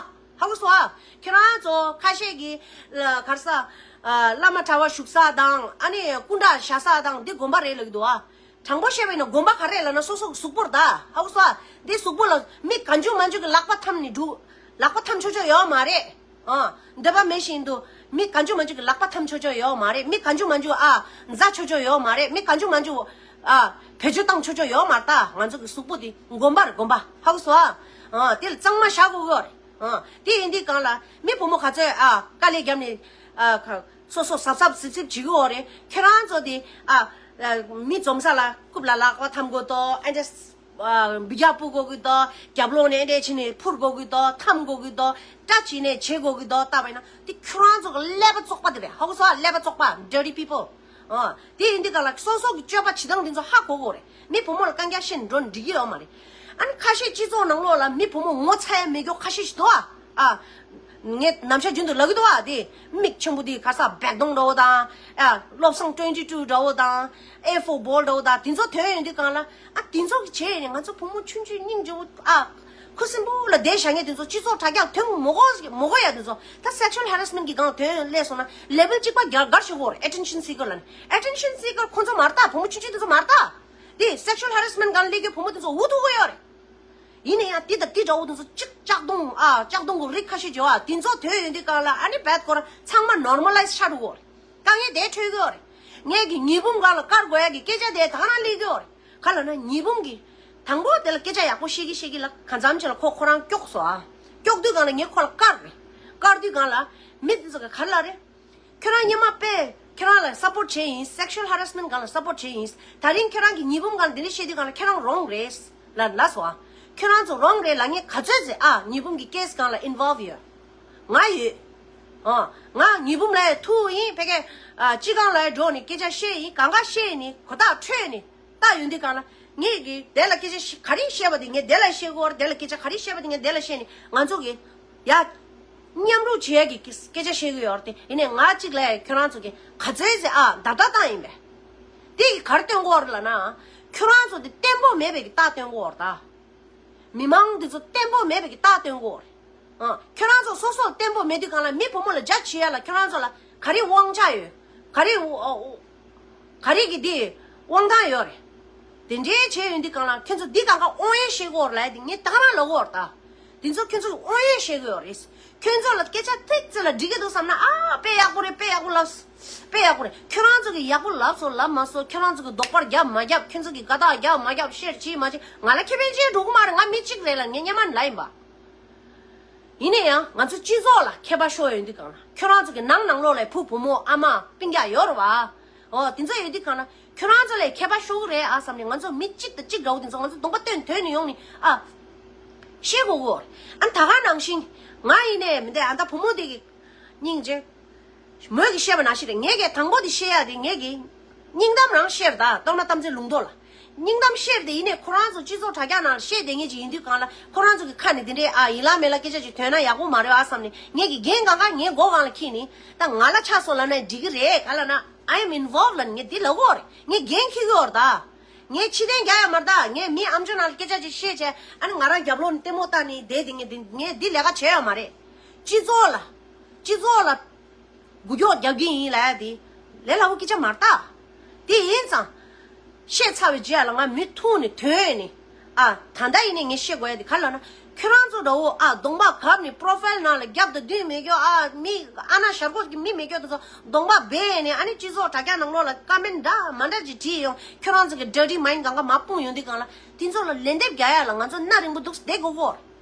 ཧ་གོ་སོང་ཨ། ཁྱེད་རང་ཚོ་ཁ་ཤས་ཀྱི་ལ་གར་ས་ཨ་བླ་མ་གྲྭ་བ་བཞུགས་ས་དང་ཨ་ནི་སྐུ་འདྲ་བཞག་ས་དང་འདི་དགོན་པ་རེད་ལབ་ཀྱི་འདུག་ཨ། དྲང་པོ་བཤད་པ་ཡིན་ན་དགོན་པ་ག་རེ་ལབ་ན་སོ་སོ་གི་གཟུགས་པོ་རེད་ད། ཧ་གོ་སོང་ཨ། འདི་གཟུགས་པོ་ལ་མི་གང་བྱུང་མང་བྱུང་གི་ལག་པ་འཐམ་ནས་འདུག་ལག་པ་འཐམ་ཆོག་ཆོག་ཡོད་མ་རེད། ཨ། འདོད་པ་མེད་བཞིན་དུ་མི་གང་བྱུང་མང་བྱུང་གི་ལག་པ་འཐམ་ཆོག་ཆོག་ཡོད་མ་རེད། མི་གང་བྱུང་མང་བྱུང་ཨ་འཛའ་ཆོག་ཆོག་ཡོད་མ་རེད། མི་གང་བྱུང་མང་བྱུང་ཨ་བེད་སྤྱོད་བཏང་ཆོག་ཆོག་ཡོད་མ་རེད་ད། ང་ཚོ་གི་གཟུགས་པོ་འདི་དགོན་པ་རེད། དགོན་པ། ཧ་གོ་སོང་ཨ། ཨ། དེ་ལ་གཙང་མ་བཞག་དགོས་ཀྱི་ཡོད་རེད། ཨ། དེ་ཡིན་དུས་གང་ལ་མི་བུ་མོ་ག་ཚོད་ཨ་དཀའ་ལས་བརྒྱབ་ནས་ཨ་ཁ་སོ་སོ་གཟབ་གཟབ་སིབ་སིབ་བྱེད་ཀྱི་ཡོད་རེད། ཁྱེད་རང་ཚོ་དེ་ཨ་ཨ་མི་འཛོམས་ས་ལ་རྐུབ་ལ་ལག་པ་འཐམ་དགོས་དོ། ཨ་འདྲ་ཨ་འབུད་རྒྱག་སྤུ་དགོས་ཀྱི་དོ། རྒྱབ་ལོགས་ནས་ཨ་འདྲ་བྱས་ནས་འཕུར་དགོས་ཀྱི་དོ། འཐམ་དགོས་ཀྱི་དོ། སྐྲ་བྱས་ནས་བྱེད་དགོས་ཀྱི་དོ། ལྟ་བ་ཡིན་ན་དེ་ཁྱེད་རང་ཚོ་གི་ཀླད་པ་བཙོག་པ་དེ་རེད། ཧ་གོ་སོང་ཨ། ཀླད་པ་བཙོག་པ། dirty people། ཨ། དེ་ཡིན་དུས་ག་ལ་སོ་སོ་གི་སྤྱོད་པ་བྱེད་སྟངས་དེ་ཚོ་ཧ་གོ་དགོས་རེད། མི་བུ་མོ་ལ་རྐང་རྐྱང་བཤད་ནས་འགྲོ་ནས་འགྲིག་གི་ཡོད་མ་རེད། ཨ་ནི་ཁ་ཤས་སྤྱི་ཚོགས་ནང་ལོགས་ལ་མི་བུ་མོ་ངོ་ཚ་ཡ་མེད་མཁན་ཁ་ཤས་ཤིག་འདུག་ཨ། ཨ། ངས་ནམ་ཞག་རྒྱུན་དུ་ལབ་ཀྱི་འདུག་ཨ། དེ་མིག་ཆེན་པོ་དེ་ག་ས་བེག་དོང་འདྲ་བོ་དང་། ཨ། བློ་བཟང་twenty two འདྲ་བོ་དང་། A four ball འདྲ་བོ་དང་དེ་ཚོ་ཐོན་ཡོང་དུས་གང་ལ། ཨ། དེ་ཚོ་གི་བྱས་ནས་ང་ཚོ་བུ་མོ་ཆུང་ཆུང་སྙིང་རྗེ་བོ། ཨ། ཁུ་སིམ་པོ་ལ་བསྡད་བཞག་མཁན་དེ་ཚོ་སྤྱི་ཚོགས་དྲ་རྒྱ་ཐོན་མི་དགོས་མི་དགོས་ཡ། དེ་ཚོ་ད་sexual harassment གི་སྒང་ཐོན་སླེབས་སོང་ན་level གཅིག་པ་རྒྱ་གར་ཞིག་དགོས་རེད། attention seeker ལ་ནི་attention seeker ཁོ་ཚོ་མ་རེད་ད། བུ་མོ་ཆུང་ཆུང་དེ་ཚོ་མ་རེད་ད། དེ་sexual harassment སྒང་སླེབས་མཁན་བུ་མོ་དེ་ཚོ་འུ་ཐུག་གི་ཡོད་རེད། ཡིན་ན་ཡང་དེ་དང་དེ་འདྲ་བོ་དེ་ཚོ་གཅིག་ལྕགས་གདོང་། ཨ། ལྕགས་གདོང་གི་རིགས་ཁ་ཤས་བྱེད་བ་དེ་ཚོ་ཐོན་ཡོང་དུས་གང་ལ་ཨ་ནི་བད་ཁོ་རང་ཚང་མ་normalize ཆགས་འགྲོ་གི་ཡོད་རེད། དཀའ་ངལ་དེ་འཕྲད་ཀྱི་ཡོད་རེད། ངས་ཀྱི་ཉི་འབུམ་སྒང་ལ་བཀར་དགོས་ཡ་གི་སྐད་ཆ་དེ་ད་ག་རང་སླེབས་ཀྱི་ཡོད་རེད། ག་ལབ་ན་ཉི་འབུམ་གྱིས་དང་པོ་དེ་ལ་སྐད་ཆ་ཡག་པོ་བཤད་ཀྱི་བཤད་ཀྱི་ལ་གང་འཚམ་ཅིག་ལ་ཁོ་ཁོ་རང་སྐྱོགས་སོང་ཨ། སྐྱོགས་དུས་སྒང་ལ་ངས་ཁོ་ལ་བཀར་རེད། བཀར་དུས་སྒང་ལ་མི་དེ་ཚོ་ག་ག་ལ་རེད། ཁྱོད་རང་སྔོན་མ་དཔེ་ཁྱོད་རང་ལ་support བྱས་ཡིན། sexual harassment སྒང་ལ་support བྱས་ཡིན། ད་རིང་ཁྱོད་རང་གི་ཉི་འབུམ་སྒང་ལ་འདི་འདྲ་བཤད་དུས་སྒང་ལ་ཁྱོད་རང་wrong རེད་ལབ་ལབ་སོང་ཨ། ཁྱོད་རང་ཚོ་wrong རེད་ལབ་མཁན་ག་ཚོད་ཅིག་ཨ་ཉི་འབུམ་གྱི་case སྒང་ལ་involve ཡོད། ང་ཡོད། ཨ། ང་ཉི་འབུམ་ལ་ཡ་ཐུག་ཡིན། ཕ་གིའི་ཨ་སྤྱི་ཁང་ལ་ཡ་འགྲོ་ནས་སྐད་ཆ་བཤད་ཡིན། གང་ག་བཤད་ནས་གོ་ཐག་འཕྲོད་ནས་ལྟ་ཡོང་དུས་སྒང་ལ་ངས་ཀྱི་དེ་ལ་སྐད་ཆ་བཤད་ག་རེ་བཤད་པ་དེ་ངས་དེ་ལ་བཤད་དགོས་རེད། དེ་ལ་སྐད་ཆ་ག་རེ་བཤད་པ་དེ་ངས་དེ་ལ་བཤད་ནས་ང་ཚོ་གི་ཡ་མཉམ་རུབ་བྱེད་ཡ་གི་སྐད་ཆ་བཤད་ཀྱི་ཡོད་རེད་དེ། ཡིན་ནའི་ང་གཅིག་ལ་ཡ་ཁྱོད་རང་ཚོ་གི་ག་ཚོད་ཅིག་ཨ་བརྡ་རྟགས་བཏང་ཡིན་པས། དེ་གི་ག་རེ་སྟོན་དགོས་རེད་ལབ་ན། ཁྱོད་རང་ཚོ་དེ་བརྟན་པོ་མེད་པའི་གི་རྟགས་སྟོན་དགོས་རེད་ད། མི་མང་འདི་ཚོ་བརྟན་པོ་མེད་པའི་གི་རྟགས་སྟོན་དགོས་རེད། ཨ། ཁྱོད་རང་ཚོ་སོ་སོ་བརྟན་པོ་མེད་དུས་སྒང་ལ་མི་བུ་མོ་ལ་རྒྱ་ཆེ་ཡ་ལ་ཁྱོད་རང་ཚོ་ལ་ག་རེ་དབང་ཆ་ཡོད། ག་རེ་ཨོ་ཨོ་ག་རེ་གི་དེ་དབང་ཐང་ཡོད་རེད། དེ་འདྲའི་བྱས་ཡོང་དུས་སྒང་ལ་ཁྱོད་ཚོ་འདི་གང་ག་དབང་ཡོད་བཤད་དགོས་རེད་ལབ་ཡ་དེ་ངས་ད་ག་རང་ལབ་དགོས་རེད་ད། དེ་ཚོ་ཁྱོད་ཚོ་དབང་ཡོད་བཤད་དགོས་ཡོད་རེད། ཁྱོད་ཚོ་ལ་སྐད་ཆ་ཐིག་ཙམ་ལ་འགྲིག་གི་འདུག་བསམ་ན་ཨ་དཔེ་ཡག་པོ་རེད། དཔེ་ཡག་པོ་ལབ། དཔེ་ཡག་པོ་རེད། ཁྱོད་རང་ཚོ་གིས་ཡག་པོ་ལབ་སོང་ལབ་མ་སོང་། ཁྱོད་རང་ཚོ་གིས་རྡོག་པར་རྒྱབ་མ་རྒྱབ། ཁྱོད་ཚོ་གིས་དགའ་རྟགས་རྒྱབ་མ་རྒྱབ། share བྱེད་མ་བྱེད། ང་ལ་ཁེ་ཕན་ཅི་ཡང་འགྲོ་གི་མ་རེད། ང་མི་གཅིག་རེད་ལ་ངས་སྔོན་མ་ནས་ལབ་ཡིན་པ། ཡིན་ན་ཡང་ང་ཚོ་སྤྱི་ཚོགས་ལ་ཁྱད་པར་ཤོར་ཡོང་དུས་སྒང་ལ་ཁྱོད་རང་ཚོ་གི་ནང་ནང་ལོགས་ལ་བུ་བུ་མོ་ཨ་མ་སྤུན་ཀྱག་ཡོད་རེད་བ། ཨོ་དེ་ཚོ་ཡོད་དུས་སྒང་ལ་ཁྱོད་རང་ཚོ་ལ་ཁྱད་པར་ཤོར་གི་རེད་ཨ་བསམ་ནས། ང་ཚོ་མི་གཅིག་དང་གཅིག་འདྲ་བོ་དེ་ཚོ་ང་ཚོ་གདོང་པ་སྟོན་ཐོན་ནས་ཡོང་ནས་ཨ་བཤད་དགོས་གོ། ཨ་ད་ག་ནང་བཞིན་ང་ཡིན་ནའི་མི་འདི་ཨ་ད་བུ་མོ་དེ་གི་སྙིང་རྗེ། མོས་ཀྱིས་བཤད་པ་ནང་བཞིན་རེད། ངས་ཀྱི་དང་པོ་དེ་བཤད་ཡ་དེ་ངས་ཀྱི་སྙིང་གཏམ་རང་བཤད་རེད་ད། གཏོར་མ་གཏམ་ཚེ་ལུང་རྟོགས་ལ་སྙིང་གཏམ་བཤད་རེད་དེ། ཡིན་ནའི་ཁོ་རང་ཚོ་སྤྱི་ཚོགས་དྲ་རྒྱ་ནང་ལ་བཤད་བསྡད་མཁན་ཅིག་ཡིན་དུས་སྒང་ལ་ཁོ་རང་ཚོ་གི་ཁ་ནས་དེ་འདྲའི་ཨ་ཡིན་ལ་མེད་ལ་སྐད་ཆ་ཅིག་ཐོན་ན་ཡག་པོ་མ་རེད་ཨ་བསམ་ནས། ངས་ཀྱི་འགན་གང་ག་ངའི་མགོ་སྒང་ལ་འཁྱེར་ནས་ད་ང་ལ་ཆགས་སོང་ལབ་ན་འགྲིག་གི་རེད། ག་ལབ་ན་I am involved ལབ་ནས་ངས་འདི་ལབ་ཀྱི་ཡོད་རེད། ངས་འགན་འཁྱེར་གྱི་ཡོད་རེད་ད། ངས་ཕྱི་རྟེན་རྒྱག་ཡ་མ་རེད་ད། ངས་མི་ཨམ་ཅོག་ནང་ལ་སྐད་ཆ་ཅིག་བཤད་བྱས་ཨ་ནི་ང་རང་རྒྱབ་ལོགས་ནས་ལྟད་མོ་ལྟ་ནས་བསྡད་དེ་ངས་འདི་ངས་འདི་ལས་ཀ་བྱས་ཡོད་མ་རེད། སྤྱི་ཚོགས་ལ་སྤྱི་ཚོགས་ལ་འགུལ་སྐྱོད་རྒྱག་གི་ཡིན་ལབ་ཡ་དེ་ལས་སླ་པོ་སྐད་ཆ་མ་རེད་ད། དེ་ཡིན་ཙང་། བཤད་ཚར་བའི་རྗེས་ལ་ང་མི་ཐུག་ནས་ཐོན་ནས་ཨ་ད་ལྟ་ཡིན་ནའི་ངས་བཤད་དགོས་ཡ་དེ་ག་རེ་ལབ་ན། ཁྱོད་རང་ཚོ་འདྲ་བོ་ཨ་གདོང་པ་གབ་ནས་པོ་རོ་ཕའིལ་ནང་ལ་རྒྱབ་དང་མདུན་མེད་རྒྱུ་ཨ་མི་ཨ་ན་ཞར་གོ་གི་མི་མེད་རྒྱུ་དེ་ཚོ་གདོང་པ་སྦས་ནས་ཨ་ནི་སྤྱི་ཚོགས་དྲ་རྒྱ་ནང་ལོགས་ལ་ཀ་མེན་འདྲ་མ་འདྲ་ཅིག་བྲིས་ཡོང་། ཁྱོད་རང་ཚོ་གི་dirty mind གང་ག་མར་སྤུངས་ཡོང་དུས་སྒང་ལ་དེ་ཚོ་ལ་ལན་འདེབས་རྒྱག་ཡ་ལ་ང་ཚོ་སྣ་རིང་པོ་འདུག་བསྡད་དགོས་གོ།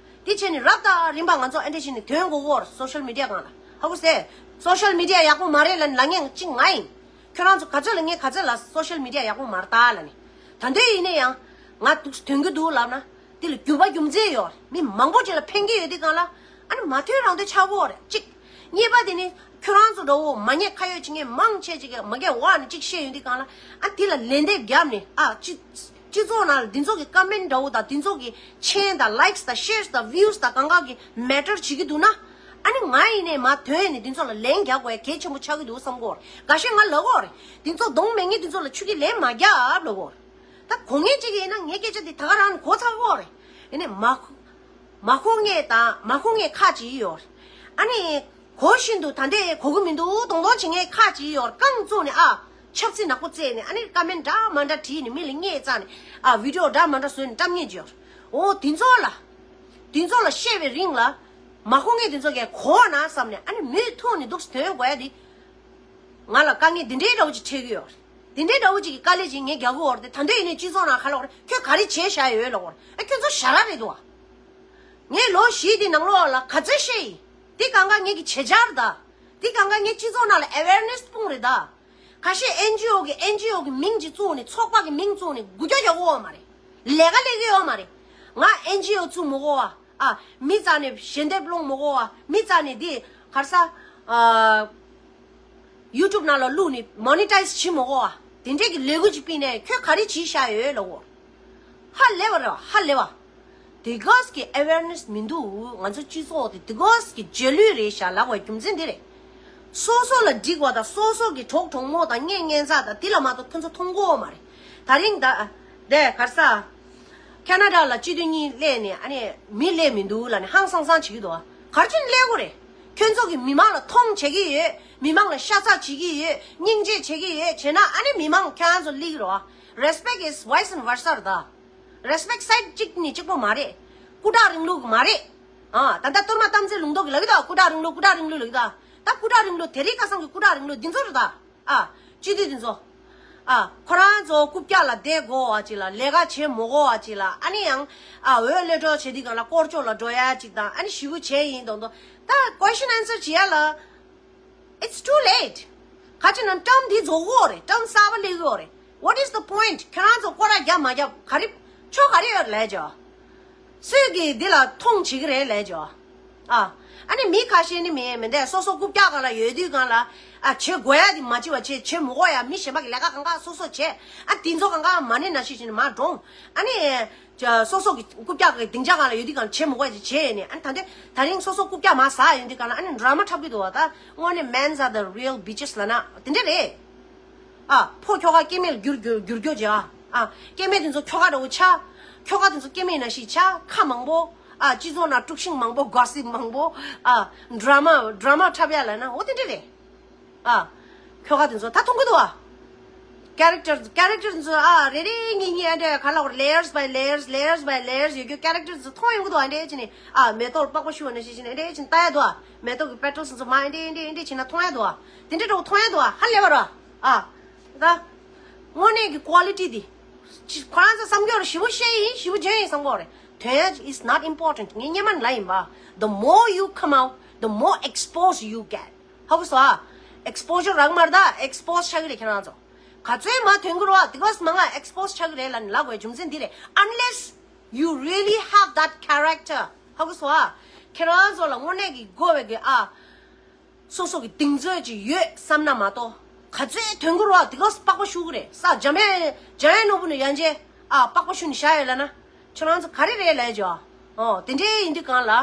དེ་བྱས་ནས་རབ་དང་རིམ་པ་ང་ཚོ་ཨ་འདྲ་བྱས་ནས་ཐོན་དགོས་གོ། སོ་ཤལ་མི་ཌི་ཡ་སྒང་ལ་ཧ་གོ་སོང་། སོ་ཤལ་མི་ཌི་ཡ་ཡག་པོ་མ་རེད་ལབ་ནས་ལབ་མཁན་གཅིག་ང་ཡིན། ཁྱོད་རང་ཚོ་ག་ཚོད་ལ་ངས་ག་ཚོད་ལ་སོ་ཤལ་མི་ཌི་ཡ་ཡག་པོ་མ་རེད་ད་ལབ་ནས། ད་འདོད་ཡིན་ན་ཡང་ང་འདུག་ཐོན་གྱི་འདུག་ལབ་ན། དེ་ལ་རྒྱུ་བ་རྒྱུ་མཚན་ཡོད་རེད། མི་མང་པོ་ཅིག་ལ་ཕན་གྱི་ཡོད་དུས་སྒང་ལ་ཨ་ནི་མ་ཐོན་རང་དོན་ཆགས་ཀྱི་ཡོད་རེད་གཅིག་གཉིས་པ་དེ་ནི་ཁྱོད་རང་ཚོ་འདྲ་བོ་མ་ཉེས་ཁ་ཡོད་བྱེད་མཁན་མང་ཆེ་ཅིག་གིས་མ་གིའི་འོག་ནས་གཅིག་བཤད་ཡོང་དུས་སྒང་ལ་ཨ་དེ་ལ་ལན་འདེབས་བརྒྱབ་ནས་ཨ་སྤྱི་སྤྱི་ཚོགས་ནང་ལ་འདི་ཚོ་གི་ཀ་མེན་འདྲ་བོ་དང་འདི་ཚོ་གི་མཆན་དང་ལའིཀ་སི་དང་ཤེར་སི་དང་བིའུ་སི་དང་གང་ག་གི་མེ་ཊར་བྱེད་ཀྱི་འདུག་ན། ཨ་ནི་ང་ཡིན་ནའི་མ་ཐོན་ནས་འདི་ཚོ་ལ་ལན་རྒྱག་དགོས་ཡ་གལ་ཆེན་པོ་ཆགས་ཀྱི་འདུག་བསམ་གྱི་ཡོད་རེད། འགའ་ཤས་ང་ལབ་ཀྱི་ཡོད་རེད། འདི་ཚོ་གདོང་མེད་མཁན་འདི་ཚོ་ལ་ཆུ་གིས་ལན་མ་རྒྱབ་ལབ་ཀྱི་ཡོད་རེད། ད་གོ་མཁན་གཅིག་གིས་ཡིན་ན་ངའི་སྐད་ཆ་འདི་ད་ག་རང་ནས་གོ་ཚར་གྱི་ཡོད་རེད། ཡིན་ནའི་མ་ཁུ- མ་གོ་མཁན་དང་མ་གོ་མཁན་ཁག་ཅིག་ཡོད། ཨ་ནི་གོ་བཞིན་དུ་ད་ལྟ་གོ་གི་མི་འདུག་གདོང་གདོང་བྱེད་མཁན་ཁག་ཅིག་ཡོད། རྐང་བཙུགས་ནས་ཨ་ཆབ་སྲིད་ནག་པོ་རྩེས་ནས་ཨ་ནི་ཀ་མེན་འདྲ་མ་འདྲ་བྲིས་ནས་མི་ལ་བརྙས་བཅག་ནས་ཨ་བི་ཌིའོ་འདྲ་མ་འདྲ་བཟོས་ནས་བཀྲམ་མཁན་ཅིག་ཡོད། འོ་དེ་ཚོ་ལ་དེ་ཚོ་ལ་བཤད་པའི་རིང་ལ་མ་གོ་མཁན་དེ་ཚོ་གས་གོ་ན་བསམ་ནས་ཨ་ནི་མུ་མཐུད་ནས་འདུག་སེ་ཐོན་དགོས་ཡ་དེ། ང་ལ་དཀའ་ངལ་འདི་འདྲའི་འདྲ་བོ་ཅིག་འཕྲད་ཀྱི་ཡོད་རེད། འདི་འདྲའི་འདྲ་བོ་ཅིག་གི་དཀའ་ལས་ཅིག་ངས་རྒྱག་གི་ཡོད་རེད་དེ། ད་འདོད་ཡིན་ནའི་སྤྱི་ཚོགས་ནང་ཁ་ལོག་རེད། ཁྱོད་ག་རེ་བྱས་བཞག་ཡོད་ལབ་དགོས་རེད། ཨ་ཁྱོད་ཚོ་ཞ་ར་རེད་འདུག་ཨ། ངས་ལོ་བཞི་འདི་ནང་ལོགས་ལ་ག་ཚོད་བཤད་ཡིན། འདི་གང་ག་ངེད་ཀྱི་བྱེད་འཆར་རེད་ད། འདི་གང་ག་ངས་སྤྱི་ཚོགས་ནང་ལ་ཨེ་ཝེར་ནེ་སི་སྤུངས་རེད་ད། ཁ་ཤས་ཨེན་ཇི་ཨོ་གི་ཨེན་ཇི་ཨོ་གི་མིང་ཅིག་བཙུགས་ནས་ཚོགས་པ་གི་མིང་བཙུགས་ནས་འགུལ་སྐྱོད་རྒྱག་གི་ཡོད་མ་རེད། ལས་ཀ་ལས་ཀྱི་ཡོད་མ་རེད། ང་ཨེན་ཇི་ཨོ་བཙུགས་མི་དགོས་ཨ། ཨ། མི་རྩ་ནས་ཞལ་འདེབས་སློང་མི་དགོས་ཨ། མི་རྩ་ནས་འདི་ག་རེ་ཟ། ཨ། ཡུ་ཊུབ་ནང་ལ་བླུགས་ནས་མོ་ནི་ཊའི་ཛི་བྱེད་མི་དགོས་ཨ། དེ་འདྲས་ཀྱི་ལས་འགུལ་ཅིག་སྤེལ་ནས་ཁྱོད་ག་རེ་བྱས་བཞག་ཡོད་ལབ་དགོས། ཧ་ལས་པ་རེད་བ། ཧ་ལས་པ། དེ་ག་ཙམ་གྱི་ཨེ་ཝེར་ནེ་སི་མི་འདུག་ང་ཚོ་སྤྱི་ཚོགས་དེ་དེ་ག་ཙམ་གྱི་རྗེས་ལུས་རེད་བཞག་ལབ་པའི་རྒྱུ་མཚན་འདི་རེད། སོ་སོ་ལ་འགྲིག་པ་དང་སོ་སོ་གི་གྲོགས་གྲོགས་མོ་དང་གཉེན་ཉེ་ཚན་དང་དེ་ལ་མ་གཏོགས་ཁྱོད་ཚོ་མཐོང་གི་ཡོད་མ་རེད། ད་རིང་ད་དེ་ག་རེ་ཟ། ཁ་ན་ཌ་ལ་སྤྱི་འཐུས་གཉིས་སླེབས་ནས་ཨ་ནི་མི་སླེབས་མི་འདུག་ལབ་ནས་ཧང་སང་སང་བྱེད་ཀྱི་འདུག་ག་རེ་བྱས་ནས་སླེབས་དགོས་རེད། ཁྱོད་ཚོ་གིས་མི་མང་ལ་མཐོང་བྱེད་ཀྱི་ཡོད། མི་མང་ལ་ཤ་ཚ་བྱེད་ཀྱི་ཡོད། སྙིང་རྗེ་བྱེད་ཀྱི་ཡོད་བྱས་ན་ཨ་ནི་མི་མང་ཁྱོད་རང་ཚོ་སླེབས་ཀྱི་རེད་བ། Respect is vice versa རེད་ད། Respect side གཅིག་ནས་གཅིག་པོ་མ་རེད། སྐུ་དྲག་རིང་ལུགས་མ་རེད། ཨ། ད་ལྟ་གཏོར་མ་དམ་ཚིག་ལུང་རྟོགས་ཀྱིས་ལབ་ཀྱི་འདུག་སྐུ་དྲག་རིང་ལུགས། སྐུ་དྲག་རིང་ལུགས་ལབ་ཀྱི་འདུག་ད་སྐུ་དྲག་རིང་ལུགས་དེ་རིང་ཁ་སང་གི་སྐུ་དྲག་རིང་ལུགས་འདི་ཚོ་རེད་ད། ཨ། སྤྱི་འཐུས་འདི་ཚོ། ཨ། ཁོ་རང་ཚོ་རྐུབ་བཀྱག་ལ་བསྡད་དགོས་པ་ཅིག་ལ་ལས་ཀ་བྱེད་མི་དགོས་པ་ཅིག་ལ་ཨ་ནི་ཡང་། ཨ། འོས་གློད་གྲོལ་བྱེད་དུས་སྒང་ལ་སྐོར་སྐྱོད་ལ་འགྲོ་ཡ་ཅིག་དང་ཨ་ནི་ཞེ་པོ་བྱས་ཡིན་མདོག་མདོག་ད་ཀོ་ཤན་ཨན་སར་བྱེད་ཡ་ལ། It's too late. ག་ཅི་ན་ཊརམ་འདི་རྫོགས་ཡོད་རེད། ཊརམ་གསར་པ་སླེབས་ཡོད་རེད། What is the point? ཁྱོད་རང་ཚོ་སྐོར་ར་རྒྱབ་མ་རྒྱབ་ག་རེ་ཆོ་ག་རེ་ཡོད་ལས་ཇོ། སུས་ཀྱིས་འདི་ལ་མཐོང་བྱེད་ཀྱི་རེད་ལས་ཇོ། ཨ། ཨ་ནི་མི་ཁ་ཤས་ནི་མི་མི་འདས་སོ་སོ་རྐུབ་བཀྱག་སྒང་ལ་ཡོད་དུས་སྒང་ལ། ཨ། བྱེད་དགོས་ཡ་འདི་མ་བྱེད་པ་བྱེད། བྱེད་མི་དགོས་ཡ་མི་གཞན་པ་གི་ལས་ཀ་གང་ག་སོ་སོ་བྱེད། ཨ། འདི་ཚོ་གང་ག་མ་ཎི་ན་ཤི་བྱས་ནས་མ་འགྲོ། ཨ་ནི། ཅ། སོ་སོ་གི་རྐུབ་བཀྱག་གི་སྡིངས་ཆ་སྒང་ལ་ཡོད་དུས་སྒང་ལ་བྱེད་མི་དགོས་ཅིག་བྱས་ནས་ཨ་ནི་ད་ལྟ་ད་རིང་སོ་སོ་རྐུབ་བཀྱག་མར་ཟག་ཡོང་དུས་སྒང་ལ་ཨ་ནི་ཌ་ར་མ་འཁྲབ་ཀྱི་འདུག་བ། ད་དངོས་གནས་men are the real bitches ལབ་ན་དེ་འདྲ་རེད། ཨ། ཕོ་ཁྱོ་ག་སྐྱེ་དམན་ལ་བསྒྱུར་བསྒྱུར་བསྒྱུར་རྒྱུ་བྱས། ཨ། ཨ། སྐྱེ་དམན་དེ་ཚོ་ཁྱོ་ག་འདྲ་བོ་ཆགས། ཁྱོ་ག་དེ་ཚོ་སྐྱེ་དམན་ནང་བཞིན་ཆགས། ཁ་མང་པོ། ཨ། སྤྱི་ཚོགས་ནང་དཀྲུག་ཤིང་མང་པོ། གོ་སིབ་མང་པོ། ཨ། ཌ་ར་མ་ཌ་ར་མ་འཁྲབ་ཡ་ལབ་ན་འོ་དེ་འདྲ་རེད། ཨ། ཁྱོ་ག་དེ་ཚོ་ད་མཐོང་གི་འདུག་ཨ། ཀེ་རེག་ཊར་ཀེ་རེག་ཊར་དེ་ཚོ་ཨ་རེ་རེ་གཉིས་གཉིས་ཨ་འདྲ་ག་ལ་བར་layers by layers, layers by layers ཡོད་རྒྱུ་ཀེ་རེག་ཊར་དེ་ཚོ་མཐོང་ཡོང་གི་འདུག་ཨ། འདྲ་བྱས་ནས་ཨ་མེ་ཏོག་པགས་པ་བཤུ་བ་ནང་བཞིན་བྱས་ནས་འདྲ་བྱས་ནས་ལྟ་ཡ་འདུག་ཨ། མེ་ཏོག་གི་པེ་ཊལ་སི་དེ་ཚོ་མར་འདྲ་འདྲ་འདྲ་བྱས་ན་མཐོང་ཡ་འདུག་ཨ། དེ་འདྲ་འདྲ་བོ་མཐོང་ཡ་འདུག་ཨ། ཧ་ལས་པ་ར་ཨ། ད་དངོས་གནས་ཀྱི་ཀོ་ལི་ཊི་དེ། ཅི་ཁོ་རང་ཚོ་བསམ་རྒྱུ་ར་ཞེ་པོ་བཤད་ཡིན། ཞེ་པོ་བརྗོད་ཡིན་བསམ་གོ་རེད། དོན་is not important. ངས་སྔོན་མ་ལབ་ཡིན་པ། The more you come out, the more exposed you get. ཧ་གོ་སོང་ཨ། ཨེག་སི་པོ་ཇར་རག་མ་རེད་ད། ཨེག་སི་པོ་སི་ཆགས་ཀྱི་རེད་ཁྱེད་རང་ཚོ། ག་ཚོད་མར་ཐོན་གྱི་རེད་བ། དེ་ག་ཙམ་མང་ང་ཨེག་སི་པོ་སི་ཆགས་ཀྱི་རེད་ལབ་ནས་ལབ་དགོས་རྒྱུ་མཚན་འདི་རེད། Unless you really have that character. ཧ་གོ་སོང་ཨ། ཁྱེད་རང་ཚོ་ལ་དངོས་གནས་ཀྱི་དགོས་པའི་གི་ཨ། སོ་སོ་གི་གདེང་ཚོད་ཅིག་ཡོད་བསམ་ན་མ་གཏོགས། ག་ཚོད་ཐོན་གྱི་རེད་བ། དེ་ག་ཙམ་པགས་པ་བཤུ་གི་རེད། ས་འཇམ་དབྱངས་འཇམ་དབྱངས་ནོར་བུ་ནས་ཡང་རྗེས་ཨ་པགས་པ་བཤུ་ནས་བཞག་ཡོད་ལབ་ན། ཁྱོད་རང་ཚོ་ག་རེ་རེད་ལབ་ཀྱི་ཡོད། ཨོ་དེ་འདྲའི་ཡིན་དུས་སྒང་ལ།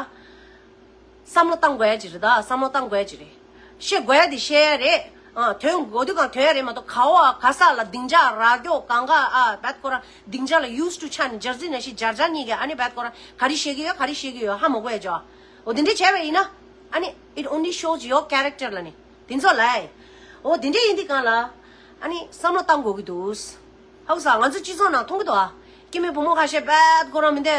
བསམ་བློ་བཏང་དགོས་ཡ་ཅིག་རེད་ད། བསམ་བློ་བཏང་དགོས་ཡ་ཅིག་རེད། བཤད་དགོས་ཡ་དེ་བཤད་ཡ་རེད། ཨ་ཐོན་དགོས་དུས་སྒང་ཐོན་ཡ་རེད་མ་གཏོགས་ག་བ་ག་ས་ལ་སྡིངས་ཆ་རག་ཀྱོག་གང་ག་ཨ་བད་ཁོ་རང་སྡིངས་ཆ་ལ་used to ཆགས་ནས་འཇར་ཟི་ནང་བཞིན་འཇར་འཇར་གཉིས་ཀས་ཨ་ནི་བད་ཁོ་རང་ག་རེ་བཤད་ཀྱི་ཡོད་ག་རེ་བཤད་ཀྱི་ཡོད་ཧ་མ་གོ་ཡ་ཅིག་ཨོ་དེ་འདྲ་བྱས་པ་ཡིན་ན་ཨ་ནི་it only shows your character ལབ་ནི་དེ་ཚོ་ལ། ཨོ་དེ་འདྲ་ཡིན་དུས་སྒང་ལ་ཨ་ནི་བསམ་བློ་བཏང་དགོས་ཀྱི་འདུག་ཧ་གོ་སོང་། ང་ཚོ་སྤྱི་ཚོགས་ནང་མཐོང་གི་འདུག་ཨ། སྐྱེ་དམན་བུ་མོ་ཁ་ཤས་རྦད་ཁོ་རང་མི་འདི་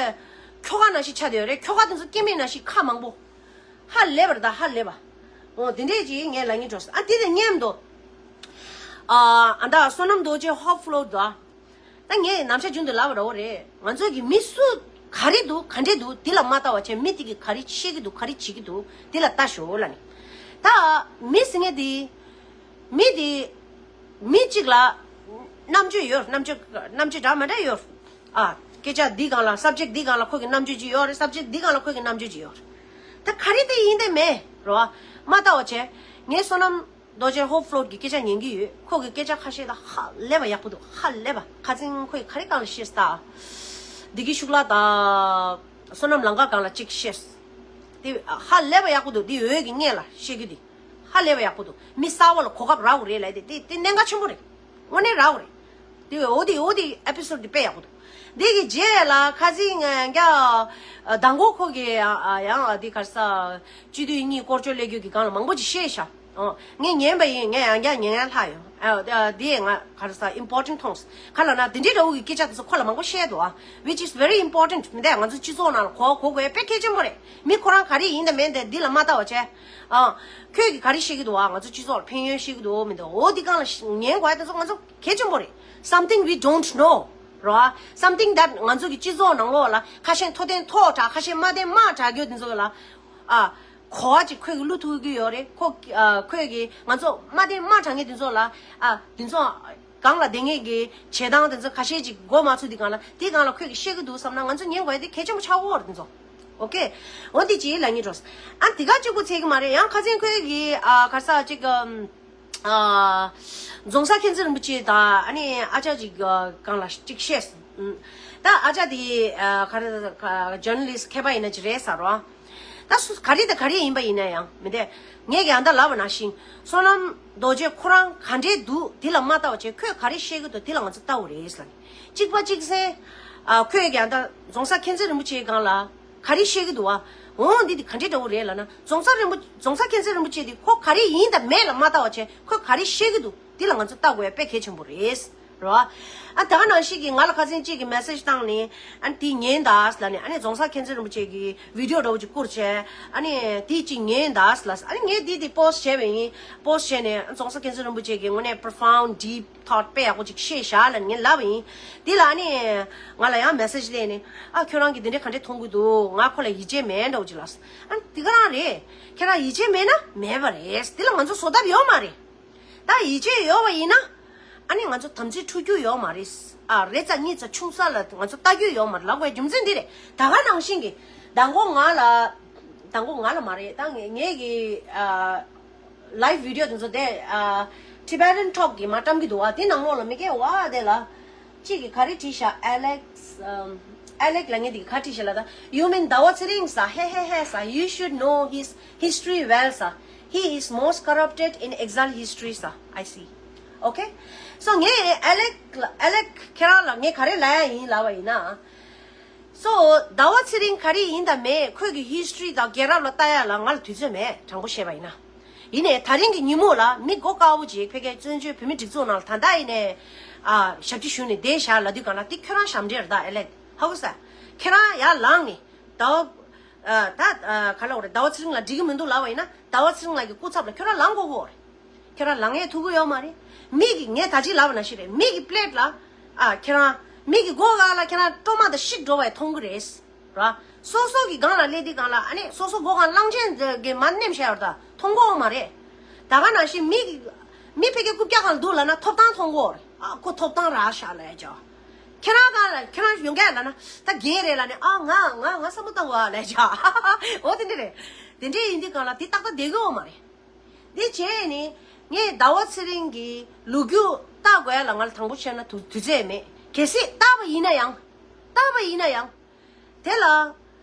ཁྱོ་ག་ནང་བཞིན་ཆགས་བསྡད་ཡོད་རེད། ཁྱོ་ག་དེ་ཚོ་སྐྱེ་དམན་ནང་བཞིན་ཁ་མང་པོ། ཧ་ལས་པ་རེད་ད་ཧ་ལས་པ། ཨོ་དེ་འདྲས་ཅིག་ངས་ལབ་སྙིང་བྲོ་སོང་ཨ། དེ་དང་མཉམ་དུ། ཨ་ཨ་ད་བསོད་ནམས་རྡོ་རྗེ་ཧོབ་ཕུ་ལོར་འདུག་ཨ། ད་ངས་ནམ་ཞག་རྒྱུན་དུ་ལབ་པ་རེད་བ་རེད། ང་ཚོ་གི་མི་སུ་ག་རེ་འདུག་ག་འདྲས་འདུག་དེ་ལ་མ་ལྟ་བ་བྱས་མི་དེ་གི་ག་རེ་བཤད་ཀྱི་འདུག་ག་རེ་བྱེད་ཀྱི་འདུག་དེ་ལ་ལྟ་ཤོག་ལབ་ནི། ད་མི་ཟེར་མཁན་དེ། མི་དེ། མི་གཅིག་ལ། རྣམ་དཔྱོད་ཡོད། རྣམ་དཔྱོད་རྣམ་དཔྱོད་འདྲ་མི་འདྲ་ཡོད། ཨ། སྐད་ཆ་འདི་སྒང་ལ་སབ་ཇེག་འདི་སྒང་ལ་ཁོ་གི་རྣམ་དཔྱོད་ཅིག་ཡོད་རེད། སབ་ཇེག་འདི་སྒང་ལ་ཁོ་གི་རྣམ་དཔྱོད་ཅིག་ཡོད་རེད། ད་ག་རེ་དེ་ཡིན་དེ་མེད་རོ། མ་ལྟ་བ་བྱས། ངས་བསོད་ནམས་རྡོ་རྗེ་ཧོབ་ཕུ་ལོར་གྱི་སྐད་ཆ་ཉན་གྱི་ཡོད། ཁོ་གི་སྐད་ཆ་ཁ་ཤས་ད་ཧ་ལས་པ་ཡག་པོ་འདུག་ཧ་ལས་པ། ཁ་སང་ཁོས་ག་རེ་སྒང་ལ་བཤད་ད། བདེ་སྐྱིད་ཤུགས་ལ་དང་། བསོད་ནམས་ལང་ཀ་སྒང་ལ་གཅིག་བཤད། དེ་ཧ་ལས་པ་ཡག་པོ་འདུག་དེ་འོས་ཀྱི་སྔོན་ལ་བཤད་རྒྱུ་དེ། ཧ་ལས་པ་ཡག་པོ་འདུག་མི་གསར་པ་ལ་གོ་སྐབས་རག་དགོས་རེད་ལབ་དེ་དེ་དེ་གནད་འགག་ཆེན་པོ་རེད། དངོས་གནས་རག་དགོས་རེད། དེ་བས་འོ་དེ་འོ་དེ་ཨེ་པི་སོ་ཌི་དེ་དཔེ་ཡག་པོ་འདུག་འདི་གི་རྗེས་ལ་ཁ་སང་ང་ཡང་བསྐྱར་མདང་དགོང་ཁོ་གི་ཡང་འདི་ག་རེ་ཟ། སྤྱི་འཐུས་གཉིས་སྐོར་སྐྱོད་སླེབས་རྒྱུ་གི་སྒང་ལ་མང་པོ་ཅིག་བཤད་ཤག་ཨོ། ངས་ཉན་པ་ཡིན། ངས་ཡང་བསྐྱར་ཉན་ཡང་ལྷག་ཡོང་། ཨ་འདི་ང་ག་རེ་ཟ་important ཐོངས། ག་ལབ་ན་འདི་འདྲའི་འདྲ་བོ་གི་སྐད་ཆ་དེ་ཚོ་ཁོ་ལ་མང་པོ་བཤད་འདུག་ཨ། Which is very important མི་འདུག་ང་ཚོ་སྤྱི་ཚོགས་ནང་ལ་གོ་གོ་དགོས་དཔེ་གལ་ཆེན་པོ་རེད། མི་ཁོ་རང་ག་རེ་ཡིན་དང་མིན་དང་འདི་ལ་མ་ལྟ་བ་བྱས། ཨ། ཁོས་གི་ག་རེ་བཤད་ཀྱི་འདུག་ཨ། ང་ཚོ་སྤྱི་ཚོགས་ལ་ཕན་ཡོན་བཤད་ཀྱི་འདུག་མི་འདུག་འོ་འདི་སྒང་ལ་ཉན་དགོས་ཡ་དེ་ཚོ་ང་ཚོ་གལ་ཆེན་པོ་རེད། Something we don't know རོ། Something that ང་ཚོ་གི་སྤྱི་ཚོགས་ནང་ལོགས་ལ་ཁ་ཤས་མཐོ་ལྡན་མཐོ་དྲགས། ཁ་ཤས་དམའ་ལྡན་དམའ་དྲགས་རྒྱུ་དེ་ཚོ་ལ། ཨ། གོ་བ་ཅིག་ཁོས་གི་བླུག་ཐུབ་ཀྱི་ཡོད་རེད། ཁོ། ཨ། ཁོས་གི་ང་ཚོ་དམའ་ལྡན་དམའ་དྲགས་མཁན་དེ་ཚོ་ལ། ཨ། དེ་ཚོ་སྒང་ལ་བསྡད་མཁན་གི་བྱེད་སྟངས་དེ་ཚོ་ཁ་ཤས་ཅིག་མགོ་མ་ཚོས་དེ་སྒང་ལ། དེ་སྒང་ལ་ཁོས་གི་བཤད་ཀྱི་འདུག་བསམ་ན་ང་ཚོ་ཉན་དགོས་ཡ་དེ་གལ་ཆེན་པོ་ཆགས་ཀྱི་ཡོད་རེད་དེ་ཚོ། ཨོ་ཁེ། འོ་འདི་ཅིག་ལབ་སྙིང་འདོད། ཨ། དེ་ག་གཅིག་པོ་ཚད་ཀྱི་མ་རེད། ཡང་ཁ་སང་ཁོས་གི། ཨ། ག་རེ་ཟ་ཅིག་ཨམ། ཨ། རྫོང་སར་མཁྱེན་བརྩེ་རིན་པོ་ཆེ་དང་ཨ་ནི་ཨ་ཅག་ཅིག་ཨ། སྒང་ལ་ཅིག་བཤད་སོང་། ཨུམ། ད་ཨ་ཅག་དེ། ཨ། ག་རེ། ཨ། ཇར་ནལ་ལིསྟ་མཁས་པ་ཡིན་ན་ཅིག་རེད་ཟེར་རོ། ད་སུ་ག་རེ་དང་ག་རེ་ཡིན་པ་ཡིན་ན་ཡང་མི་འདུག་ངས་ཀྱང་ད་ལབ་པ་ནང་བཞིན་བསོད་ནམས་རྡོ་རྗེ་ཁོ་རང་ག་འདྲས་འདུག་དེ་ལ་མ་ལྟ་བ་བྱས། ཁོས་ག་རེ་བཤད་ཀྱི་འདུག་དེ་ལ་ང་ཚོ་ལྟ་དགོས་རེད་ཟེར་ལབ་ནས། གཅིག་པ་གཅིག་སེ། ཨ། ཁོས་ཀྱང་ད་རྫོང་སར་མཁྱེན་བརྩེ་རིན་པོ་ཆེའི་སྒང་ལ་ག་རེ་བཤད་ཀྱི་འདུག་བ། འོ་འདི་འདི་ག་འདྲས་འདྲ་བོ་རེད་ལབ་ན། རྫོང་སར་རིན་པོ། རྫོང་སར་མཁྱེན་བརྩེ་རིན་པོ་ཆེ་འདི་ཁོ་ག་རེ་ཡིན་དང་མེད་ལ་མ་ལྟ་བ་བྱས། ཁོས་ག་རེ་བཤད་ཀྱི་འདུག་འདི་ལ་ང་ཚོ་ལྟ་དགོས་ཡ་དཔེ་གལ་ཆེན་པོ་རེད། རོ། ཨ། ད་ག་ནང་བཞིན་གྱི་ང་ལ་ཁ་སང་གཅིག་གིས་མེ་སེ་ཇི་བཏང་ནས། ཨ་ནི་དེ་ཉན་དང་ལབ་ནས། ཨ་ནི་རྫོང་སར་མཁྱེན་བརྩེ་རིན་པོ་ཆེ་གི་བི་ཌི་ཡོ་འདྲ་བོ་ཅིག་བསྐུར་བྱས། ཨ་ནི་དེ་ཅིག་ཉན་དང་ལབ། ཨ་ནི་ངས་དེ་དེ་པོ་སི་ཊི་བྱས་པ་ཡིན། པོ་སི་ཊི་བྱས་ནས་རྫོང་སར་མཁྱེན་བརྩེ་རིན་པོ་ཆེ་གི་དངོས་གནས་profound deep thought དཔེ་ཡག་པོ་ཅིག་བཤད་བཞག་ལབ་ངས་ལབ་པ་ཡིན། དེ་ལ་ཨ་ནི་ང་ལ་ཡང་མེ་སེ་ཇི་སླེབས་ནས། ཨ། ཁྱོད་རང་གིས་དེ་འདྲས་ག་འདྲས་མཐོང་གི་འདུག་ང་ཁོ་ལ་ཡིད་ཆེས་མེད་འདྲ་བོ་ཅིག་ལབ། ཨ་ནི་དེ་ག་རང་རེད། ཁྱེད་རང་ཡིད་ཆེས་མེད་ན་མེད་པ་རེད། དེ་ལ་ང་ཚོ་བཟོད་ཐབས་ཡོད་མ་རེད། ད་ཡིད་ཆེས་ཡོད་པ་ཡིན་ན། ཨ་ནི་ང་ཚོ་དམ་ཚིག་འཁྲུག་རྒྱུ་ཡོད་མ་རེད། ཨ། རེ་ཙམ་གཉིས་ཙམ་ཆུང་ས་ལ་ང་ཚོ་ལྟ་རྒྱུ་ཡོད་མ་རེད་ལབ་པའི་རྒྱུ་མཚན་འདི་རེད། ད་ག་ནང་བཞིན་གྱི་མདང་དགོང་ང་ལ། མདང་དགོང་ང་ལ་མ་རེད། ད་ངས་ངས་ཀྱི། ཨ། ལའིབ་བི་ཌི་ཡོ་དེ་ཚོ་དེ། ཨ། Tibetan Talk གི་མར་བཀྲམ་གྱི་འདུག་བ། དེ་ནང་ལོགས་ལ་མི་སྐད་བ་དེ་ལ། གཅིག་གིས་ག་རེ་བྲིས་ཤག་ཨ་ལེག་སི། ཨམ། ཨ་ལེག་ལབ་མཁན་དེ་གིས་ག་རེ་བྲིས་ཤག་ལབ་ད། You mean ཟླ་བ་ཚེ་རིང་ཟེར། ཧེ་ཧེ་ཧེ་ཟེར། You should know his history well ཟེར། He is most corrupted in exile history ཟེར། I see. Okay. So ངས་ཨ་ལེག་ལ། ཨ་ལེག་ཁྱེད་རང་ལ་ངས་ག་རེ་ལབ་ཡ་ཡིན་ལབ་པ་ཡིན་ན། So ཟླ་བ་ཚེ་རིང་ག་རེ་ཡིན་དང་མེད། ཁོས་ཀྱི་ཧི་སི་ཊོ་རི་དང་རྒྱལ་རབས་ལ་ལྟ་ཡ་ལ་ང་ལ་དུས་ཚོད་མེད། དྲང་པོ་བཤད་པ་ཡིན་ན། ཡིན་ནའི་ད་རིང་གི་ཉིན་མོ་ལ་མི་མགོ་དཀར་པོ་ཅིག་ཕ་གིའི་བཙན་བྱོལ་བོད་མིའི་སྒྲིག་འཛུགས་ནང་ལ་ད་ལྟ་ཡིན་ནའི། ཨ། ཞབས་ཕྱི་ཞུས་ནས་བསྡད་བཞག་ལབ་དུས་སྒང་ལ། དེ་ཁྱོད་རང་ཞབས་འདྲེན་རེད་ད་ཨ་ལེག། ཧ་གོ་སོང་། ཁྱེད་རང་ཡར་ལངས་ནས་ཟླ་བ། ཨ། ད། ཨ། ག་ལབ་དགོས་རེད། ཟླ་བ་ཚེ་རིང་ལ་འགྲིག་གི་མི་འདུག་ལབ་པ་ཡིན་ན། ཟླ་བ་ཚེ་རིང་ལགས་ཀྱི་སྐུ་ཚབ་ལ་ཁྱོད་རང་ལངས་དགོས་ཀྱི་ཡོད་རེད། ཁྱེད་རང་ལངས་ཡས་ཐུབ་ཀྱི་ཡོད་མ་རེད། མི་གིས་ངས་ད་ཅི་ལབ་པ་ནང་བཞིན་རེད། མི་གི་པི་ལེ་ཊི་ལ། ཨ། ཁྱེད་རང་། མི་གི་སྒོ་སྒང་ལ་ཁྱེད་རང་སྤྲོ་མ་དང་ཤིག་འགྲོ་བ་ཡི་མཐོང་གི་རེད། ར། སོ་སོ་གི་སྒང་ལ་སླེབས་དུས་སྒང་ལ། ཨ་ནི་སོ་སོ་སྒོ་སྒང་གླང་ཆེན་གྱི་མར་མནན་བཞག་ཡོད་རེད་ད། མཐོང་གི་ཡོད་མ་རེད། ད་ག་ནང་བཞིན་མི་གི། མི་ཕ་གིའི་རྐུབ་བཀྱག་སྒང་ལ་འདུག་ལབ་ན་ཐོབ་ཐང་མཐོང་གི་ཡོད་རེད། ཨ། ཁོ་ཐོབ་ཐང་རག་ཤག་ལབ་ཡ་ཅིག་ཁྱེད་རང་སྒང་ལ་ཁྱེད་རང་ཡོང་གི་ལབ་ན། ད་རྒན་རེད་ལབ་ནས། ཨ། ང་ང་ང་བསམ་བློ་བཏང་དགོས་ལབ་ཡ་ཅིག་འོ་དེ་འདྲ་རེད། དེ་འདྲ་ཡིན་དུས་སྒང་ལ་དེ་ཏག་ཏག་བསྡད་ཀྱི་ཡོད་མ་རེད། འདི་བྱས་ནས་ངས་ཟླ་བ་ཚེ་རིང་གི་ལོ་རྒྱུས་ལྟ་དགོས་ཡ་ལ་ང་ལ་དང་པོ་བཤད་ན་དུ་དུས་ཚོད་མེད། གལ་སྲིད་ལྟ་བ་ཡིན་ན་ཡང་། ལྟ་བ་ཡིན་ན་ཡང་། དེ་ལ།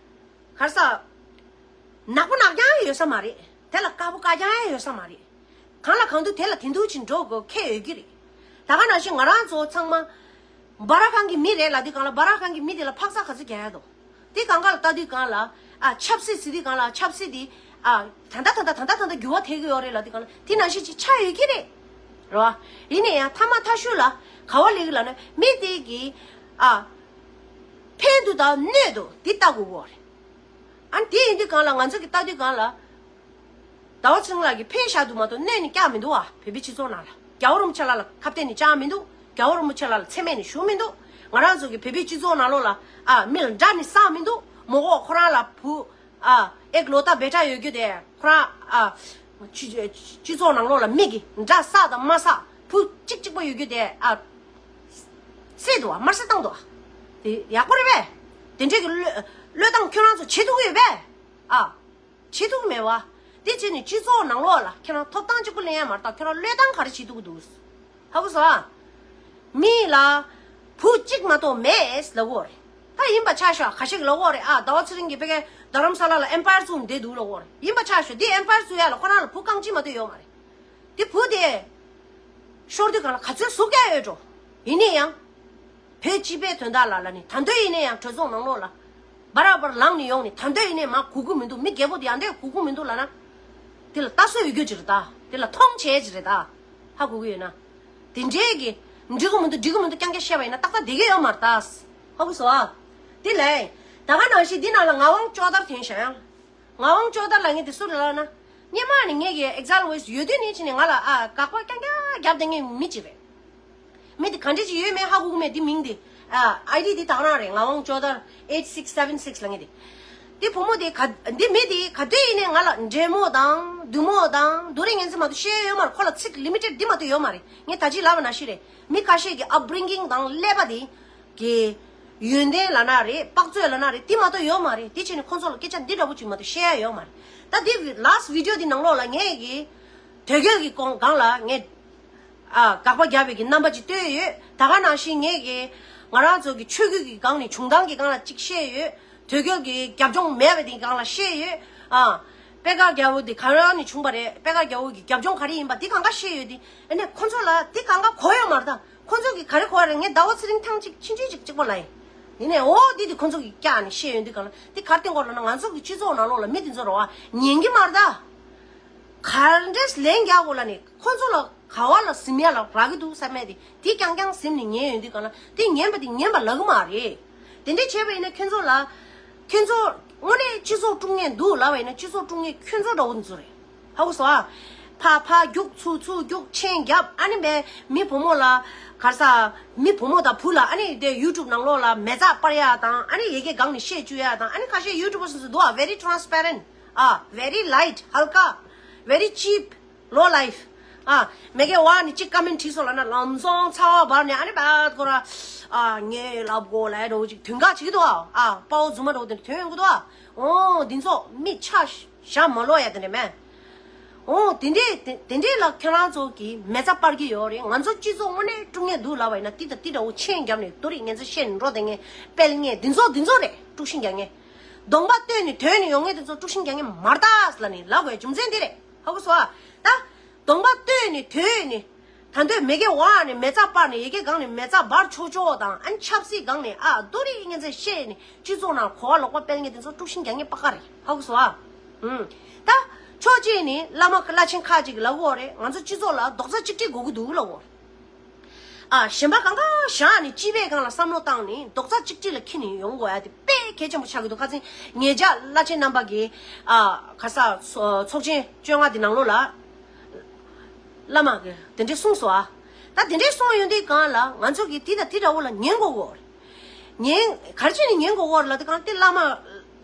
ག་རེ་ཟ། ནག་པོ་ནག་རྐྱང་ཡོད་ས་མ་རེད། དེ་ལ་དཀར་པོ་དཀར་རྐྱང་ཡོད་ས་མ་རེད། གང་ལ་གང་འདུལ་དེ་ལ་དེ་འདུལ་ཅིག་འགྲོ་དགོས་ཁེལ་ཡོད་ཀྱི་རེད། ད་ག་ནང་བཞིན་ང་རང་ཚོ་ཚང་མ། སྦ་ར་ཁང་གི་མི་རེད་ལབ་དུས་སྒང་ལ། སྦ་ར་ཁང་གི་མི་དེ་ལ་འཕག་འཚག་ག་ཚོད་རྒྱག་ཡ་འདུག་དེ་སྒང་ག་ལ་ལྟ་དུས་སྒང་ལ། ཨ། ཆབ་སྲིད་ཟེར་དུས་སྒང་ལ། ཆབ་སྲིད་དེ། ཨ། ད་ལྟ་ད་ལྟ་ད་ལྟ་ད་ལྟ་འགྱུར་བ་ཐེབས་ཀྱི་ཡོད་རེད་ལབ་དུས་སྒང་ལ། དེ་ནང་བཞིན་ཅིག་ཆགས་ཡོད་ཀྱི་རེད། རེད་བ། ཡིན་ན་ཡང་མཐའ་མ་མཐའ་གཞུག་ལ་ག་བ་སླེབས་ཀྱི་ལབ་ན། མི་དེ་གི། ཨ། ཕན་འདུག་དང་གནོད་འདུག་དེ་ལྟ་དགོས་ཀྱི་ཡོད་རེད། ཨ། དེ་ཡིན་དུས་སྒང་ལ་ང་ཚོ་གི་ལྟ་དུས་སྒང་ལ། ཟླ་བ་ཚེ་རིང་ལགས་ཀྱིས་ཕན་བཞག་འདུག་མ་གཏོགས་གནོད་ནི་བཀྱག་མི་འདུག་ཨ། བོད་པའི་སྤྱི་ཚོགས་ནང་ལ། རྒྱལ་བ་རིན་པོ་ཆེ་ལགས་ལ་ཁ་གཏད་ནས་བཅག་མི་འདུག་རྒྱལ་བ་རིན་པོ་ཆེ་ལགས་ལ་མཚན་སྨད་ནས་ཞུ་མི་འདུག་ང་རང་ཚོ་གི་བོད་པའི་སྤྱི་ཚོགས་ནང་ལོགས་ལ། ཨ། མི་ལ་དགྲ་ནི་བསགས་མི་འདུག་མོ་ཝོ་ཁོ་རང་ལ་བུ། ཨ། ཨེག་ལོ་ཏ་བེ་ཊ་ཡོད་རྒྱུ་དེ་ཁོ་རང་། ཨ། སྤྱི་སྤྱི་ཚོགས་ནང་ལོགས་ལ་མི་གི་དགྲ་བསགས་དང་མ་བསགས། བུ་གཅིག་གཅིག་པོ་ཡོད་རྒྱུ་དེ། ཨ། བསད་འདུག་ཨ། དམར་གསོད་བཏང་འདུག་ཨ། དེ་ཡག་པོ་རེད་པས། དེ་འདྲས་ཀྱི་བློས་བློས་བཏང་ཁྱོད་རང་ཚོ་བྱེད་ཐུབ་ཀྱི་ཡོད་པས། ཨ། བྱེད་ཐུབ་མེད་བ། དེ་བྱས་ནས་སྤྱི་ཚོགས་ནང་ལོགས་ལ་ཁྱེད་རང་ཐོབ་ཐང་གཅིག་པུ་ལེན་ཡ་མ་གཏོགས་ཁྱེད་རང་བློས་བཏང་ག་རེ་བྱེད་ཐུབ་ཀྱི་འདུག་ཧ་གོ་སོང་ཨ། མི་ལ་བུ་གཅིག་མ་གཏོགས་མེད་ལབ་ཀྱི་ཡོད་རེད། ད་ཡིན་པ་ཆ་བཞག་ཁ་ཤས་ཀྱིས་ལབ་ཀྱི་ཡོད་རེད། ཨ། ཟླ་བ་ཚེ་རིང་གིས་ཕ་གིའི་རྡ་རམ་ས་ལ་ལ་ཨེམ་པ་ཡར་བཙུགས་ནས་བསྡད་འདུག་ལབ་ཀྱི་ཡོད་རེད། ཡིན་པ་ཆ་བཞག་དེ་ཨེམ་པ་ཡར་བཙུགས་ཡ་ལ་ཁོ་རང་ལ་བུ་རྐང་གཅིག་མ་གཏོགས་ཡོད་མ་རེད། དེ་བུ་དེ་ཤོར་དུས་སྒང་ལ་ག་ཚོད་ཟུག་རྒྱག་ཡོད་འགྲོ། ཡིན་ནའི་ཡང་། བོད་སྤྱི་པའི་དོན་དག་ལ་ལ་ནི་ད་འདོད་ཡིན་ནའི་ཡང་གྲོས་ཚོགས་ནང་ལོགས་ལ་བར་བར་ལངས་ནས་ཡོང་ནས་ད་འདོད་ཡིན་ནའི་མ་གུ་གུ་མི་འདུག་མི་རྒད་པོ་དེ་ཡང་འདོད་གུ་གུ་མི་འདུག་ལ་ན། དེ་ལ་ལྟ་སྲོལ་ཡོད་རྒྱུ་ཅིག་རེད་ད། དེ་ལ་མཐོང་བྱས་ཅིག་རེད་ད། ཧ་གོ་གི་ཡོད་ན། དེ་འདྲའི་གི་འགྲིག་གི་མི་འདུག་འགྲིག་གི་མི་འདུག་རྐྱང་རྐྱང་བཤད་པ་ཡིན་ན་ཏག་ཏག་བསྡད་ཀྱི་ཡོད་མ་རེད་ད། ཧ་གོ་སོང་ཨ། དེ་ལས་ད་ག་ནང་བཞིན་འདི་ནང་ལ་ངག་དབང་ཅོག་དར་དེ་བཞིན་ཡང་། ངག་དབང་ཅོག་དར་ལ་ངས་དེ་སུ་རེད་ལབ་ན། སྙེ་མ་ནི་ངས་ཀྱི་ཨེག་ཛལ་ཝེ་སི་ཡོད་དུས་ནས་ཕྱིན་ནས་ང་ལ་ཨ་དགག་པ་རྐྱང་རྐྱང་རྒྱབ་བསྡད་མཁན་མི་གཅིག་རེད། མི་དེ་ག་འདྲ་ཅིག་ཡོད་མེད་ཧ་གོ་གི་མེད་དེ་མིང་དེ། ཨ་ཨའི་ཌི་དེ་དག་རང་རེད། ངག་དབང་ཅོག་དར་ཨེ་ཊི་སིག་སེ་ཝེན་སིག་ལ་ངས་དེ། དེ་བུ་མོ་དེ་ག་འདི་མི་དེ་ག་དུས་ཡིན་ནས་ང་ལ་འདྲེ་མོ་དང་བདུད་མོ་དང་རྡོ་རིང་ངན་ཚད་མ་གཏོགས་བཤད་ཡོད་མ་རེད། ཁོ་ལ་ཚིག་ལི་མི་ཊེཌ་འདི་མ་གཏོགས་ཡོད་མ་རེད། ངས་ད་ཅི་ལབ་པ་ནང་བཞིན་རེད། མི་ཁ་ཤས་ཀྱི་ཨབ་རིང་གིང་དང་ཀླད་པ་དེ། གི། ཡོན་ཏན་ལབ་ན་རེད། དཔག་ཚོད་ལབ་ན་རེད། དེ་མ་གཏོགས་ཡོད་མ་རེད། དེ་བྱས་ནས་ཁོ་ཚོ་ལ་སྐད་ཆ་འདི་འདྲ་པོ་ཅིག་མ་གཏོགས་བཤད་ཡ་ཡོད་མ་རེད། ད་འདི་ལཱ་སི་ཊི་བི་ཌི་ཡོ་འདི་ནང་ལོགས་ལ་ངས་གི། དོལ་རྒྱལ་གྱི་སྒང་ལ་ངས། ཨ་དགག་པ་རྒྱབ་པའི་གི་རྣམ་པ་ཅིག་བཏོན་ཡོད། ད་ག་ནང་བཞིན་ངས་གི། ང་རང་ཚོ་གི་ཆོས་བརྒྱུད་ཀྱི་སྒང་ནས་བྱུང་སྟངས་ཀྱི་སྒང་ལ་ཅིག་བཤད་ཡོད། དོལ་རྒྱལ་གྱི་རྒྱབ་ལྗོངས་མེད་པ་དེའི་སྒང་ལ་བཤད་ཡོད། ཨ། པད་དཀར་རྒྱལ་པོ་དེ་ག་རང་ནས་བྱུང་བ་རེད། པད་དཀར་རྒྱལ་པོ་གི་རྒྱབ་ལྗོངས་ག་རེ་ཡིན་པ་དེ་གང་ག་བཤད་ཡོད་དེ། ཨ་ནི་ཁོ་ཚོ་ལ་དེ་གང་ག་གོ་ཡོད་མ་རེད་ད། ཁོ་ཚོ་གི་ག་རེ་གོ་བ་རེད། ངས་ཟླ་བ་ཚེ་རིང་ཐེངས་གཅིག་ཕྱིན་ཆད་ཅིག་གཅིག་པ་ལ་ཡིན། ཡིན་ནའི་འོ་དེ་དེ་ཁོ་ཚོ་གི་བཀྱག་ནས་བཤད་ཡོད་དུས་གང་ལ་དེ་ག་རེ་བསྟན་གོ་ལབ་ན། ང་ཚོ་གི་སྤྱི་ཚོགས་ནང་ལོགས་ལ་མི་དེ་ཚོ་རེད་བ་ཉན་གི་མ་རེད་ད། ག་འདྲས་ལན་རྒྱག་དགོས་ལབ་ནས་ཁོ་ཚོ་ལ་ག་བ་ལ་ཟིན་ཡ་ལ་རག་གི་འདུག་བསམ་མེད་དེ་དེ་རྐྱང་རྐྱང་ཟིན་ནས་ཉན་ཡོང་དུས་གང་ལ་དེ་ཉན་པ་དེ་ཉན་པ་ལབ་གི་མ་རེད། དེ་འདྲས་བྱས་པ་ཡིན་ན་ཁྱོད་ཚོ་ལ། ཁྱོད་ཚོ་དངོས་གནས་སྤྱི་ཚོགས་དཀྲུག་མཁན་འདུག་ལབ་པ་ཡིན་ན་སྤྱི་ཚོགས་དཀྲུག་མཁན་ཁྱོད་ཚོ་འདྲ་བོ་འདི་ཚོ་རེད། ཧ་གོ་སོང་ཨ། ཕ་ཕ་རྒྱུག་ཚུགས་ཚུགས་རྒྱུག་མཆན་རྒྱབ། ཨ་ནི་མི་མི་བུ་མོ་ལ་ག་ས་མི་བུ་མོ་དང་བུ་ལ་ཨ་ནི་དེ་ཡུ་ཊུབ་ནང་ལོགས་ལ་མེ་བཙའ་སྤར་ཡ་དང་། ཨ་ནི་ཡ་གི་སྒང་ནས་བཤད་བཅུག་ཡ་དང་། ཨ་ནི་ཁ་ཤས་ཡུ་ཊུབ་པར་སོ་སོ་འདུག་ཨ། very transparent ཨ། very light ཧལ་ཀ very cheap low life ཨ། མེ་གེ་ཝ་ནི་གཅིག་ཀ་མེན་བྲིས་སོང་ལབ་ན་ལམ་སང་ཚ་བ་འབར་ནས་ཨ་ནི་བད་ཁོ་ར་ཨ་ངས་ལབ་དགོས་ལབ་འདྲ་བོ་ཅིག་དོན་དག་བྱེད་ཀྱི་འདུག་ཨ། ཨ་དཔའ་བོ་རྫུན་མ་འདྲ་བོ་དེ་འདྲ་ཐོན་ཡོང་གི་འདུག་ཨ། འོ་འདི་ཚོ་མི་ཆ་ཞག་མ་ལོག་ཡ་དེ་འདྲ་མེད། འོ་དེ་འདྲས་དེ་དེ་འདྲས་ལ་ཁྱེད་རང་ཚོ་གིས་མེ་བཙའ་སྤར་གྱི་ཡོད་རེད། ང་ཚོ་སྤྱི་ཚོགས་དངོས་གནས་དཀྲུག་མཁན་འདུག་ལབ་པ་ཡིན་ན་དེ་དང་དེ་འདྲ་བོ་མཆན་བརྒྱབ་ནས་རྡོ་རིང་ངན་ཚད་བཤད་ནས་འགྲོ་བསྡད་མཁན་སྤེལ་མཁན་འདི་ཚོ་འདི་ཚོ་རེད། དཀྲུག་ཤིང་རྒྱག་མཁན། གདོང་པ་སྟོན་ནས་དོན་ནས་ཡོང་མཁན་དེ་ཚོ་དཀྲུག་ཤིང་རྒྱག་མཁན་མ་རེད་ད་ལབ་ནས་ལབ་དགོས་རྒྱུ་མཚན་འདི་རེད། ཧ་གོ་སོང་ཨ། ད། གདོང་པ་སྟོན་ནས་དོན་ནས། ད་འདོད་མེ་གེ་ཝ་ནས་མེ་བཙའ་སྤར་ནས་ཡ་གི་སྒང་ནས་མེ་བཙའ་འབར་ཆོག་ཆོག་དང་། ཨ་ནི་ཆབ་སྲིད་སྒང་ནས་ཨ་རྡོ་རིང་ངན་ཚད་བཤད་ནས་སྤྱི་ཚོགས་ནང་གོ་བ་ལོག་པ་སྤེལ་མཁན་དེ་ཚོ་དཀྲུག་ཤིང་རྒྱག་མཁན་པ་ཀ་རེད། ཧ་གོ་སོང་ཨ། ཨུམ། ད། ཕྱོགས་གཅིག་ནས་བླ་མ་བླ་ཆེན་ཁག་ཅིག་ལབ་ཀྱི་ཡོད་རེད། ང་ཚོ་སྤྱི་ཚོགས་ལ་རྡོག་རྩ་གཅིག་སྒྲིལ་དགོས་ཀྱི་འདུག་ལབ་ཀྱི་ཡོད་རེད། ཨ་གཞན་པ་གང་ག་བཞག་ནས་སྤྱི་པའི་སྒང་ལ་བསམ་བློ་བཏང་ནས་རྡོག་རྩ་གཅིག་སྒྲིལ་ལ་འཁྱེར་ནས་ཡོང་དགོས་ཡ་དེ་དཔེ་གལ་ཆེན་པོ་ཆགས་ཀྱི་འདུག་ཁ་སང་ཉེ་ཆར་བླ་ཆེན་རྣམ་པ་གིས་ཨ་ག་ས་ཚོགས་ཆེན་བཅོ་ལྔ་དེ་ནང་ལོགས་ལ། བླ་མ་གིས་དེ་འདྲས་གསུངས་སོང་ཨ། ད་དེ་འདྲས་གསུངས་ཡོང་དུས་སྒང་ལ་ང་ཚོ་གིས་དེ་དང་དེ་འདྲ་བོ་ལ་ཉན་དགོས་ཀྱི་ཡོད་རེད། ཉན། ག་རེ་བྱས་ནས་ཉན་དགོས་ཀྱི་ཡོད་རེད་ལབ་དུས་སྒང་དེ་བླ་མ་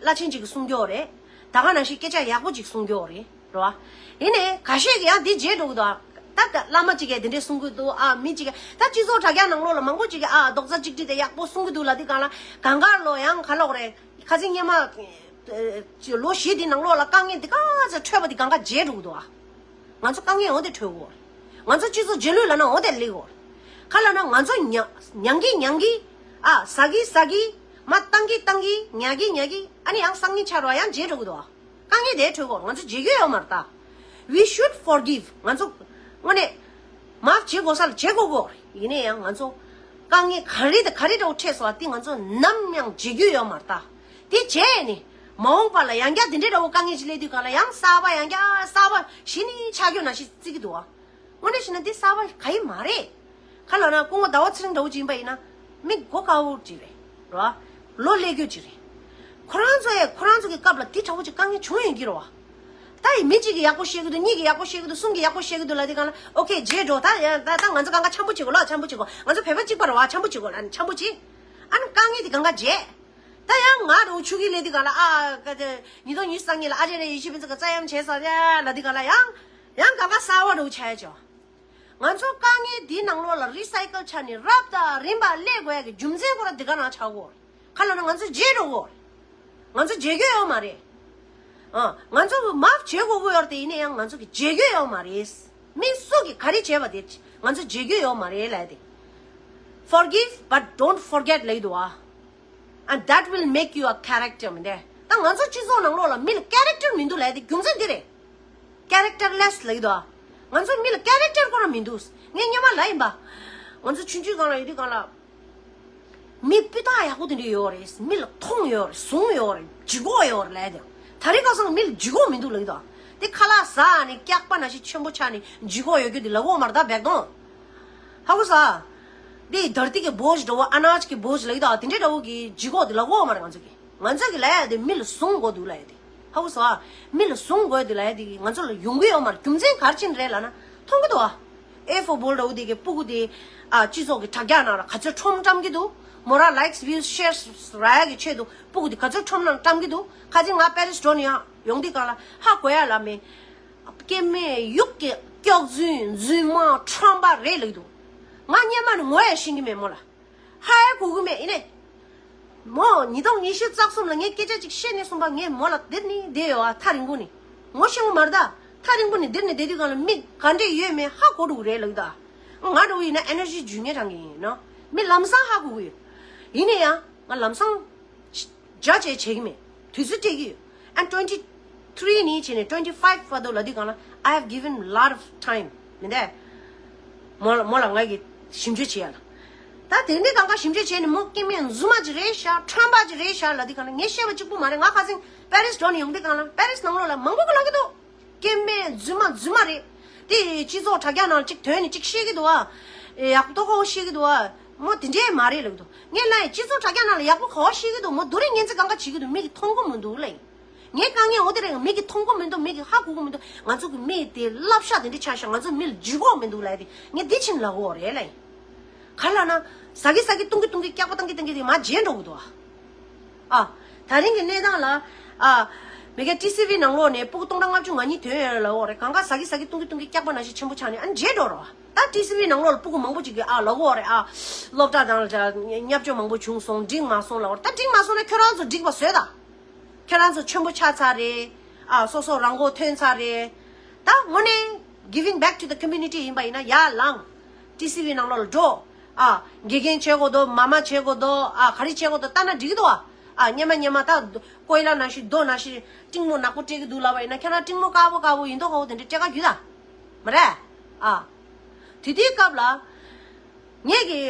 བླ་ཆེན་ཅིག་གིས་གསུང་གི་ཡོད་རེད། ད་ག་ནང་བཞིན་སྐད་ཆ་ཡག་པོ་ཅིག་གསུང་གི་ཡོད་རེད། རེད་བ། ཡིན་ནའི་ཁ་ཤས་ཀྱིས་ཡང་འདི་བརྗེད་འགྲོ་གི་འདུག་ཨ། ད་ད་བླ་མ་ཅིག་གིས་དེ་འདྲས་གསུང་གི་འདུག་ཨ། མི་ཅིག་གིས་ད་སྤྱི་ཚོགས་དྲ་རྒྱ་ནང་ལོགས་ལ་མང་པོ་ཅིག་གིས་ཨ་རྡོག་རྩ་གཅིག་སྒྲིལ་དེ་ཡག་པོ་གསུང་གི་འདུག་ལབ་དུས་སྒང་ལ་གང་ག་ལོ་ཡང་ག་ལོག་རེད། ཁ་སང་སྔོན་མ། ཨ། ལོ་བཞི་དེ་ནང་ལོགས་ལ་དཀའ་ངལ་འདི་ག་ཚོད་འཕྲད་པ་དེ་གང་ག་བརྗེད་འགྲོ་གི་འདུག་ཨ། ང་ཚོ་དཀའ་ངལ་འོ་དེ་འཕྲད་ཀྱི་ཡོད་རེད། ང་ཚོ་སྤྱི་ཚོགས་རྗེས་ལུས་ལབ་ན་འོ་དེ་སླེབས་ཀྱི་ཡོད་རེད། ག་ལབ་ན་ང་ཚོ་མྱ་མྱང་གི་མྱང་གི། ཨ། ཟ་གི་ཟ་གི། མ་བཏང་གི་བཏང་གི། ཉལ་གི་ཉལ་གི། ཨ་ནི་ཡང་སང་ཉིན་ཆགས་རོགས་ཡང་བརྗེད་འགྲོ་གི་འདུག་ཨ། དཀའ་ངལ་དེ་འཕྲད་ཀྱི་ཡོད་རེད། ང་ཚོ་བརྗེད་རྒྱུ་ཡོད་མ་རེད་ད། We should forgive. ང་ཚོ་དངོས་གནས་མར་བརྗེད་དགོས་ས་ལ་བརྗེད་དགོས་ཀྱི་ཡོད་རེད། ཡིན་ན་ཡང་ང་ཚོ་དཀའ་ངལ་ག་རེ་དང་ག་རེ་འདྲ་བོ་འཕྲད་སོང་བ་དེ་ང་ཚོ་ནམ་ཡང་བརྗེད་རྒྱུ་ཡོད་མ་རེད་ད། དེ་བྱས་ནས་མ་འོངས་པ་ལ་ཡང་བསྐྱར་དེ་འདྲའི་འདྲ་བོ་དཀའ་ངལ་ཞིག་སླེབས་དུས་སྒང་ལ་ཡང་གསར་པ་ཡང་བསྐྱར་གསར་པ་གཞི་ནས་ཆགས་རྒྱུ་ནང་བཞིན་བརྩི་གི་འདུག་ཨ། དངོས་གནས་བྱས་ན་འདི་གསར་པ་ག་ཡེ་མ་རེད། ག་ལབ་ན་སྐུ་ངོ་ཟླ་བ་ཚེ་རིང་འདྲ་བོ་ཅིག་ཡིན་པ་ཡིན་ན་མི་མགོ་དཀར་པོ་ཅིག་རེད། རེད་བ། ལོ་སླེབས་རྒྱུ་ཅིག་རེད། ཁོ་རང་ཚོ་ཡང་ཁོ་རང་ཚོ་གི་སྐབས་ལ་འདི་འདྲ་བོ་ཅིག་དཀའ་ངལ་བྱུང་ཡོང་གི་རེད་བ། ད་ཡིན་མི་གཅིག་གིས་ཡག་པོ་བཤད་ཀྱི་འདུག་གཉིས་ཀྱིས་ཡག་པོ་བཤད་ཀྱི་འདུག་གསུམ་གྱིས་ཡག་པོ་བཤད་ཀྱི་འདུག་ལབ་དུས་སྒང་ལ་ཨོ་ཁེ་བརྗེད་འགྲོ། ད་ཡང་ད་ད་ང་ཚོ་གང་ག་འཆམ་པོ་བྱེད་དགོས་ལ་འཆམ་པོ་བྱེད་དགོས། ང་ཚོ་བོད་པ་གཅིག་པ་རེད་བ། འཆམ་པོ་བྱེད་དགོས་ལ་འཆམ་པོ་བྱེད། ཨ་ནི་དཀའ་ངལ་དེ་གང་ག་བརྗེད། ད་ཡང་ང་འདྲ་བོ་ཆུ་གི་ལས་དེ་ག་ལ་ཨ་ཀ་ཏེ་ཉིས་སྟོང་ཉི་ཤུ་རྩ་གཉིས་ལ་ཨ་ཅེ་རེ་ཡེ་ཤེས་ཕུན་ཚོགས་ཀྱིས་བཙན་གཡེམ་བྱས་ས་རེད་ལ་དེ་ག་ལ་ཡང་ཡང་གང་ག་གསར་བ་འདྲ་བོ་ཆགས་ཡ་ཅོ། ང་ཚོ་དཀའ་ངལ་འདིའི་ནང་ལོགས་ལ་རི་སའི་ཀལ་ཆགས་ནས་རབ་དང་རིམ་པ་སླེབས་དགོས་ཡ་གི་རྒྱུ་མཚན་ཁོ་ར་དེ་ག་ནང་ཆགས་གོ། ག་ལ་ན་ང་ཚོ་བརྗེད་འགྲོ་གོ། ང་ཚོ་བརྗེད་རྒྱུ་ཡོད་མ་རེད། ཨ་ང་ཚོ་མཱཕ་བྱེད་དགོས་ཀྱི་ཡོད་རེད་དེ་ཡིན་ན་ཡང་ང་ཚོ་གི་བརྗེད་རྒྱུ་ཡོད་མ་རེད། མི་སུ་གིས་ག་རེ་བྱས་པ་དེ་ང་ཚོ་བརྗེད་རྒྱུ་ཡོད་མ་རེད་ལབ་དེ། Forgive but don't forget ལབ་ཀྱི་འདུག་ཨ། And that will make you a character མི་འདུག་ད་ང་ཚོ་སྤྱི་ཚོགས་ནང་ལོགས་ལ་མི་ལ་ཀེ་རེག་ཊར་མི་འདུག་ལབ་དེ་རྒྱུ་མཚན་འདི་རེད། ཀེ་རེག་ཊར་ལེ་སི་ལབ་ཀྱི་འདུག་ང་ཚོ་མི་ལ་ཀེ་རེག་ཊར་ཁོ་རང་མི་འདུག་ངས་སྔོན་མ་ལབ་ཡིན་པ། ང་ཚོ་ཆུང་ཆུང་སྒང་ལ་ཡོད་དུས་སྒང་ལ། མི་སྤུས་དག་ཡག་པོ་དེ་འདྲ་ཡོད་རེད། མི་ལ་མཐོང་ཡོད་རེད། བཟུང་ཡོད་རེད། ལྗིད་ཁོག་ཡོད་རེད་ལབ་ཡ་དེ། ད་རེས་ཁ་སང་མི་ལ་ལྗིད་ཁོག་མི་འདུག་ལབ་ཀྱི་འདུག་དེ་ཁ་ལག་ཟ་ནས་སྐྱག་པ་ནང་བཞིན་ཆེན་པོ་ཆགས་ནས་ལྗིད་ཁོག་ཡོད་རྒྱུ་དེ་ལབ་ཀྱི་ཡོད་མ་རེད་ད་བེག་དོང་། ཧ་གོ་སོང་། དེ་धरती के बोझ འདྲ་བོ་अनाज के बोझ ལབ་ཀྱི་འདུག་དེ་འདྲ་འདྲ་བོ་གི་ལྗིད་ཁོག་དེ་ལབ་ཀྱི་ཡོད་མ་རེད་ང་ཚོ་གི། ང་ཚོ་གི་ལབ་ཡ་དེ་མི་ལ་བཟུང་དགོས་འདུག་ལབ་ཡ་དེ། ཧ་གོ་སོང་ཨ། མི་ལ་བཟུང་དགོས་འདུག་ལབ་ཡ་དེ་གི་ང་ཚོ་ལ་ཡོང་གི་ཡོད་མ་རེད། རྒྱུ་མཚན་ག་རེ་བྱས་ནས་རེད་ལབ་ན་མཐོང་གི་འདུག་ཨ། ཨེ་ཧྥོ་བོལ་འདྲ་བོ་དེ་གི་སྤུ་གུ་དེ་ཨ་སྤྱི་ཚོགས་ཀྱི་དྲ་རྒྱ་ནང་ལ་ག་ཚོད་ཁྲོམ་བཀྲམ་གྱི་འདུག་མོ་རང་likes views shares རག་ཡ་གི་ཆེད་དུ་སྤུ་གུ་དེ་ག་ཚོད་ཁྲོམ་ནང་བཀྲམ་གྱི་འདུག་ཁ་སང་ང་པེ་རིས་འགྲོ་ནས་ཡང་ཡོང་དུས་སྒང་ལ་ཧ་གོ་ཡ་ལ་མེད། སྐྱེ་དམན་ཡུག་གི་སྐྱག་རྫུན་རྫུན་མ་ཁྲམ་པ་རེད་ལབ་ཀྱི་འདུག་ང་སྔོན་མ་ནས་ངོ་ཡ་ཤེས་ཀྱི་མེད་མོ་ལ། ཧ་ཡ་གོ་གི་མེད་ཡིན་ནས། མོ་ཉིས་སྟོང་ཉི་ཤུ་རྩ་གསུམ་ལ་ངས་སྐད་ཆ་ཅིག་བཤད་ནས་སོང་པ་ངས་མོ་ལ་འདིར་ནི་བསྡད་ཡོད་ཨ་ཐག་རིང་པོ་ནས། ངོ་ཤེས་པོ་མ་རེད་ད། ཐག་རིང་པོ་ནས་འདིར་ནས་བསྡད་དུས་སྒང་ལ་མི་ག་འདྲས་ཡོད་མེད་ཧ་གོ་འགྲོ་གི་རེད་ལབ་ཀྱི་འདུག་ང་འདྲ་བོ་ཡིན་ན་ཨེ་ནར་ཇི་འཇུ་ཉེ་དྲགས་ཀྱི་ཡིན་ནོ། མི་ལམ་སང་ཧ་གོ་གི་ཡོད། ཡིན་ནས་ཡང་ང་ལམ་སང་རྒྱ་ཆེ་བྱེད་ཀྱི་མེད། དུས་ཚོད་སྤྲད་ཀྱི་ཡོད། And twenty three ནས་བྱས་ནས twenty five བར་དུ་ལབ་དུས་སྒང་ལ་I have given lot of time མི་འདས། མོ་ལ་མོ་ལ་ང་གི་ཞིབ་འཇུག་བྱེད་ཡ་ལ། ད་དེ་འདྲའི་སྒང་ག་ཞིབ་འཇུག་བྱས་ནས་མོ་སྐྱེ་དམན་རྫུན་མ་ཅིག་རེད་ཤག་ཁྲམ་པ་ཅིག་རེད་ཤག་ལབ་དུས་སྒང་ལ་ངས་བཤད་པ་གཅིག་པུ་མ་རེད། ང་ཁ་སང་པེ་རིས་འགྲོ་ནས་ཡོང་དུས་སྒང་ལ་པེ་རིས་ནང་ལོགས་ལ་མང་པོ་གིས་ལབ་ཀྱི་འདུག་སྐྱེ་དམན་རྫུན་མ་རྫུན་མ་རེད། དེ་སྤྱི་ཚོགས་དྲ་རྒྱ་ནང་གཅིག་ཐོན་ནས་གཅིག་བཤད་ཀྱི་འདུག་ཨ། ཡག་པོ་ཁོ་བཤད་ཀྱི་འདུག་ཨ། མོ་དེ་འདྲས་མ་རེད་ལབ་ཀྱི་འདུག་ངས་ལབ་ཡིན་སྤྱི་ཚོགས་དྲ་རྒྱ་ནང་ལ་ཡག་པོ་ག་བ་བཤད་ཀྱི་འདུག་མོ་རྡོ་རིང་ངན་ཚིག་གང་ག་བྱེད་ཀྱི་འདུག་མིག་གིས་མཐོང་གི་མི་འདུག་ལབ་ཡིན། ངའི་དཀའ་ངལ་འོ་དེ་རེད། མིག་གིས་མཐོང་གི་མི་འདུག་མིག་གིས་ཧ་གོ་གི་མི་འདུག་ང་ཚོ་གི་མི་དེ་བསླབ་བྱ་དེ་འདྲ་ཆགས་ཤག་ང་ཚོ་མི་ལ་ལྗིད་ཁོག་མི་འདུག་ལབ་ཡ་དེ་ངས་འདི་ཕྱིན་ལབ་དགོས་རེད་ལབ་ཡིན། ག་རེ་ལབ་ན། ཟ་གི་ཟ་གི་བཏུང་གི་བཏུང་གི་སྐྱག་པ་བཏང་གི་བཏང་གི་དེ་མར་བརྗེད་འགྲོ་གི་འདུག་ཨ། ཨ། ད་རིང་གི་གནས་སྟངས་ལ། ཨ། མི་སྒེར་ཊི་སི་ཝི་ནང་ལོགས་ནས་སྤུ་གུ་སྟོང་ཕྲག་ལྔ་བཅུ་ང་གཉིས་ཐོན་ཡོད་ལབ་དགོས་རེད། གང་ག་ཟ་གི་ཟ་གི་བཏུང་གི་བཏུང་གི་སྐྱག་པ་ནང་བཞིན་ཆེན་པོ་ཆགས་ནས་ཨ་བརྗེད་འགྲོ་རོགས། ད་ཊི་སི་ཝི་ནང་ལོགས་ལ་སྤུ་གུ་མང་པོ་ཅིག་གིས་ཨ་ལབ་དགོས་རེད། ཨ། སློབ་གྲྭ་དང་ལ་བརྙས་བཅོས་མང་པོ་བྱུང་སོང་། འགྲིག་མ་སོང་ལབ་དགོས་རེད། ད་འགྲིག་མ་སོང་ན་ཁྱོད་རང་ཚོ་འགྲིག་པ་བཟོས་དང་། ཁྱོད་རང་ཚོ་ཆེན་པོ་ཆགས་ཚར་རེད། ཨ། སོ་སོ་རང་མགོ་ཐོན་ཚར་རེད། ད་དངོས་གནས་giving back to the community ཡིན་པ་ཡིན་ན་ཡར་ལངས། ཊི་སི་ཝི་ནང་ལོགས་ལ་འགྲོ། ཨ། དགེ་རྒན་བྱེད་དགོས་འདུག་མ་མ་བྱེད་དགོས་འདུག་ཨ། ག་རེ་བྱེད་དགོས་འདུག་ལྟ་ན་འགྲིག་གི་འདུག་ཨ། ཨ། སྔོན་མ་སྔོན་མ་ད་ཀོ་ཡི་ལ་ནང་བཞིན་རྡོ་ནང་བཞིན་སྤྲིན་མོ་ནག་པོ་སྤྲད་ཀྱི་འདུག་ལབ་པ་ཡིན་ན་ཁྱེད་རང་སྤྲིན་མོ་དཀར་པོ་དཀར་པོ་ཡིན་མདོག་ཁ་པོ་དེ་འདྲ་སྤྲད་ག་རྒྱུགས་དང་། མ་རེད། ཨ། དེ་དུས་སྐབས་ལ། ངས་ཀྱི།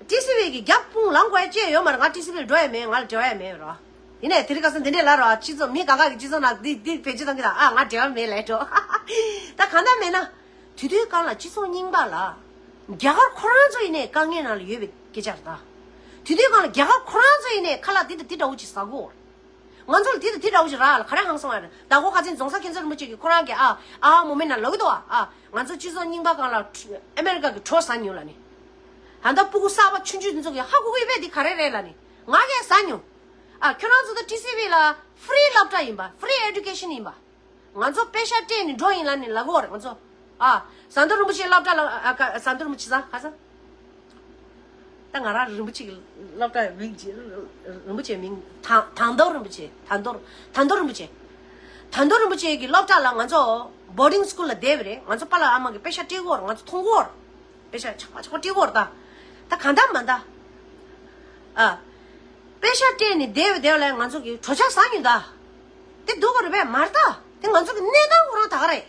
ཊི་སི་ཝི་གི་རྒྱབ་དཔུང་ལངས་དགོས་ཡ་ཅི་ཡང་ཡོད་མ་རེད། ང་ཊི་སི་ཝི་ལ་འགྲོ་ཡ་མེད། ང་ལ་འབྲེལ་བ་ཡ་མེད་རོ། ཡིན་ནའི་དེ་རིང་ཁ་སང་འདི་འདྲས་ལབ་རོ། སྤྱི་ཚོགས་མི་གང་ག་གི་སྤྱི་ཚོགས་ནང་འདི་འདི་བེད་སྤྱོད་བཏང་གི་དང་ཨ་ང་འབྲེལ་བ་མེད་ལབ་འགྲོ། ད་གང་ལྟར་མེད་ན། དེ་དུས་སྒང་ལ་སྤྱི་ཚོགས་རྙིང་པ་ལ། རྒྱ་གར་ཁོ་རང་ཚོ་ཡིན་ནའི་དཀའ་ངལ་ནང་ལ་ཡོད་པའི་སྐད་ཆ་རེད་ད། དེ་དུས་སྒང་ལ་རྒྱ་གར་ཁོ་རང་ཚོ་ཡིན་ནའི་ཁ་ལག་འདི་དང་འདི་འདྲ་བོ་ཅིག་ཟ་གོ། ང་ཚོ་ལ་དེ་དང་དེ་འདྲ་བོ་ཞིག་རག་ལ་ག་རེ་ཧང་སང་བ་རེད། ད་གོ་ཁ་ཚན་རྫོང་སར་མཁན་ཚེ་རིན་པོ་ཆེ་གིས་ཁོ་རང་གི་ཨ་ཨ་མོ་མེ་ན་ལོག་གི་འདུག་ཨ། ཨ། ང་ཚོ་སྤྱི་ཚོགས་རྙིང་པ་སྒང་ལ་ཨ་མེ་རི་ཀ་གི་གྲོ་ཟ་མྱོང་ལབ་ནི། ད་ལྟ་སྤུ་གུ་གསར་པ་ཆུང་ཆུང་དེ་ཚོ་གིས་ཧ་གོ་གི་ཡོད་པས་འདི་ག་རེ་རེད་ལབ་ནི། ང་གིས་ཟ་མྱོང་། ཨ། ཁྱོད་རང་ཚོ་ད་ཊི་སི་ཝི་ལ་ཧྥི་རི་སློབ་གྲྭ་ཡིན་པ། ཧྥི་རི་ཨེ་ཌུ་ཀེ་ཤན་ཡིན་པ། ང་ཚོ་པེ་ཤ་སྤྲད་ནས་འགྲོ་ཡིན་ལབ་ནས་ལབ་གོ་རེད་ང་ཚོ། ཨ། ཟམ་གདོང་རིན་པོ་ཆེའི་སློབ་གྲྭ་ལ། ཨ། ཀ་ཟམ་གདོང་རིན་པོ་ཆེ་ཟ་ག་ས། ད་ང་རང་རིན་པོ་ཆེ་གི་སློབ་གྲྭའི་མིང་ཅི། རིན་པོ་ཆེའི་མིང་ཐང་ཐང་རྡོ་རིན་པོ་ཆེ། ཐང་རྡོ། ཐང་རྡོ་རིན་པོ་ཆེ། ཐང་རྡོ་རིན་པོ་ཆེ་གི་སློབ་གྲྭ་ལ་ང་ཚོ་བོར་ཌིང་སི་ཀུལ་ལ་བསྡད་པ་རེད། ང་ཚོ་པཱ་ལགས་ཨ་མ་གི་པེ་ཤ་སྤྲད་གོ་རེད། ང་ཚོ་མཐོང་གོ་རེད། པེ་ཤ་ཆག་པ་ཆག་པ་སྤྲད་གོ་རེད་ད། ད་གང་ལྟར་མ་ད། ཨ། པེ་ཤ་སྤྲད་ནས་བསྡད་པ་བསྡད་པ་ལ་ང་ཚོ་གི་གྲོ་ཆ་ཟ་མྱོང་ད། དེ་སྡུག་ག་རེད་པས་མ་རེད་ད། དེ་ང་ཚོ་གི་གནས་སྟངས་ཁོ་རང་ད་ག་རེད།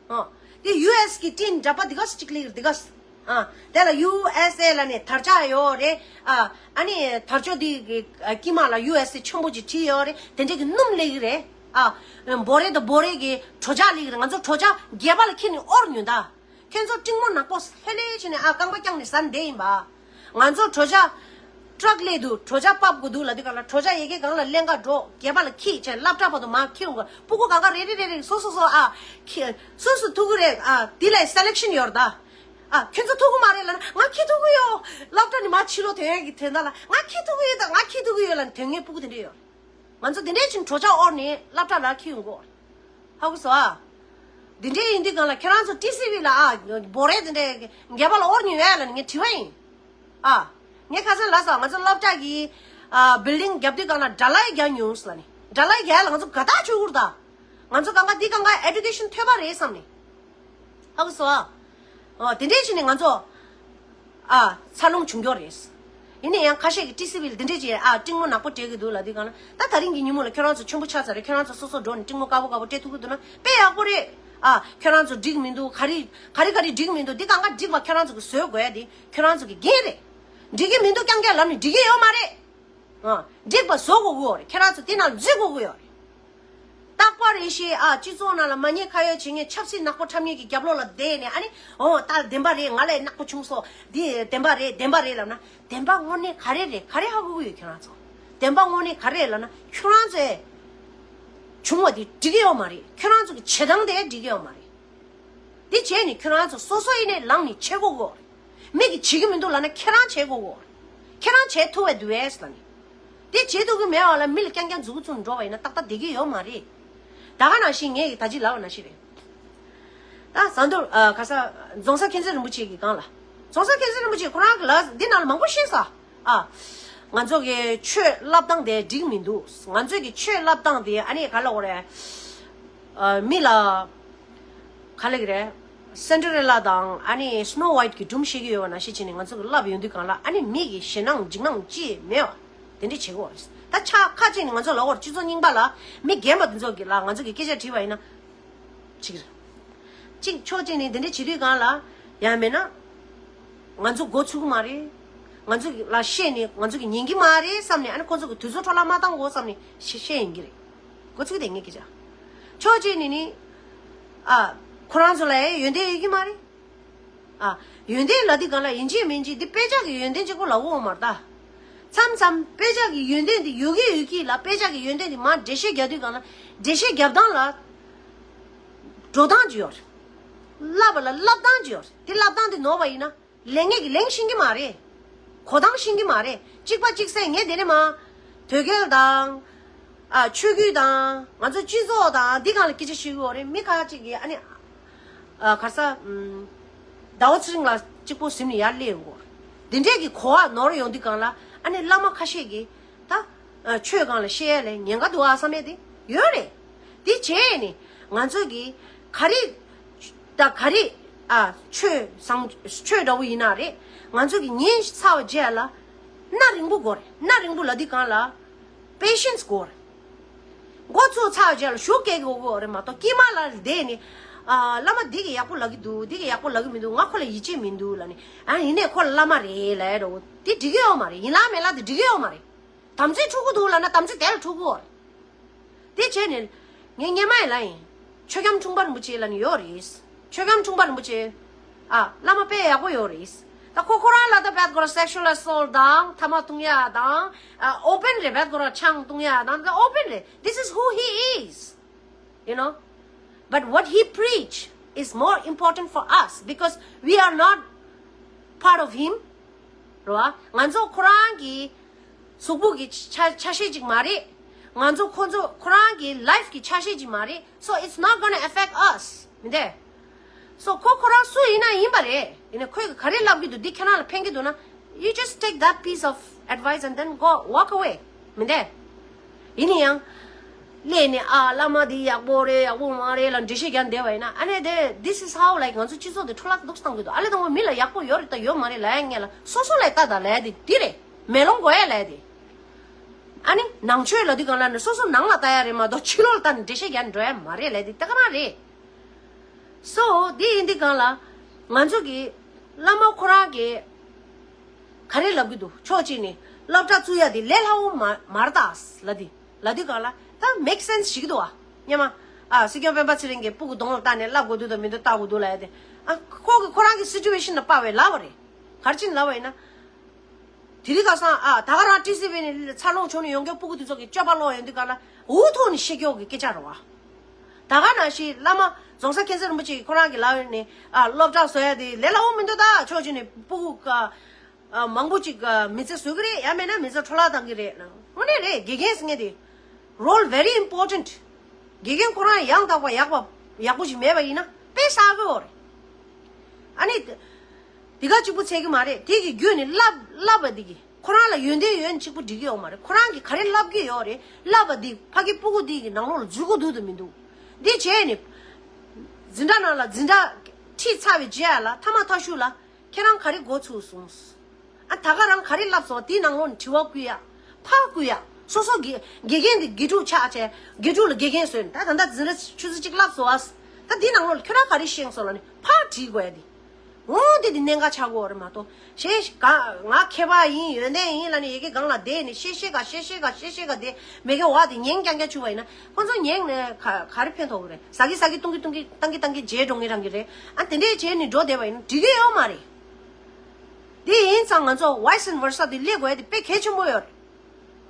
ཨོ། དེ་ཡུ་ཨེས་གི་ཊིན་འདྲ་པ་འདི་ག་ས་གཅིག་སླེབས་འདི་ག་ས། ཨ། དེ་ལ་ཡུ་ཨེས་ཨེ་ལབ་ནས་དར་ལྕོག་ཡོད་རེད། ཨ། ཨ་ནི་དར་ལྕོག་འདི་གི་ཨ་དཀྱིལ་མ་ལ་ཡུ་ཨེས་ཨེ་ཆེན་པོ་ཅིག་བྲིས་ཡོད་རེད། དེ་འདྲ་གི་སྣུམ་སླེབས་ཀྱི་རེད། ཨ། འབོ་རེ་དང་འབོ་རེ་གི་གྲོ་ཆ་སླེབས་ཀྱི་རེད། ང་ཚོ་གྲོ་ཆ་སྒལ་པ་ལ་འཁྱེར་ནས་དབོར་མྱོང་ད། ཁྱོད་ཚོ་སྤྲིན་མོ་ནག་པོ་ལྷོད་ལྷོད་བྱས་ནས་ཨ་རྐང་པ་བརྐྱངས་ནས་ཟ་བསྡད་ཡིན་པ། ང་ཚོ་གྲོ་ཆ་ཊྲག་སླེབས་འདུག་གྲོ་ཆ་ཕབ་དགོས་འདུག་ལབ་དུས་སྒང་ལ་གྲོ་ཆ་ཡ་གི་སྒང་ལ་ལེན་ག་འགྲོ། སྒལ་པ་ལ་འཁྱེར་བྱས་སློབ་གྲྭ་བར་དུ་མར་འཁྱེར་ཡོང་གི། སྤུ་གུ་གང་ག་རེ་རེ་རེ་རེ་སོ་སོ་སོ་ཨ་འཁྱེར་སོ་སོ་ཐུག་གི་རེད། ཨ་དེ་ལ་སེ་ལེག་ཤན་ཡོད་རེད་ད། ཨ་ཁྱོད་ཚོ་ཐུག་གི་མ་རེད་ལབ་ན་ང་འཁྱེར་ཐུག་གི་ཡོད། སློབ་གྲྭ་ནས་མར་ཕྱི་ལོགས་ཐོན་ཡ་གི་དོན་དག་ལ་ང་འཁྱེར་ཐུག་གི་ཡོད་ད། ང་འཁྱེར་ཐུག་གི་ཡོད་ལབ་ནས་དོན་གཉེར་སྤུ་གུ་དེ་འདྲ་ཡོད། ང་ཚོ་དེ་འདྲས་ཕྱིན་གྲོ་ཆ་དབོར་ནས་སློབ་གྲྭ་ལ་འཁྱེར་ཡོང་གོ། ཧ་གོ་སོང་ཨ། དེ་འདྲས་ཡིན་དུས་སྒང་ལ་ཁྱེད་རང་ཚོ་ཊི་སི་ཝི་ལ་ཨ་འབོ་རེ་དེ་འདྲས་སྒལ་པ་ལ་དབོར་མྱོང་ཡོད་ལབ་ནས་ངས་དྲི་བ་ཡིན། ཨ། ངས་ཁ་སང་ལབ་སོང་། ང་ཚོ་སློབ་གྲྭ་གི་ཨ་བིལ་ཌིང་རྒྱབ་དུས་སྒང་ལ་ཌ་ལའི་རྒྱག་མྱོང་ལབ་ནས། ཌ་ལའི་རྒྱག་ལ་ང་ཚོ་དགའ་ཐག་ཆོད་གི་རེད་ད། ང་ཚོ་གང་ག་འདི་གང་ག་ཨེ་ཌུ་ཀེ་ཤན་ཐོན་པ་རེད་བསམ་ནས། ཧ་གོ་སོང་ཨ། ཨོ་དེ་འདྲས་བྱས་ནས་ང་ཚོ་ཨ་འཚར་ལོངས་བྱུང་ཀྱོག་རེད། ཡིན་ན་ཡང་ཁ་ཤས་ཀྱིས་ཊི་སི་ཝི་ལ་འདི་འདྲས་བྱས་ཨ་སྤྲིན་མོ་ནག་པོ་སྤྲད་ཀྱི་འདུག་ལབ་དུས་སྒང་ལ། ད་ད་རིང་གི་ཉིན་མོ་ལ་ཁྱོད་རང་ཚོ་ཆེན་པོ་ཆགས་ཚར་རེད། ཁྱོད་རང་ཚོ་སོ་སོ་འགྲོ་ནས་སྤྲིན་མོ་དཀར་པོ་དཀར་པོ་སྤྲད་ཐུབ་ཀྱི་འདུག་ན་དཔེ་ཡག་པོ་རེད། ཨ་ཁྱོད་རང་ཚོ་འགྲིག་མི་འདུག་ག་རེ་ག་རེ་ག་རེ་འགྲིག་མི་འདུག་འདི་གང་ག་འགྲིག་པ་ཁྱོད་རང་ཚོ་གིས་བཟོ་དགོས་ཡ་དེ་ཁྱོད་རང་ཚོ་གི་འགན་རེད། འགྲིག་གི་མི་འདུག་རྐྱང་རྐྱང་ལབ་ནས་འགྲིག་གི་ཡོད་མ་རེད། ཨ། འགྲིག་པ་བཟོ་དགོས་ཀྱི་ཡོད་རེད། ཁྱེད་རང་ཚོ་དེ་ནང་འཛུལ་དགོས་ཀྱི་ཡོད་རེད། རྟག་པར་རེ་ཞིག་ཨ། སྤྱི་ཚོགས་ནང་ལ་མ་ཉེས་ཁ་གཡོགས་བྱེད་མཁན་ཆབ་སྲིད་ནག་པོ་འཁྲབ་མཁན་གྱི་རྒྱབ་ལོགས་ལ་བསྡད་ནས། ཨ་ནི་འོ་ད་བདེན་པ་རེད། ང་ལས་ནག་པོ་བྱུང་སོང་། འདི་བདེན་པ་རེད། བདེན་པ་རེད་ལབ་ན། བདེན་པ་དངོས་གནས་ག་རེ་རེད། ག་རེ་ཧ་གོ་གི་ཡོད་ཁྱོད་རང་ཚོ། བདེན་པ་དངོས་གནས་ག་རེ་རེད་ལབ་ན། ཁྱོད་རང་ཚོས་བྱུང་བ་དེ་འགྲིག་གི་ཡོད་མ་རེད། ཁྱོད་རང་ཚོ་གི་བྱེད་སྟངས་དེ་འགྲིག་གི་ཡོད་མ་རེད། དེ་བྱས་ནས་ཁྱོད་རང་ཚོ་སོ་སོ་ཡིན་ནའི་ལངས་ནས་བྱེད་དགོས་གོ། མི་གིས་བྱེད་ཀྱི་མི་འདུག་ལབ་ན་ཁྱེད་རང་བྱེད་དགོས་གོ། ཁྱེད་རང་བྱེད་ཐུབ་པའི་འདུག་ཨེ་ལབ་ནས། དེ་བྱེད་ཐུབ་ཀྱི་མེད་པ་ལ་མི་ལ་རྐྱང་རྐྱང་མཛུབ་གུ་བཙུམ་འགྲོ་བ་ཡིན་ན་ཏག་ཏག་བསྡད་ཀྱི་ཡོད་མ་རེད། ད་ག་ནང་བཞིན་ངས་ད་ཅི་ལབ་པ་ནང་བཞིན་རེད། ད་ཟ་འདུག་ཨ། ག་ས། རྫོང་སར་མཁྱེན་བརྩེ་རིན་པོ་ཆེ་གི་སྒང་ལ། རྫོང་སར་མཁྱེན་བརྩེ་རིན་པོ་ཆེ་ཁོ་རང་གི་ལ་འདི་ནང་ལ་མང་པོ་བཤད་ས། ཨ། ང་ཚོ་གི་ཆོས་བསླབ་སྟངས་དེ་འགྲིག་མི་འདུག་ང་ཚོའི་གི་ཆོས་བསླབ་སྟངས་དེ་ཨ་ནི་ག་ལ་འོ་རེད། ཨ། མི་ལ། ག་ལེགས་རེད། སེན་ཌི་རེ་ལ་དང་ཨ་ནི་སི་ནོ་ཝའིཊ་གི་སྒྲུང་བཤད་ཀྱི་ཡོད་པ་ནང་བཞིན་བྱས་ནས་ང་ཚོ་གི་བསླབ་ཡོང་དུས་སྒང་ལ་ཨ་ནི་མི་གི་ཞེད་སྣང་འཇིགས་སྣང་ཅི་མེད་པ་དེ་འདྲ་བྱེད་དགོས་རེད། ད་ཆ་ཁ་ཅིག་ནི་ང་ཚོ་ལ་འོར་སྤྱི་ཚོགས་རྙིང་པ་ལ་མི་རྒན་པ་དེ་ཚོ་གི་ལ་ང་ཚོ་གི་སྐད་ཆ་དྲིས་པ་ཡིན་ན། གཅིག་རེད། གཅིག་ཕྱོགས་གཅིག་ནས་འདི་འདྲ་བྱེད་དུས་སྒང་ལ་ཡང་མེད་ན། ང་ཚོ་མགོ་ཚོས་ཀྱི་མ་རེད། ང་ཚོ་ལ་བཤད་ནས་ང་ཚོ་གི་ཉན་གྱི་མ་རེད་བསམ་ནས། ཨ་ནི་ཁོ་ཚོ་གི་དུས་ཚོད་འཕྲོ་བརླག་མ་བཏང་དགོས་བསམ་ནས་བཤད་བཤད་ཡིན་གྱི་རེད། མགོ་ཚོས་དེ་ངས་སྐད་ཆ། ཕྱོགས་གཅིག་ནས་ནི། ཨ། ཁོ་རང་ཚོ་ལ་ཡོན་ཏན་ཡོད་ཀྱི་མ་རེད། ཨ། ཡོན་ཏན་ལབ་དུས་སྒང་ལ་ཡིན་གཅིག་མིན་གཅིག་འདི་དཔེ་ཆ་གི་ཡོན་ཏན་གཅིག་པོ་ལབ་ཀྱི་ཡོད་མ་རེད་ད། མཚམས་མཚམས་དཔེ་ཆ་གི་ཡོན་ཏན་འདི་ཡོད་ཀྱི་ཡོད་ཀྱི་ལ། དཔེ་ཆ་གི་ཡོན་ཏན་འདི་མར་འགྲེལ་བཤད་རྒྱག་དུས་སྒང་ལ་འགྲེལ་བཤད་རྒྱབ་སྟངས་ལ་འགྲོ་སྟངས་ཅིག་ཡོད་རེད། བསླབ་པ་ལ་བསླབ་སྟངས་ཅིག་ཡོད་རེད། འདི་བསླབ་སྟངས་འདི་ནོར་བ་ཡིན་ན། ལས་ངན་གྱི་ལན་ཤེས་ཀྱི་མ་རེད། གོ་སྟངས་ཤེས་ཀྱི་མ་རེད། གཅིག་པ་གཅིག་སེ་ངས་དེ་ནས་མ། དོལ་རྒྱལ་དང་། ཨ། ཆོས་བརྒྱུད་དང་ང་ཚོ་སྤྱི་ཚོགས་དང་འདི་སྒང་ལ་སྐད་ཆ་བཤད་ཀྱི་ཡོད་རེད། མི་ཁ་ཅིག་གིས་ཨ་ནི། ཨ། ག་རེ་ཟ། ཨམ། ཟླ་བ་ཚེ་རིང་ལགས་གཅིག་པོ་ཟིན་ནས་ཡར་སླེབས་ཡོང་གི་ཡོད་རེད། འདི་འདྲས་ཀྱི་གོ་བ་ནོར་ཡོང་དུས་སྒང་ལ་ཨ་ནི་བླ་མ་ཁ་ཤས་ཀྱིས་ད། ཨ། ཆོས་སྒང་ལ་བཤད་ཡ་ལས་ཉེན་ཁ་འདུག་ཨ་བསམ་ཡ་དེ་ཡོད་རེད། དེ་བྱས་ནས་ང་ཚོ་གིས་ག་རེ། ད་ག་རེ། ཨ། ཆོས་བཟང་ཆོས་འདྲ་བོ་ཡིན་ན་རེད། ང་ཚོ་གིས་ཉན་ཚར་བའི་རྗེས་ལ་སྣ་རིང་པོ་དགོས་རེད། སྣ་རིང་པོ་ལབ་དུས་སྒང་ལ་པེ་ཤེན་སི་དགོས་རེད། མགོ་ཚོས་ཚར་བའི་རྗེས་ལ་ཤུགས་སྐྱེ་དགོས་ཀྱི་ཡོད་རེད་མ་གཏོགས། དཀྱིལ་མ་ལ་བསྡད་ནས། ཨ། བླ་མ་འདི་གིས་ཡག་པོ་ལབ་ཀྱི་འདུག་འདི་གིས་ཡག་པོ་ལབ་ཀྱི་མི་འདུག་ང་ཁོ་ལ་ཡིད་ཆེས་མི་འདུག་ལབ་ནས། ཨ། ཡིན་ནའི་ཁོ་ལ་བླ་མ་རེད་ལབ་ཡ་འདྲ་བོ་དེ་འགྲིག་གི་ཡོད་མ་རེད། ཡིན་ལ་མེད་ལ་དེ་འགྲིག་གི་ཡོད་མ་རེད། དམ་ཚིག་འཁྲུག་གི་འདུག་ལབ་ན་དམ་ཚིག་དེ་ལ་འཁྲུག་གི་ཡོད་རེད། དེ་བྱས་ནས་ངས་སྔོན་མ་ཡིན་ལ་ཡིན། ཆོས་སྐྱོང་འཁྲུངས་པ་རིན་པོ་ཆེ་ལབ་ནས་ཡོད་རེད། ཆོས་སྐྱོང་འཁྲུངས་པ་རིན་པོ་ཆེ། ཨ། བླ་མ་དཔེ་ཡག་པོ་ཡོད་རེད། ད་ཁོ་ཁོ་རང་ལ་ད་བད་གོ་ར་སེག་ཤུ་ཨལ་ཨེ་སོལ་ཊི་དང་ཐ་མག་འཐུང་ཡ་དང་། ཨ། ཨོ་པན་རེད། བད་གོ་ར་ཆང་འཐུང་ཡ་དང་། ད་ཨོ་པན་རེད། This is who he is. You know? But what he preach is more important for us because we are not part of him. རེད་བ། ང་ཚོ་ཁོ་རང་གི་གཟུགས་པོ་གི་ཆ་ཆ་ཤས་ཅིག་མ་རེད། ང་ཚོ་ཁོ་ཚོ་ཁོ་རང་གི་ལའིཕ་གི་ཆ་ཤས་ཅིག་མ་རེད། So it's not gonna affect us. མི་འདུག So ཁོ་ཁོ་རང་སུ་ཡིན་ན་ཡིན་པ་རེད། ཡིན་ན་ཁོས་ག་རེ་ལབ་ཀྱི་འདུག་འདི་ཁྱེད་རང་ལ་ཕན་གྱི་འདུག་ན། You just take that piece of advice and then go walk away. མི་འདུག་ཡིན་ན་ཡང་། སླེབས་ནས་ཨ་བླ་མ་འདི་ཡག་པོ་རེད་ཡག་པོ་མ་རེད་ལབ་འགྲེལ་བཤད་རྒྱག་བསྡད་པ་ཡིན་ན། ཨ་ནི་དེ། This is how, like, ང་ཚོ་སྤྱི་ཚོགས་དེ་འཕྲོ་བརླག་འདུག་བཏང་གི་འདུག་ཨ་ལས་དང་པོ་མི་ལ་ཡག་པོ་ཡོད་རེད་དང་ཡོད་མ་རེད་ལབ་ཡ་ངེས་ལ་སོ་སོ་ལ་ལྟ་དང་ལབ་ཡ་དེ་འདི་རེད། མེ་ལོང་དགོས་ཡ་ལབ་ཡ་དེ། ཨ་ནི་ནང་ཆོས་ལབ་དུས་སྒང་ལ་ནི་སོ་སོ་ནང་ལ་ལྟ་ཡ་རེད་མ་གཏོགས་ཕྱི་ལོགས་ལ་ལྟ་ནས་འགྲེལ་བཤད་རྒྱག་འགྲོ་ཡ་མ་རེད་ལབ་ཡ་དེ་ད་ག་རང་རེད། So དེ་ཡིན་དུས་སྒང་ལ་ང་ཚོ་གི་བླ་མ་ཁོ་རང་གི་ག་རེ་ལབ་ཀྱི་འདུག་ཕྱོགས་གཅིག་ནས་སློབ་གྲྭ་བཙུགས་ཡ་དེ་ལས་སླ་བོ་མ་མ་རེད་ད་ལབ་དེ་ལབ་དུས་སྒང་ལ་ད་མེག་སེན་སི་ཞིག་འདུག་བ། སྙམ་མ། ཨ། སྲིད་སྐྱོང་སྤེན་པ་ཚེ་རིང་གིས་སྤུ་གུ་གདོང་ལ་བལྟས་ནས་བསླབ་དགོས་འདུག་དང་མི་འདུག་ལྟ་དགོས་འདུག་ལབ་ཡ་དེ། ཨ། ཁོ་གི་ཁོ་རང་གི་སི་ཅུ་ཨེ་ཤན་ལ་དཔག་པའི་ལབ་པ་རེད། ག་རེ་བྱས་ནས་ལབ་པ་ཡིན་ན། དེ་རིང་ཁ་སང་ཨ་ད་ག་རང་ཊི་སི་ཝི་ནས་འཚར་ལོངས་བྱུང་ནས་ཡོང་མཁན་སྤུ་གུ་དེ་ཚོ་གི་སྤྱོད་པ་ལོག་ཡོང་དུས་སྒང་ལ་འུ་ཐུག་ནས་བཤད་ཀྱོག་གི་སྐད་ཆ་རེད་བ། ད་ག་ནང་བཞིན་བླ་མ་རྫོང་སར་མཁྱེན་བརྩེ་རིན་པོ་ཆེ་གིས་ཁོ་རང་གི་ལབ་ནས་ཨ་སློབ་གྲྭ་བཟོ་ཡ་དེ་ལས་སླ་བོ་མི་འདུག་ད་ཕྱོགས་གཅིག་ནས་སྤུ་གུ་ཨ་མང་པོ་ཅིག་མི་ཚེ་བཟོ་གི་རེད། ཡང་མིན་ན་མི་ཚེ་འཕྲོ་བརླག་བཏང་གི་རེད། དངོས་གནས་རེད། དགེ་རྒན་ཟེར་མཁན་དེ་role very important. དགེ་རྒན་ཁོ་རང་ཡང་དག་པ་ཡག་པ་ཡག་པོ་ཞིག་མེད་པ་ཡིན་ན་དཔེ་བསགས་ཀྱི་ཡོད་རེད། ཨ་ནི། དེ་ག་གཅིག་པུ་ཚད་ཀྱི་མ་རེད། དེ་གི་བརྒྱུད་ནས་བསླབ་བསླབ་པ་འདི་གི་ཁོ་རང་ལ་ཡོན་ཏན་ཡོད་ན་གཅིག་པུ་འགྲིག་གི་ཡོད་མ་རེད། ཁོ་རང་གིས་ག་རེ་བསླབ་ཀྱི་ཡོད་རེད། བསླབ་པ་འདི་ཕ་གི་སྤུ་གུ་འདི་གི་ནང་ལོགས་ལ་འཛུལ་གྱི་འདུག་དང་མི་འདུག་འདི་བྱས་ནས་འཛིན་གྲྭ་ནང་ལ་འཛིན་གྲྭ་ཁྲིད་ཚར་བའི་རྗེས་ལ་ཐ་མ་ཐ་ཤུ་ལ་ཁྱེད་རང་ག་རེ་འགོ་ཚུགས་སོང་། ཨ་ད་ག་རང་ག་རེ་བསླབས་སོང་། དེའི་ནང་ལོགས་ནས་དྲི་བ་བསྐུལ་ཡ། ཕར་བསྐུལ་ཡ། སོ་སོ་དགེ་དགེ་རྒན་དེ་དགེ་ཕྲུག་ཆགས་བྱས་དགེ་ཕྲུག་ལ་དགེ་རྒན་བཟོས་ནས་ད་ད་ལྟ་འཛིན་གྲྭ་ཆུ་ཚོད་གཅིག་བསླབས་སོང་ཨ། ད་དེའི་ནང་ལོགས་ལ་ཁྱོད་རང་ག་རེ་ཤེས་སོང་ལབ་ནས་ཕར་དྲིས་དགོས་ཡ་དེ། འོང་དེ་དེ་གནད་འགག་ཆགས་དགོས་རེད་མ་གཏོགས། གཞན་ག་ང་མཁས་པ་ཡིན་ཡོན་ཏན་ཡིན་ལབ་ནས་ཡི་གེ་སྒང་ལ་བསྡད་ནས་ཤེས་ཤེས་ག་ཤེས་ཤེས་ག་ཤེས་ཤེས་ག་དེ་མི་དགེ་བ་དེ་ཉན་རྐྱང་རྐྱང་བཅུག་པ་ཡིན་ན་ཁོ་ཚོ་ཉན་ནས་ག་ག་རེ་ཕན་ཐོགས་ཀྱི་རེད། ཟ་གི་ཟ་གི་བཏུང་གི་བཏུང་གི་བཏང་གི་བཏང་གི་རྗེས་འགྲོ་ངེས་རང་གི་རེད། ཨ་དེ་འདྲས་བྱས་ནས་འགྲོ་བསྡད་པ་ཡིན་ན་འགྲིག་གི་ཡོད་མ་རེད། དེ་ཡིན་ཙང་ང་ཚོ་vice versa དེ་སླེབས་དགོས་ཡ་དེ་དཔེ་གལ་ཆེན་པོ་ཡོད་རེད།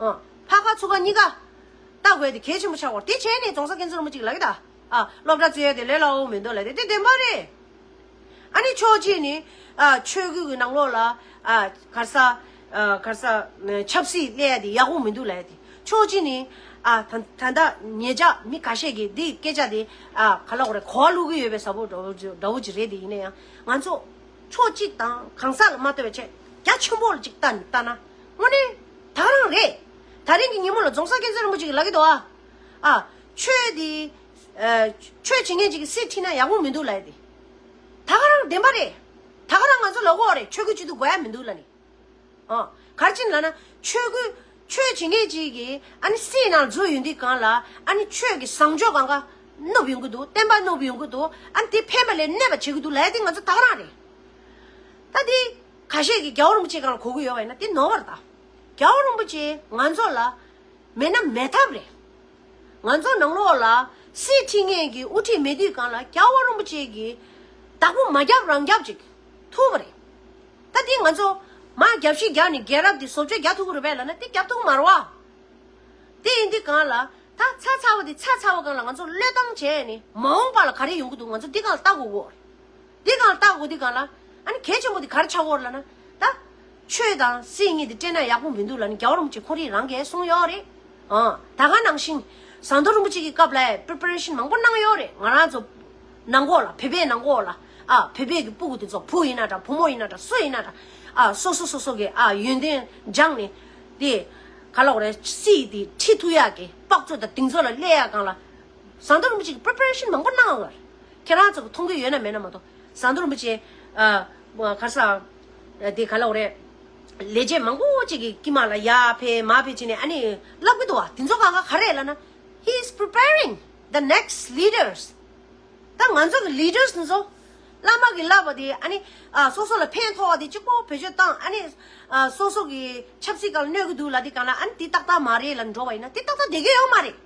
ཨ་ཕ་ཁ་ཚུགས་ཁ་གཉིས་ཀ་ལྟ་དགོས་ཡ་དེ་གལ་ཆེན་པོ་ཆགས་པ་རེད། དེ་བྱས་ནས་རྫོང་སར་མཁན་ཟུར་མོ་གཅིག་ལབ་ཀྱི་ད། ཨ་སློབ་གྲྭ་བཙུགས་ཡ་དེ་ལས་སླ་བོ་མི་འདུག་ལབ་དེ་དེ་བདེན་པ་རེད། ཨ་ནི་ཕྱོགས་གཅིག་ནི་ཨ་ཆོས་བརྒྱུད་ཀྱི་ནང་ལོགས་ལ་ཨ་ག་རེ་ཟ་ཨ་ག་རེ་ཟ་ཆབ་སྲིད་སླེབས་ཡ་དེ་ཡག་པོ་མི་འདུག་ལབ་ཡ་དེ། ཕྱོགས་གཅིག་ནི་ཨ་ད་ད་ལྟ་ཉེ་ཆར་མི་ཁ་ཤས་ཀྱིས་འདི་སྐད་ཆ་དེ་ཨ་ག་ལབ་དགོས་རེད། གོ་བ་བླུག་གི་ཡོད་པའི་ཟབ་པོ་འདྲ་བོ་ཅིག་འདྲ་བོ་ཅིག་རེད། དེ་ཡིན་ན་ཡང་ང་ཚོ་ཕྱོགས་གཅིག་དང་གང་ཟག་ལ་མ་ལྟོས་པའི་ཆེད་རྒྱ་ཆེན་པོ་ལ་ཅིག་ལྟ་ནས་ལྟ་ན་དངོས་གནས་ད་ག་རང་རེད། ད་རིང་གི་ཉིན་མོ་ལ་རྫོང་སར་མཁན་ཟུར་རིན་པོ་ཆེ་གིས་ལབ་ཀྱི་འདུག་ཨ། ཨ་ཆོས་དེ་ཨ་ཆོས་བྱེད་མཁན་ཅིག་གིས་སྲིད་ཁྲིད་ན་ཡག་པོ་མི་འདུག་ལབ་ཡ་དེ། ད་ག་རང་བདེན་པ་རེད། ད་ག་རང་ང་ཚོ་ལབ་ཀྱི་ཡོད་རེད། ཆོས་བརྒྱུད་སྤྱི་འཐུས་དགོས་ཡ་མི་འདུག་ལབ་ནས། ཨ་ག་རེ་བྱས་ནས་ལབ་ན་ཆོས་བརྒྱུད་ཆོས་བྱེད་མཁན་ཅིག་གིས་ཨ་ནི་སྲིད་ནང་འཛུལ་ཡོང་དུས་སྒང་ལ་ཨ་ནི་ཆོས་ཀྱི་བཟང་སྤྱོད་སྒང་ག་བསྣུབས་ཡོང་གི་འདུག་བསྟན་པ་བསྣུབས་ཡོང་གི་འདུག་ཨ་ནི་དེ་ཕན་པ་ལས་གནོད་པ་བྱེད་ཀྱི་འདུག་ལབ་ཡ་དེ་ང་ཚོ་ད་ག་རང་རེད། ད་དེ་ཁ་ཤས་ཀྱིས་རྒྱལ་བ་རིན་པོ་ཆེ་སྒང་ལ་གོ་གི་ཡོད་པ་ཡིན་ན་དེ་ནོར་བ་རེད་ད། རྒྱལ་བ་རིན་པོ་ཆེ་ང་ཚོ་ལ་མེད་ན་མེད་ཐབས་རེད། ང་ཚོ་ནང་ལོགས་ལ་སྲིད་ཁྲིད་མཁན་གྱི་དབུ་ཁྲིད་མེད་དུས་སྒང་ལ་རྒྱལ་བ་རིན་པོ་ཆེ་གིས་བདག་པོ་མ་རྒྱབ་རང་རྒྱབ་ཅིག་ཐུབ་པ་རེད། ད་འདི་ང་ཚོ་མར་རྒྱབ་བཤིག་རྒྱག་ནས་རྒྱལ་རབས་འདི་བཟོ་བཅོས་རྒྱག་ཐུབ་ཀྱི་རེད་པས་ལབ་ན་འདི་རྒྱབ་ཐུབ་ཀྱི་མ་རེད་བ། དེ་ཡིན་དུས་སྒང་ལ་ད་ཚ་ཚ་བོ་འདི་ཚ་ཚ་བོ་སྒང་ལ་ང་ཚོ་བློས་བཏང་བྱས་ནས་མ་འོངས་པ་ལ་ག་རེ་ཡོང་གི་འདུག་ང་ཚོ་འདི་སྒང་ལ་ལྟ་དགོས་གོ། འདི་སྒང་ལ་ལྟ་དགོས་འདི་སྒང་ལ་ཨ་ནི་གལ་ཆེན་པོ་འདི་ག་རེ་ཆགས་ཀྱི་ཡོད་རེད་ལབ་ན། ད་ཆོས་དང་སྲིད་གཉིས་འདི་སྤྲད་ན་ཡག་པོ་མི་འདུག་ལབ་ནི་རྒྱལ་བ་རིན་པོ་ཆེ་ཁོ་རང་རང་གིས་གསུངས་ཡོད་རེད། ཨ་ད་ག་ནང་བཞིན་ཟམ་གདོང་རིན་པོ་ཆེ་གི་སྐབས་ལ་preparation མང་པོ་གནང་ཡོད་རེད། ང་རང་ཚོ་ནང་ལོགས་ལ་བོད་པའི་ནང་ལོགས་ལ་ཨ་བོད་པའི་གི་སྤུ་གུ་དེ་ཚོ་བུ་ཡིན་ན་འདྲ་བུ་མོ་ཡིན་ན་འདྲ་སུ་ཡིན་ན་འདྲ་ཨ་སོ་སོ་སོ་སོ་གི་ཨ་ཡོན་ཏན་སྦྱངས་ནས་དེ་ག་ལབ་དགོས་རེད། སྲིད་དེ་ཁྲིད་ཐུབ་ཡག་གི་དཔག་ཚོད་དང་གདེང་ཚོད་ལ་སླེབས་ཡག་སྒང་ལ་ཟམ་གདོང་རིན་པོ་ཆེ་གི་preparation མང་པོ་གནང་ཡོད་རེད། ཁྱེད་རང་ཚོ་གི་མཐོང་གི་ཡོད་ན་མེད་ན་མ་གཏོགས་ཟམ་གདོང་རིན་པོ་ཆེ་ཨ་ག་རེ་ཟ་དེ་ག་ལབ་དགོས་རེད། ལས་བྱེད་མང་པོ་ཅིག་གི་དཀྱིལ་མ་ལ་ཡར་ཕེབས་མར་ཕེབས་བྱས་ནས་ཨ་ནི་ལབ་ཀྱི་འདུག་བ། དེ་ཚོ་གང་ག་ག་རེ་ལབ་ན། He is preparing the next leaders. ད་ང་ཚོ་གི་leaders ཚོ་བླ་མ་གི་བསླབ་པ་དེ་ཨ་ནི་ཨ་སོ་སོ་ལ་ཕན་ཐོགས་པ་དེ་གཅིག་པོ་བེད་སྤྱོད་བཏང་ཨ་ནི་ཨ་སོ་སོ་གི་ཆབ་སྲིད་སྒང་ལ་གནོད་ཀྱི་འདུག་ལབ་དེ་སྒང་ལ་ཨ་ནི་དེ་ཏག་ཏག་མ་རེད་ལབ་འགྲོ་བ་ཡིན་ན་དེ་ཏག་ཏག་བསྡད་ཀྱི་ཡོད་མ་རེད།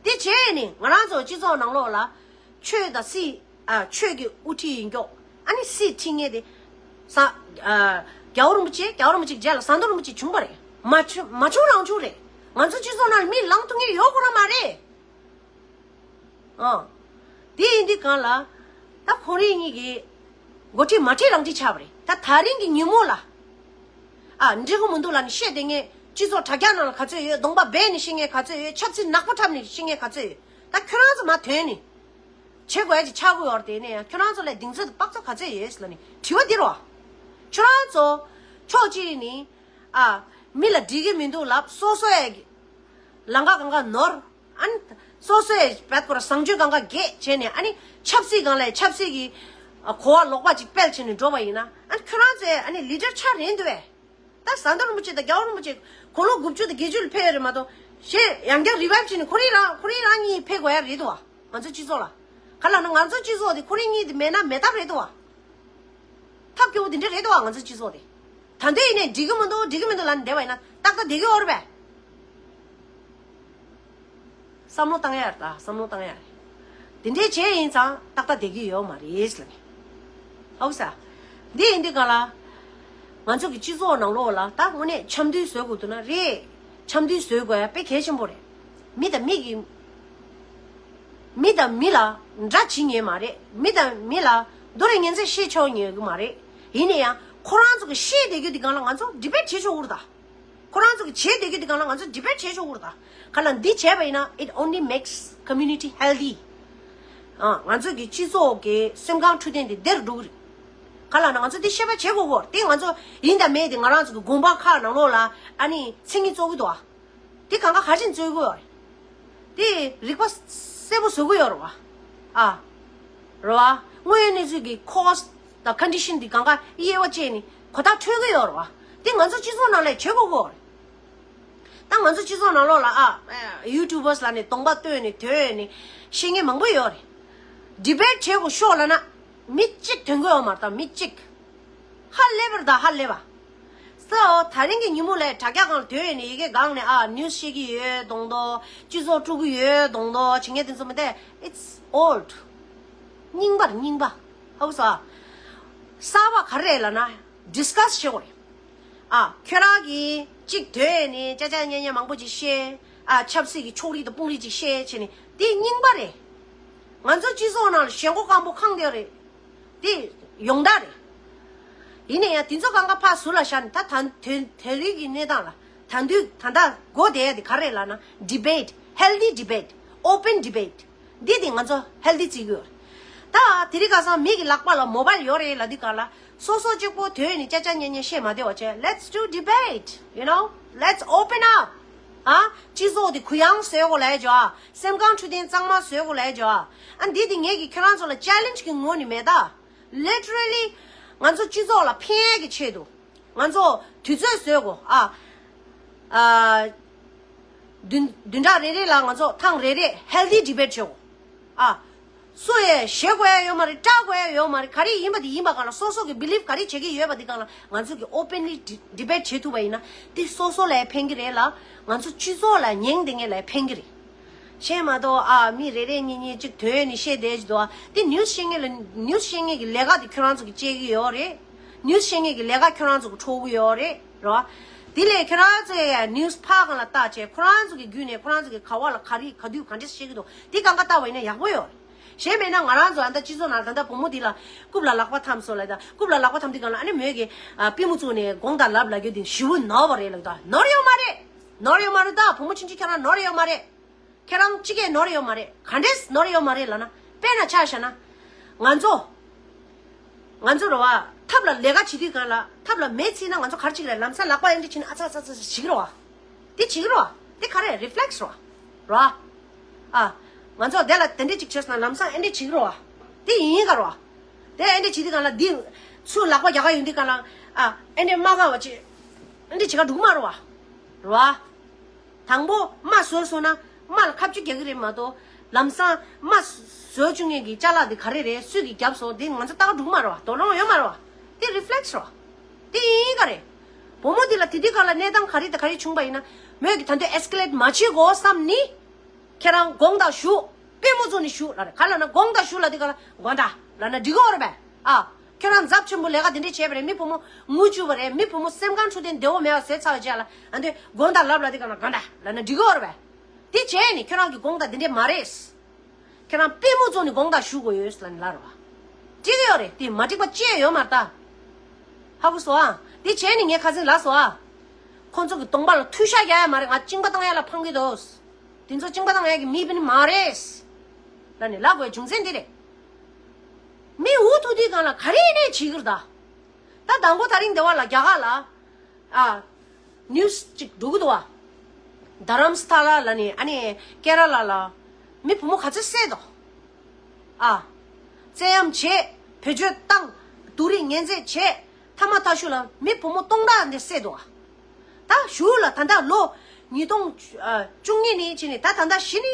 དེ་བྱས་ནས་ང་རང་ཚོ་སྤྱི་ཚོགས་ནང་ལོགས་ལ་ཆོས་དང་སྲིད་ཨ་ཆོས་ཀྱི་དབུ་ཁྲིད་ཡིན་མགྱོགས་ཨ་ནི་སྲིད་ཁྲིད་མཁན་དེ་ས་ཨ་རྒྱལ་བ་རིན་པོ་ཆེ་རྒྱལ་བ་རིན་པོ་ཆེ་རྗེས་ལ་ཟམ་གདོང་རིན་པོ་ཆེ་བྱུང་བ་རེད། མ་བྱུང་མ་བྱུང་རང་བྱུང་རེད། ང་ཚོ་སྤྱི་ཚོགས་ནང་ལ་མི་ལངས་ཐུབ་མཁན་ཡོད་ཁོ་རང་མ་རེད། ཨང་། དེ་ཡིན་དུས་སྒང་ལ་ད་ཁོ་རང་གཉིས་ཀྱི་འགོ་ཁྲིད་མ་ཁྲིད་རང་ཁྲིད་ཆགས་པ་རེད། ད་ད་རིང་གི་ཉིན་མོ་ལ་ཨ་འགྲིག་གི་མི་འདུག་ལབ་ནས་བཤད་བསྡད་མཁན་སྤྱི་ཚོགས་དྲ་རྒྱ་ནང་ལ་ག་ཚོད་ཡོད། གདོང་པ་སྦས་ནས་བཤད་མཁན་ག་ཚོད་ཡོད། ཆབ་སྲིད་ནག་པོ་འཁྲབ་ནས་བཤད་མཁན་ག་ཚོད་ཡོད། ད་ཁྱོད་རང་ཚོ་མར་ཐོན་ནས་བྱེད་དགོས་ཡ་ཅིག་ཆགས་ཀྱི་ཡོད་རེད། དེ་ནས་ཡང་ཁྱོད་རང་ཚོ་ལ་གདེང་ཚོད་དང་དཔག་ཚོད་ག་ཚོད་ཡོད་ལབ་ནས་དྲི་བ་འདི་རེད་བ། ཁྱོད་རང་ཚོ་ཕྱོགས་གཅིག་ནས་ཨ་མི་ལ་འགྲིག་གི་མི་འདུག་ལབ། སོ་སོ་ཡ་ལམ་ཁ་གང་ག་ནོར། ཨ་ནི་སོ་སོའི་བད་ཁོ་ར་བཟང་སྤྱོད་གང་ག་གེགས་བྱས་ནས་ཨ་ནི་ཆབ་སྲིད་སྒང་ལ་ཆབ་སྲིད་ཀྱི་གོ་བ་ལོག་པ་ཅིག་སྤེལ་བྱས་ནས་འགྲོ་བ་ཡིན་ན་ཨ་ནི་ཁྱོད་རང་ཚོའི་ཨ་ནི་ལི་ཌར་ཆགས་རན་འདུག་བས། ད་ཟམ་གདོང་རིན་པོ་ཆེ་དང་རྒྱལ་བ་རིན་པོ་ཆེ་དགུང་ལོ་དགུ་བཅུ་དང་བརྒྱད་ཅུ་ལ་ཕེབས་ཡོད་རེད་མ་གཏོགས་གཞན་ཡང་བསྐྱར་རི་ཝའིབ་བྱས་ནས་ཁོ་རང་རང་ཁོ་རང་རང་གཉིས་ཕེབས་དགོས་ཡ་རེད་འདུག་བ། ང་ཚོ་སྤྱི་ཚོགས་ལ། ག་ལབ་ན་ང་ཚོ་སྤྱི་ཚོགས་དེ་ཁོ་རང་གཉིས་དེ་མེད་ན་མེད་ཐབས་རེད་འདུག་བ། ཐབས་སྐྱོ་བོ་དེ་འདྲ་རེད་འདུག་བ། ང་ཚོ་སྤྱི་ཚོགས་དེ། ད་འདོད་ཡིན་ནས་འགྲིག་གི་མི་འདུག་འགྲིག་གི་མི་འདུག་ལབ་ནས་བསྡད་པ་ཡིན་ན་ཏག་ཏག་བསྡད་ཀྱི་ཡོད་རེད་པས། བསམ་བློ་བཏང་ཡ་རེད། ད་བསམ་བློ་བཏང་ཡ་རེད། དེ་འདྲས་བྱས་ཡིན་ཙང་ཏག་ཏག་བསྡད་ཀྱི་ཡོད་མ་རེད་ལབ་ནས། ཧའུ་ས། འདི་ཡིན་དུས་ག་ལ། ང་ཚོ་གི་སྤྱི་ཚོགས་ནང་ལོགས་ལ་ད་དངོས་གནས་འཆམ་མཐུན་བཟོ་དགོས་འདུག་ན་རེད། འཆམ་མཐུན་བཟོ་དགོས་ཡ་དཔེ་གལ་ཆེན་པོ་རེད། མི་དང་མི་གི་མི་དང་མི་ལ་འདྲ་བྱེད་ཉན་མ་རེད། མི་དང་མི་ལ་རྡོ་རིང་ངན་ཚད་བཤད་ཆོག་ཉན་གི་མ་རེད། ཡིན་ན་ཡང་ཁོ་རང་ཚོ་གི་བཤད་བསྡད་རྒྱུ་དེ་སྒང་ལ་ང་ཚོ་ཌི་བེཊ་བྱེད་ཆོག་གི་རེད་ད། ཁོ་རང་ཚོ་གི་བྱེད་བསྡད་རྒྱུ་དེ་སྒང་ལ་ང་ཚོ་ཌི་བེཊ་བྱེད་ཆོག་གི་རེད་ད། ག་ལ་འདི་བྱས་པ་ཡིན་ན་it only makes community healthy. ཨ་ང་ཚོ་གི་སྤྱི་ཚོགས་ཀྱི་སེམས་ཁམས་འཕྲོད་བསྟེན་དེ་བདེ་རུ་འགྲོ་གི་རེད། ག་ལ་ན་ང་ཚོ་འདི་ཤེས་པ་བྱེད་དགོས་གོ། དེ་ང་ཚོ་ཡིན་དང་མེད་དེ་ང་རང་ཚོ་གི་དགོན་པ་ཁག་ནང་ལོགས་ལ་ཨ་ནི་མཚན་ཉིད་བཙོག་གི་འདུག་ཨ། དེ་གང་ག་ག་ཅིན་བཙོག་གི་ཡོད་རེད། དེ་རིག་པ་གསལ་པོ་བཟོ་གི་ཡོད་རེད་བ། ཨ། རེད་བ། དངོས་ཡོད་གནས་ཚུལ་གྱི་ཁོ་སི་དང་ཁོན་ཌི་ཤན་དེ་གང་ག་དབྱེ་བ་བཅད་ནས་གོ་བརྡ་འཕྲོད་གི་ཡོད་རེད་བ། དེ་ང་ཚོ་སྤྱི་ཚོགས་ནང་ལ་བྱེད་དགོས་གོ་རེད། ད་ང་ཚོ་སྤྱི་ཚོགས་ནང་ལོགས་ལ་ཨ། ཡུ་ཊུ་བར་སི་ལབ་ནས་གདོང་པ་སྟོན་ནས་དོན་ནས་བཤད་མཁན་མང་པོ་ཡོད་རེད། ཌི་བེཊ་བྱེད་དགོས་ཤོག་ལབ་ན། མི་གཅིག་ཐོན་གི་ཡོད་མ་རེད་ད། མི་གཅིག་ཧ་ལས་པར་ད་ཧ་ལས་པ། སོ་ད་རིང་གི་ཉིན་མོ་ལ་དྲ་རྒྱ་སྒང་ལ་ཐོན་ཡོད་ནས་ཡི་གེ་སྒང་ནས་ཨ་ནིའུ་སི་བཤད་ཀྱི་ཡོད་མདོག་མདོག་སྤྱི་ཚོགས་དཀྲུག་གི་ཡོད་མདོག་མདོག་བྱེད་མཁན་དེ་ཚོ་མི་དེ། It's old. རྙིང་པར་རྙིང་པ། ཧ་གོ་སོང་ཨ། གསར་པ་ག་རེ་རེད་ལབ་ན་ཌི་སི་ཀ་སི་བྱེད་དགོས་རེད། ཨ་ཁྱོད་རང་གིས་གཅིག་ཐོན་ནས་ཅ་ཅ་ཉ་ཉ་མང་པོ་ཅིག་བཤད། ཨ་ཆབ་སྲིད་ཀྱི་ཕྱོགས་རིས་དང་དཔུང་རིས་ཅིག་བཤད་བྱས་ནས་དེ་རྙིང་པ་རེད། ང་ཚོ་སྤྱི་ཚོགས་ནང་ལ་ཞེན་ཁོག་སྐམ་པོ་གང་བསྡད་རེད། དེ་ཡོང་བསྡད་རེད། ཡིན་ན་ཡང་དེ་ཚོ་གང་ག་ཕར་ཟུར་ལ་བཞག་ནས་ད་ད་དོན་དེ་རིང་གི་གནས་སྟངས་ལ་ད་དུས་ད་ལྟ་དགོས་བསྡད་ཡ་དེ་ག་རེ་རེད་ལབ་ན་debate, healthy debate, open debate. འདི་དེ་ང་ཚོ་healthy་བརྩི་གི་ཡོད་རེད། ད་དེ་རིང་ཁ་སང་མི་གི་ལག་པ་ལ་མོ་བལ་ཡོད་རེད་ལབ་དུས་གང་ལ་སོ་སོ་གཅིག་པོ་དོན་ནི་ཅ་ཅ་ཉན་ཉན་བཤད་མ་བདེ་བ་བྱས། Let's do debate, you know, let's open up. ཨ་སྤྱི་ཚོགས་དེ་གུ་ཡངས་བཟོས་དགོས་ལབ་ཡ་ཅོ། ཨ་སེམས་ཁམས་འཕྲོད་བསྟེན་གཙང་མ་བཟོས་དགོས་ལབ་ཡ་ཅོ། ཨ་འདི་དེ་ངས་ཀྱི་ཁྱོད་རང་ཚོ་ལ་challenge་གི་ངོ་ནས་མེད་ད། Literally་ང་ཚོ་སྤྱི་ཚོགས་ལ་ཕན་ཡ་གི་ཆེད་དུ། ང་ཚོ་དུས་ཚོད་བཟོས་དགོས། ཨ་ཨ་བདུན་བདུན་ཕྲག་རེ་རེ་ལ་ང་ཚོ་ཐེངས་རེ་རེ་healthy debate་བྱེད་དགོས། ཨ་སུ་ཡས་ཞེད་དགོས་ཡ་ཡོད་མ་རེད། སྐྲག་དགོས་ཡ་ཡོད་མ་རེད། ག་རེ་ཡིན་པ་དེ་ཡིན་པ་གང་ལ་སོ་སོ་གི་belief་ག་རེ་བྱེད་ཀྱི་ཡོད་པ་དེ་གང་ལ་ང་ཚོ་གི་openly debate་བྱེད་ཐུབ་པ་ཡིན་ན་དེ་སོ་སོ་ལ་ཡང་ཕན་གི་རེད་ལ་ང་ཚོ་སྤྱི་ཚོགས་ལ་ཉེན་བསྡད་མཁན་ལ་ཡང་ཕན་གི་རེད། བཤད་མ་གཏོགས་ཨ་མི་རེ་རེ་གཉིས་གཉིས་གཅིག་དོན་ནི་བཤད་བསྡད་ཀྱི་འདུག་ཨ། དེ་ནིའུ་སི་བཤད་མཁན་ལ་ནིའུ་སི་བཤད་མཁན་གྱི་ལས་ཀ་དེ་ཁྱོད་རང་ཚོ་གིས་བྱེད་ཀྱི་ཡོད་རེད། ནིའུ་སི་བཤད་མཁན་གྱི་ལས་ཀ་ཁྱོད་རང་ཚོ་གིས་འཕྲོག་གི་ཡོད་རེད། རེད་བ། དེ་ལས་ཁྱོད་རང་ཚོ་ཡ་ནིའུ་སི་ཕར་སྒང་ལ་བལྟས་བྱས་ཁོ་རང་ཚོ་གི་བརྒྱུད་ནས་ཁོ་རང་ཚོ་གི་ག་བ་ལ་ག་རེ་ག་དུས་ག་འདྲས་བཤད་ཀྱི་འདུག་དེ་སྒང་ག་བལྟས་པ་ཡིན་ན་ཡག་པོ་ཡོད་རེད། གཞན་མེད་ན་ང་རང་ཚོ་ཨ་ད་སྤྱི་ཚོགས་ནང་ད་ལྟ་བུ་མོ་འདི་ལ་རྐུབ་ལ་ལག་པ་འཐམས་སོང་ལབ། ད་རྐུབ་ལ་ལག་པ་འཐམས་དུས་སྒང་ལ་ཨ་ནི་མོས་ཀྱི་ཨ་པུས་མོ་བཙུགས་ནས་དགོངས་དག་ལབ་ལབ་རྒྱུ་དེ་ཞེ་པོ་ནོར་བ་རེད་ལབ། ད་ནོར་ཡོད་མ་རེད། ནོར་ཡོད་མ་རེད། ད་བུ་མོ་ཆུང་ཆུང་ཁྱེད་རང་ནོར་ཡོད་མ་རེད། ཁྱེད་རང་གཅིག་གིས་ནོར་ཡོད་མ་རེད། ག་འདྲས་ནོར་ཡོད་མ་རེད་ལབ་ན། དཔེར་ན་ཆ་བཞག་ན། ང་ཚོ། ང་ཚོ་རེད་བ། ཐབ་ལ་ལས་ཀ་བྱེད་དུས་སྒང་ལ་ཐབ་ལ་མེ་ཚིག་ན་ང་ཚོ་ག་རེ་བྱེད་ཀྱི་རེད། ལམ་སང་ལག་པ་ཨེ་འདྲ་བྱས་ན་ཨ་ཚ་ཨ་ཚ་ཨ་ཚ་བྱེད་ཀྱི་རེད་བ། དེ་བྱེད་ཀྱི་རེད་བ། དེ་ག་རེ་reflex་རེད་བ། རེད་བ། ཨ། ང་ཚོ་དེ་ལ་དེ་འདྲས་ཅིག་བྱས་ན་ལམ་སང་ཨེ་འདྲས་བྱེད་ཀྱི་རེད་བ། དེ་ཡིན་ག་རེད་བ། དེ་ཨེ་འདྲས་བྱེད་དུས་སྒང་ལ་འདི། ཚུར་ལག་པ་རྒྱག་ག་ཡོང་དུས་སྒང་ལ། ཨ། ཨེ་འདྲས་མ་དགའ་བ་ཅིག་ཨེ་འདྲས་བྱེད་ག་འགྲོ་གི་མ་རེད་བ། རེད་བ། དང་པོ་རྨ་བཟོས་སོང་ན་རྨ་ལ་ཁ་གཅུས་རྒྱག་གི་རེད་མ་གཏོགས་ལམ་སང་རྨ་བཟོས་བཅུག་མཁན་གྱི་ཅ་ལག་དེ་ག་རེ་རེད། སུས་ཀྱིས་བརྒྱབ་སོང་། དེ་ང་ཚོ་ལྟ་ག་འགྲོ་གི་མ་རེད་བ། དོགས་སློང་ཡོད་མ་རེད་བ། དེ་reflex་རེད་བ། དེ་ཡིན་ག་རེད། བུ་མོ་དེ་ལ་དེ་དུས་སྒང་ལ་གནས་སྟངས་ག་རེ་དང་ག་རེ་བྱུང་པ་ཡིན་ན་མོས་ཀྱི་ད་དུང་escalate་མ་བྱེད་དགོས་བསམ་ནི། ཁྱེད་རང་དགོངས་དག་ཞུ། པུས་མོ་བཙུགས་ནས་ཞུ་ལབ་རེད། ག་ལབ་ན་དགོངས་དག་ཞུ་ལབ་དུས་སྒང་ལ་དགོངས་དག་ལབ་ན་འགྲིག་གི་ཡོད་རེད་པས། ཨ། ཁྱོད་རང་ཚབས་ཆེན་པོ་ལས་ཀ་དེ་འདྲས་བྱས་པ་རེད། མི་བུ་མོ་ངུ་བཅུག་པ་རེད། མི་བུ་མོ་སེམས་ཁམས་འཕྲོད་བསྟེན་བདེ་བོ་མེད་པ་བཟོས་ཚར་བའི་རྗེས་ལ་ཨ་འདི་དགོངས་དག་ལབ་ལབ་དུས་སྒང་ལ་དགོངས་དག་ལབ་ན་འགྲིག་གི་ཡོད་རེད་པས། དེ་བྱས་ནས་ཁྱོད་རང་གི་དགོངས་དག་དེ་འདྲས་མ་རེད། ཁྱེད་རང་པུས་མོ་བཙུགས་ནས་དགོངས་དག་ཞུ་དགོས་ཡོད་ལབ་ནས་ལབ་རེད་བ། འགྲིག་གི་ཡོད་རེད། དེ་མ་འགྲིག་པ་ཅི་ཡང་ཡོད་མ་རེད་ད། ཧ་གོ་སོང་ཨ། དེ་བྱས་ནས་ངས་ཁ་སང་ལབ་སོང་ཨ། ཁོང་ཚོ་གི་གདོང་པ་ལ་མཐུ་ཤག་རྒྱག་ཡ་མ་རེད། ང་གཅིན་པ་བཏང་ཡ་ལ་ཕངས་ཀྱི་འདུག་དེ་ཚོ་གཅིན་པ་བཏང་ཡ་གི་མི་དཔེ་ནི་མ་རེད། ལབ་ནས་ལབ་དགོས་རྒྱུ་མཚན་འདི་རེད། མི་འུ་ཐུག་དུས་སྒང་ལ་ག་རེ་ཡིན་ནའི་བྱེད་ཀྱི་རེད་ད། ད་དང་པོ་དེ་རིང་འདི་བ་ལ་རྒྱ་གར་ལ། ཨ། ནིའུ་སི་ཅིག་འགྲོ་གི་འདུག་བ། རྡ་རམ་ས་ཐ་ལ་ལ་ནི་ཨ་ནི་ཀེ་ར་ལ་ལ། མི་བུ་མོ་ག་ཚོད་བསད་འདུག་ཨ། བཙན་གཡེམ་བྱས། བེད་སྤྱོད་བཏང་། སྡུག་རུས་ངན་བྱད་བྱས། ཐ་མ་ཐ་ཤུ་ལ་མི་བུ་མོ་སྟོང་ཕྲག་འདི་བསད་འདུག་ཨ། ད་གཞུག་ལ་ད་ལྟ་ལོ་ཉིས་སྟོང་བཅུ་གཉིས་ནས་ཕྱིན་ནས་ད་ད་ལྟ་གཞི་ནས་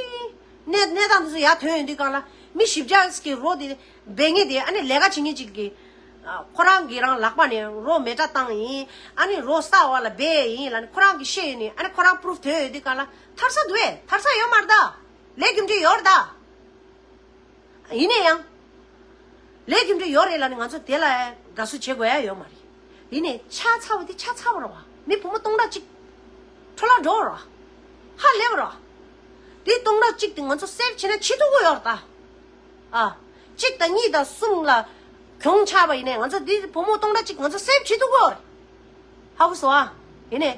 གནས་གནས་སྟངས་འདི་ཚོ་ཡར་ཐོན་ཡོང་དུས་སྒང་ལ་མི་བཞི་བརྒྱ་ཙམ་གྱི་རོ་དེ་སྦས་མཁན་དེ་ཨ་ནི་ལས་ཀ་བྱེད་མཁན་ཅིག་གིས་ཁོ་རང་གི་རང་ལག་པ་ནས་རོ་མེ་སྲེག་བཏང་ཡིན། ཨ་ནི་རོ་ས་འོག་ལ་སྦས་ཡིན་ལབ་ནས་ཁོ་རང་གིས་བཤད་ཡོད་ནས་ཨ་ནི་ཁོ་རང་པུ་རུབ་ཐོན་ཡོང་དུས་སྒང་ལ་ཐར་ས་འདུག་ཨེ། ཐར་ས་ཡོད་མ་རེད་ད། ལས་རྒྱུ་འབྲས་ཡོད་རེད་ད། ཡིན་ན་ཡང་། ལས་རྒྱུ་འབྲས་ཡོད་རེད་ལབ་ནས་ང་ཚོ་དེ་ལ་དགའ་བསུ་བྱེད་དགོས་ཡ་ཡོད་མ་རེད། ཡིན་ནའི་ཆགས་ཚར་བ་དེ་ཆགས་ཚར་བ་རེད་བ། མི་བུ་མོ་སྟོང་ཕྲག་གཅིག་འཕྲོ་བརླག་འགྲོ་བ་རེད་བ། ཧ་ལས་པ་རེད་བ། དེ་སྟོང་ཕྲག་གཅིག་དེ་ང་ཚོ་སེབ་བྱེད་ན་བྱེད་ཐུབ་ཀྱི་ཡོད་རེད་ད། ཨ། གཅིག་དང་གཉིས་དང་གསུམ་ལ་གྱོང་ཆགས་པ་ཡིན་ནའི་ང་ཚོ་དེ་བུ་མོ་སྟོང་ཕྲག་གཅིག་ང་ཚོ་སེབ་བྱེད་ཐུབ་ཀྱི་ཡོད་རེད། ཧ་གོ་སོང་ཨ། ཡིན་ནའི།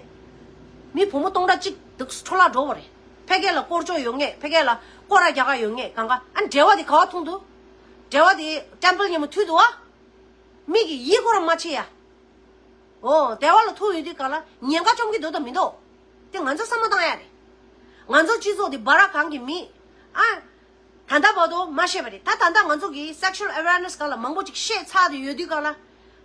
མི་བུ་མོ་སྟོང་ཕྲག་གཅིག་འདུག་འཕྲོ་བརླག་འགྲོ་བ་རེད། ཕ་གི་ལ་སྐོར་བཅོ་ཡོང་ངེས། ཕ་གི་ལ་སྐོར་ར་རྒྱག་ག་ཡོང་ངེས། གང་ག་ཨ་འབྲེལ་བ་དེ་ག་བ་མཐོང་འདུག་འབྲེལ་བ་དེ་ཊེམ་པལ་མཉམ་པོ་མཐུད་འདུག་ཨ། མི་གི་ཡིད་ཁོ་རང་མ་ཆེས་ཡ། ཨོ་འབྲེལ་བ་ལ་ཐུག་ཡོང་དུས་གང་ལ་ཉེན་ཁ་བཅོམ་གྱི་འདུག་དང་མི་འདུག་དེ་ང་ཚོ་བསམ་བློ་བཏང་ཡ་རེད། ང་ཚོ་སྤྱི་ཚོགས་དེ་སྦ་ར་གང་གི་མི། ཨ། ད་ལྟ་བར་དུ་མ་ཤེས་པ་རེད། ད་ད་ལྟ་ང་ཚོ་གི་sexual awareness་སྒང་ལ་མང་པོ་ཅིག་ཤེས་ཚར་དུ་ཡོད་དུས་སྒང་ལ།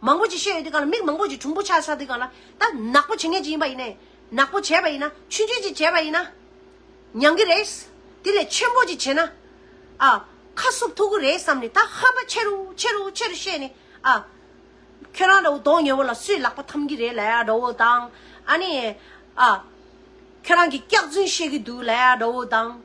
མང་པོ་ཅིག་ཤེས་ཡོད་དུས་སྒང་ལ་མི་མང་པོ་ཅིག་གྲུང་པོ་ཆགས་ཚར་དུས་སྒང་ལ་ད་ནག་པོ་བྱེད་མཁན་ཅིག་ཡིན་པ་ཡིན་ནའི་ནག་པོ་བྱས་པ་ཡིན་ན་ཆུང་ཆུང་ཅིག་བྱས་པ་ཡིན་ན་ཉམས་ཀྱི་རེད། དེ་ལས་ཆེན་པོ་ཅིག་བྱས་ན་ཨ་ ཁ་བསུབ་ཐུབ་ཀྱི་རེད་བསམ་ནས། ད་ཧམ་པ་ཆེ་རུ་ཆེ་རུ་ཆེ་རུ་བཤད་ནས། ཨ། ཁྱོད་རང་འདྲ་བོ་གདོང་ཉེ་བོ་ལ་སུས་ལག་པ་འཐམ་གྱི་རེད་ལབ་ཡ་འདྲ་བོ་དང་། ཨ་ནི། ཨ། ཁྱོད་རང་གིས་སྐྱག་རྫུན་བཤད་ཀྱི་འདུག་ལབ་ཡ་འདྲ་བོ་དང་།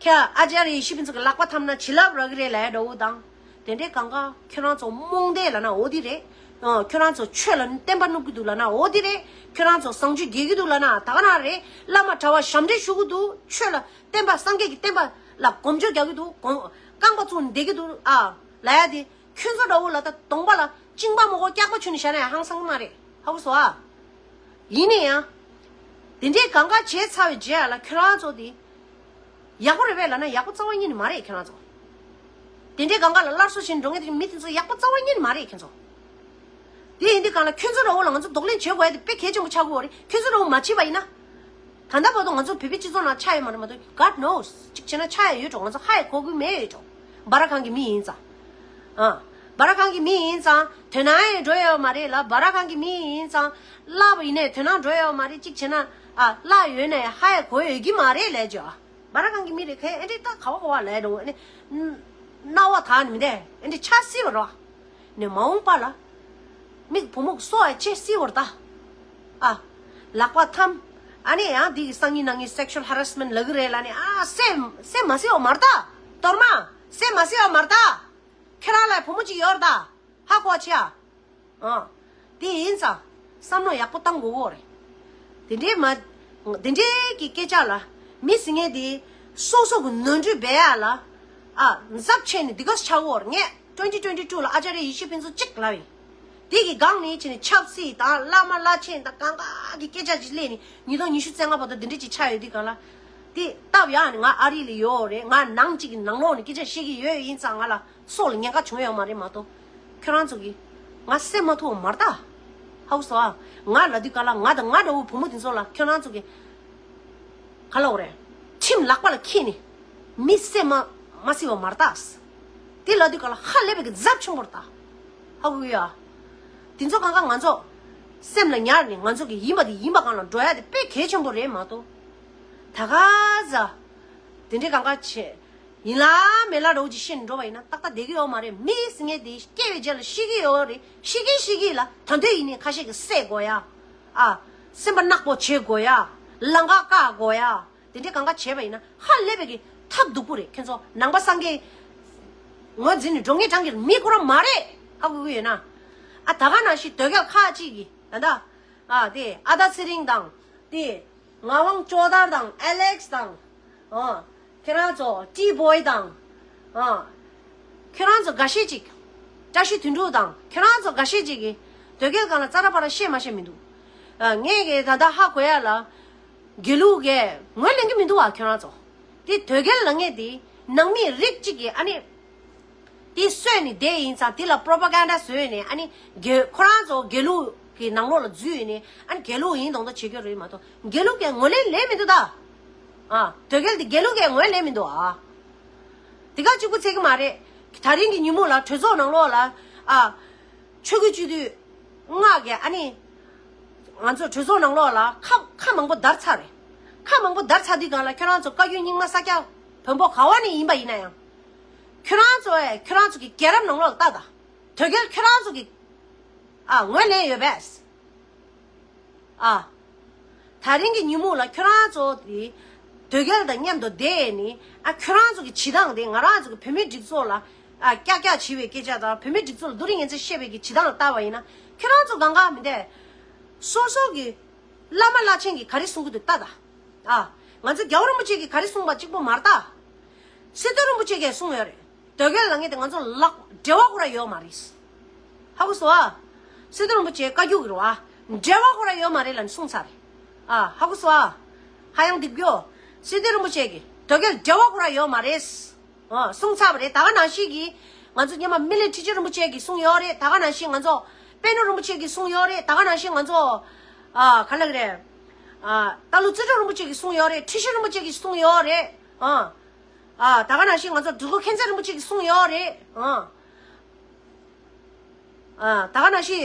ཁྱེད་ཨ་ཅར་ཡེ་ཤེས་ཕུན་ཚོགས་ཀྱི་ལག་པ་འཐམ་ན་བྱིན་རླབས་རག་གི་རེད་ལབ་ཡ་འདྲ་བོ་དང་། དེ་འདྲའི་གང་ག་ཁྱོད་རང་ཚོ་རྨོངས་དད་ལབ་ན་འོ་དེ་རེད། ཨ། ཁྱོད་རང་ཚོ་ཆོས་ལ་བསྟན་པ་བསྣུབ་ཀྱི་འདུག་ལབ་ན་འོ་དེ་རེད། ཁྱོད་རང་ཚོ་བཟང་སྤྱོད་རྒྱས་ཀྱི་འདུག་ལབ་ན་ད་ག་རང་རེད། བླ་མ་གྲྭ་བ་ཞབས་འདྲེན་ཞུ་གི་འདུག་ཆོས་ལ་བསྟན་པ་སངས་རྒྱས་ཀྱི་བསྟན་པ་ལ་གོམ་བགྲོད་རྒྱག་གི་འདུག་གོང་རྐང་པ་བཙུགས་ནས་བསྡད་ཀྱི་འདུག་ཨ། ལབ་ཡ་དེ། ཁྱོད་ཚོ་འདྲ་བོ་ལ་ད་གདོང་པ་ལ་གཅིན་པ་མོག་གོ་སྐྱག་པ་བྱུགས་ནས་བཞག་ན་ཡང་ཧང་སང་གི་མ་རེད། ཧ་གོ་སོང་ཨ། ཡིན་ན་ཡང་། དེ་འདྲའི་གང་ག་བྱས་ཚར་བའི་རྗེས་ལ་ཁྱོད་རང་ཚོ་དེ། ཡག་པོ་རེད་པས་ལབ་ན་ཡག་པོ་རྩ་བ་ཉིད་ནས་མ་རེད་ཁྱོད་རང་ཚོ། དེ་འདྲའི་གང་ག་ལ་སླར་གསོ་བྱེད་འགྲོ་མཁན་དེ་མི་དེ་ཚོ་ཡག་པོ་རྩ་བ་ཉིད་ནས་མ་རེད་ཁྱོད་ཚོ། དེ་ཡིན་དུས་གང་ལ་ཁྱོད་ཚོ་འདྲ་བོ་ལ་ང་ཚོ་གདོང་ལེན་བྱེད་དགོས་ཡ་དེ་དཔེ་གལ་ཆེན་པོ་ཆགས་ཀྱི་ཡོད་རེད། ཁྱོད་ཚོ་འདྲ་བོ་མ་བྱས་པ་ཡིན་ན། ད་ལྟ་བར་དུ་ང་ཚོ་བོད་པའི་སྤྱི་ཚོགས་ནང་ཆགས་ཡོད་མ་རེད་མ་གཏོགས། God knows། གཅིག་བྱས་ན་ཆགས་ཡ་ཡོད་འགྲོ། ང་ཚོ་ཧ་ཡ་གོ་གི་མེད་ཡོད་འགྲོ། སྦ་ར་ཁང་གི་མི་ཡིན་ཙང་། ཨ། སྦ་ར་ཁང་གི་མི་ཡིན་ཙང་དོ་སྣང་ཡང་འགྲོ་ཡོད་མ་རེད་ལ། སྦ་ར་ཁང་གི་མི་ཡིན་ཙང་བརླགས་པ་ཡིན་ནའི་དོ་སྣང་འགྲོ་ཡོད་མ་རེད། གཅིག་བྱས་ན། ཨ། བརླགས་ཡོད་ནའི་ཧ་ཡ་གོ་ཡོད་ཀྱི་མ་རེད་ལས་ཇོ། སྦ་ར་ཁང་གི་མི་རེད་ཁ་ཨེ་འདྲས་ད་ག་བ་ག་བ་ལས་འགྲོ་ཨེ་ནི། རྣ་བ་དག་ནི་མི་འདས་ཨེ་འདྲས་ཆ་སྲིད་པ་རོ། ནས་མ་འོངས་པ་ལ། མིག་བུ་མོ་གི་སོ་ཡ་ཆེ་སྲིད་པར་ད། ཨ། ལག་པ་འཐམ། ཨ་ནི་ཡང་འདི་གི་སང་ཉིན་གནངས་ཉིན་sexual harassment ལབ་ཀྱི་རེད་ལ་ནི། ཨ། སེམས་སེམས་མ་སྲིད་པ་མ་རེད་ད། གཏོར་མ། སེམས་མ་སྲིད་པ་མ་རེད་ད། ཁྱེད་རང་ལ་བུ་མོ་གཅིག་ཡོད་རེད་ད། ཧ་གོ་ཆེ་ཨ། ཨ། དེ་ཡིན་ཙང་། བསམ་བློ་ཡག་པོ་བཏང་དགོས་གོ་རེད། དེ་འདྲའི་མ། དེ་འདྲའི་གི་སྐད་ཆ་ལ། མི་ཟེར་མཁན་དེ། སོ་སོ་གི་ནོར་འཁྲུལ་སྦས་ཡ་ལ། ཨ། འཛབ་ཆེ་ནས་འདི་ག་ཆགས་གོ་རེད། ངས་twenty twenty two ལ་ཨ་ཅར་ཡེ་ཤེས་ཕུན་ཚོགས་གཅིག་ལབ་ཡིན། དེ་གི་སྒང་ནས་ཕྱིན་ནས་ཆབ་སྲིད་དང་བླ་མ་བླ་ཆེན་དང་གང་ག་གི་སྐད་ཆ་ཅིག་སླེབས་ནས་ཉིས་སྟོང་ཉི་ཤུ་རྩ་ལྔ་བར་དུ་འདི་འདྲ་ཅིག་ཆགས་ཡོད་དུས་གང་ལ། དེ་སྟབས་ཡག་ནས་ང་ཨ་རི་ལ་ཡོད་རེད། ང་ནང་གཅིག་གི་ནང་ལོགས་ནས་སྐད་ཆ་བཤད་ཀྱི་ཡོད། ཡིན་ཙང་ང་ལ་སྲོག་ལ་ཉེན་ཁ་བྱུང་ཡོད་མ་རེད་མ་གཏོགས། ཁྱོད་རང་ཚོ་གིས་ང་སེམས་མ་ཐུབ་པ་མ་རེད་ད། ཧ་གོ་སོང་ཨ། ང་ལབ་དུས་གང་ལ་ང་དང་ང་འདྲ་བོ་བུ་མོ་དེ་ཚོ་ལ་ཁྱོད་རང་ཚོ་གིས། ག་ལབ་དགོས་རེད། ཁྲིམས་ལག་པ་ལ་འཁྱེར་ནས། མི་སེམས་མ་མ་སྲིད་པ་མ་རེད་ད། དེ་ལབ་དུས་གང་ལ་ཧ་ལས་པའི་གི་འཛབ་ཆེན་པོ་རེད་ད། ཧ་གོ་གི་ཡ། དེ་ཚོ་གང་ག་ང་ཚོ་སེམས་ལ་ཉར་ནས་ང་ཚོ་གི་ཡིན་པ་དེ་ཡིན་པ་གང་ལ་འགྲོ་ཡ་དེ་དཔེ་གལ་ཆེན་པོ་རེད་མ་གཏོགས། ད་ག་ཟ། དེ་འདྲའི་གང་ག་བྱེད། ཡིན་ལ་མེད་ལ་རོགས་ཀྱིས་བཤད་ནས་འགྲོ་བ་ཡིན་ན་ཏག་ཏག་བསྡད་ཀྱི་ཡོད་མ་རེད། མི་ཟེར་མཁན་དེ་སྐྱེ་བའི་རྗེས་ལ་ཤི་གི་ཡོད་རེད། ཤི་གི་ཤི་གི་ལ་ད་འདོད་ཡིན་ནའི་ཁ་ཤས་ཀྱིས་བསད་དགོས་ཡ། ཨ། སེམས་པ་ནག་པོ་བྱེད་དགོས་ཡ། ལམ་ཁ་བཀག་དགོས་ཡ། དེ་འདྲའི་གང་ག་བྱས་པ་ཡིན་ན་ཧ་ལས་པའི་གི་ཐབས་སྡུག་པོ་རེད། ཁྱེད་ཚོ་ནང་པ་སངས་རྒྱས་ངོས་འཛིན་ནས་འགྲོ་ངེས་གྲང་གི་མི་ཁོ་རང་མ་རེད། ཧ་གོ་གི་ཡོད་ན། ཨ། ད་ག་ནང་བཞིན་དོལ་རྒྱལ་ཁག་ཅིག་གིས་ད་ལྟ། ཨ། དེ་ཨ་ད་ཚེ་རིང་དང་། དེ། ངག་དབང་ཇོ་དར་དང་ཨེ་ལེགས་དང་། ཨ། ཁྱེད་རང་ཚོ་ཏི་བོའི་དང་། ཨ། ཁྱེད་རང་ཚོ་འགའ་ཤས་ཅིག་བཀྲ་ཤིས་དོན་གྲུབ་དང་ཁྱེད་རང་ཚོ་འགའ་ཤས་ཅིག་གིས་དོལ་རྒྱལ་སྒང་ལ་རྩ་ར་པ་ར་བཤད་མ་བཤད་མི་འདུག་ཨ། ངས་གི་ད་ལྟ་ཧ་གོ་ཡ་ལ། དགེ་ལུགས་ཀྱིས་ངོས་ལེན་གི་མི་འདུག་ཨ། ཁྱེད་རང་ཚོ། དེ་དོལ་རྒྱལ་ལབ་མཁན་དེ་ནང་མི་རིགས་གཅིག་གིས་ཨ་ནི། དེ་གསོས་ནས་བསྡད་ཡིན་ཙང་དེ་ལ་པྲོ་པ་གན་ཌ་བཟོས་ནས་ཨ་ནི། དགེ་ཁོ་རང་ཚོ་དགེ་ལུགས་ཀྱི་ནང་ལོགས་ལ་འཛུལ་ནས་ཨ་ནི་དགེ་ལུགས་ཡིན་མདོག་མདོག་བྱེད་ཀྱི་རེད་མ་གཏོགས་དགེ་ལུགས་ཀྱིས་ངོས་ལེན་ལེན་མི་འདུག་ད། ཨ། དོལ་རྒྱལ་དེ་དགེ་ལུགས་ཀྱིས་ངོས་ལེན་མི་འདུག་ཨ། དེ་ག་གཅིག་པུ་ཚད་ཀྱི་མ་རེད། དེ་རིང་གི་ཉིན་མོ་ལ་གྲོས་ཚོགས་ནང་ལོགས་ལ། ཨ། ཆོས་བརྒྱུད་སྤྱི་འཐུས་ལྔ་གིས་ཨ་ནི། ང་ཚོ་གྲོས་ཚོགས་ནང་ལོགས་ལ་ཁ་ཁ་མང་པོ་བརྡར་ཚར་རེད། ཁ་མང་པོ་བརྡར་ཚར་དུས་སྒང་ལ་ཁྱོད་རང་ཚོ་བཀའ་བརྒྱུད་རྙིང་མ་ས་སྐྱ་བོན་པོ་ག་བ་ནས་ཡིན་པ་ཡིན་ན་ཡང་། ཁྱོད་རང་ཚོ་ཨེ་ཁྱོད་རང་ཚོ་གི་རྒྱལ་རབས་ནང་ལོགས་ལ་ལྟ་དང་། དོལ་རྒྱལ་ཁྱོད་རང་ཚོ་གི། ཨ། ངོས་ལེན་ཡོད་པས། ཨ། དེ་རིང་གི་ཉིན་མོ་ལ་ཁྱོད་རང་ཚོ་དེ། དོལ་རྒྱལ་དང་མཉམ་དུ་བསྡད་ནི། ཨ། ཁྱོད་རང་ཚོ་གི་བྱེད་སྟངས་དེ་ང་རང་ཚོ་གི་བོད་མིའི་སྒྲིག་འཛུགས་ལ། ཨ། ཀྱག་ཀྱག་བྱེད་པའི་སྐད་ཆ་དང་བོད་མིའི་སྒྲིག་འཛུགས་ལ་བསྡུ་རིག་ངན་ཚད་བཤད་པའི་གི་བྱེད་སྟངས་ལ་ལྟ་བ་ཡིན་ན་ཁྱོད་རང་ཚོ་གང་ག་མི་འདས། སོ་སོ་གི་བླ་མ་བླ་ཆེན་གྱིས་ག་རེ་གསུང་གི་འདུག་ལྟ་དང་། ཨ། ང་ཚོ་རྒྱལ་བ་རིན་པོ་ཆེ་གིས་ག་རེ་གསུངས་པ་གཅིག་པོ་མ་རེད་ད། སི་ཏུ་རིན་པོ་ཆེ་གིས་གསུངས་ཡོད་རེད། དོལ་རྒྱལ་ལབ་མཁན་དེ་ང་ཚོ་ལ་འབྲེལ་བ་ཁོ་རང་ཡོད་མ་རེད། ཧ་གོ་སོང་ཨ། སི་ཏུ་རིན་པོ་ཆེ་བཀའ་བརྒྱུད་ཀྱི་རེད་བ། འབྲེལ་བ་ཁོ་རང་ཡོད་མ་རེད་ལབ་ནས་གསུངས་ཚར་རེད། ཨ། ཧ་གོ་སོང་ཨ། ཧ་ཡང་འདི་གོ། སི་ཏུ་རིན་པོ་ཆེ་གིས་དོལ་རྒྱལ་འབྲེལ་བ་ཁོ་རང་ཡོད་མ་རེད། ཨ། གསུངས་ཚར་བ་རེད། ད་ག་ནང་བཞིན་གྱི་ང་ཚོ་སྔོན་མ་སྨན་བླའི་ཁྲི་ཆེན་རིན་པོ་ཆེ་གིས་གསུངས་ཡོད་རེད། ད་ག་ནང་བཞིན་ང་ཚོ་པད་ནོར་རིན་པོ་ཆེ་གིས་གསུངས་ཡོད་རེད། ད་ག་ནང་བཞིན་ང་ཚོ། ཨ། ག་ལབ་ཀྱི་རེད། ཨ། རྟ་ལོ་རྩེ་སྒྲོན་རིན་པོ་ཆེ་གིས་གསུངས་ཡོད་རེད། ཁྲི་ཤོད་རིན་པོ་ཆེ་གིས་གསུངས་ཡོད་རེད། ཨ། ཨ། ད་ག་ནང་བཞིན་ང་ཚོ་འབྲི་གུང་མཁྱེན་བརྩེ་རིན་པོ་ཆེ་གིས་གསུངས་ཡོད་རེད། ཨ། ཨ། ད་ག་ནང་བཞིན་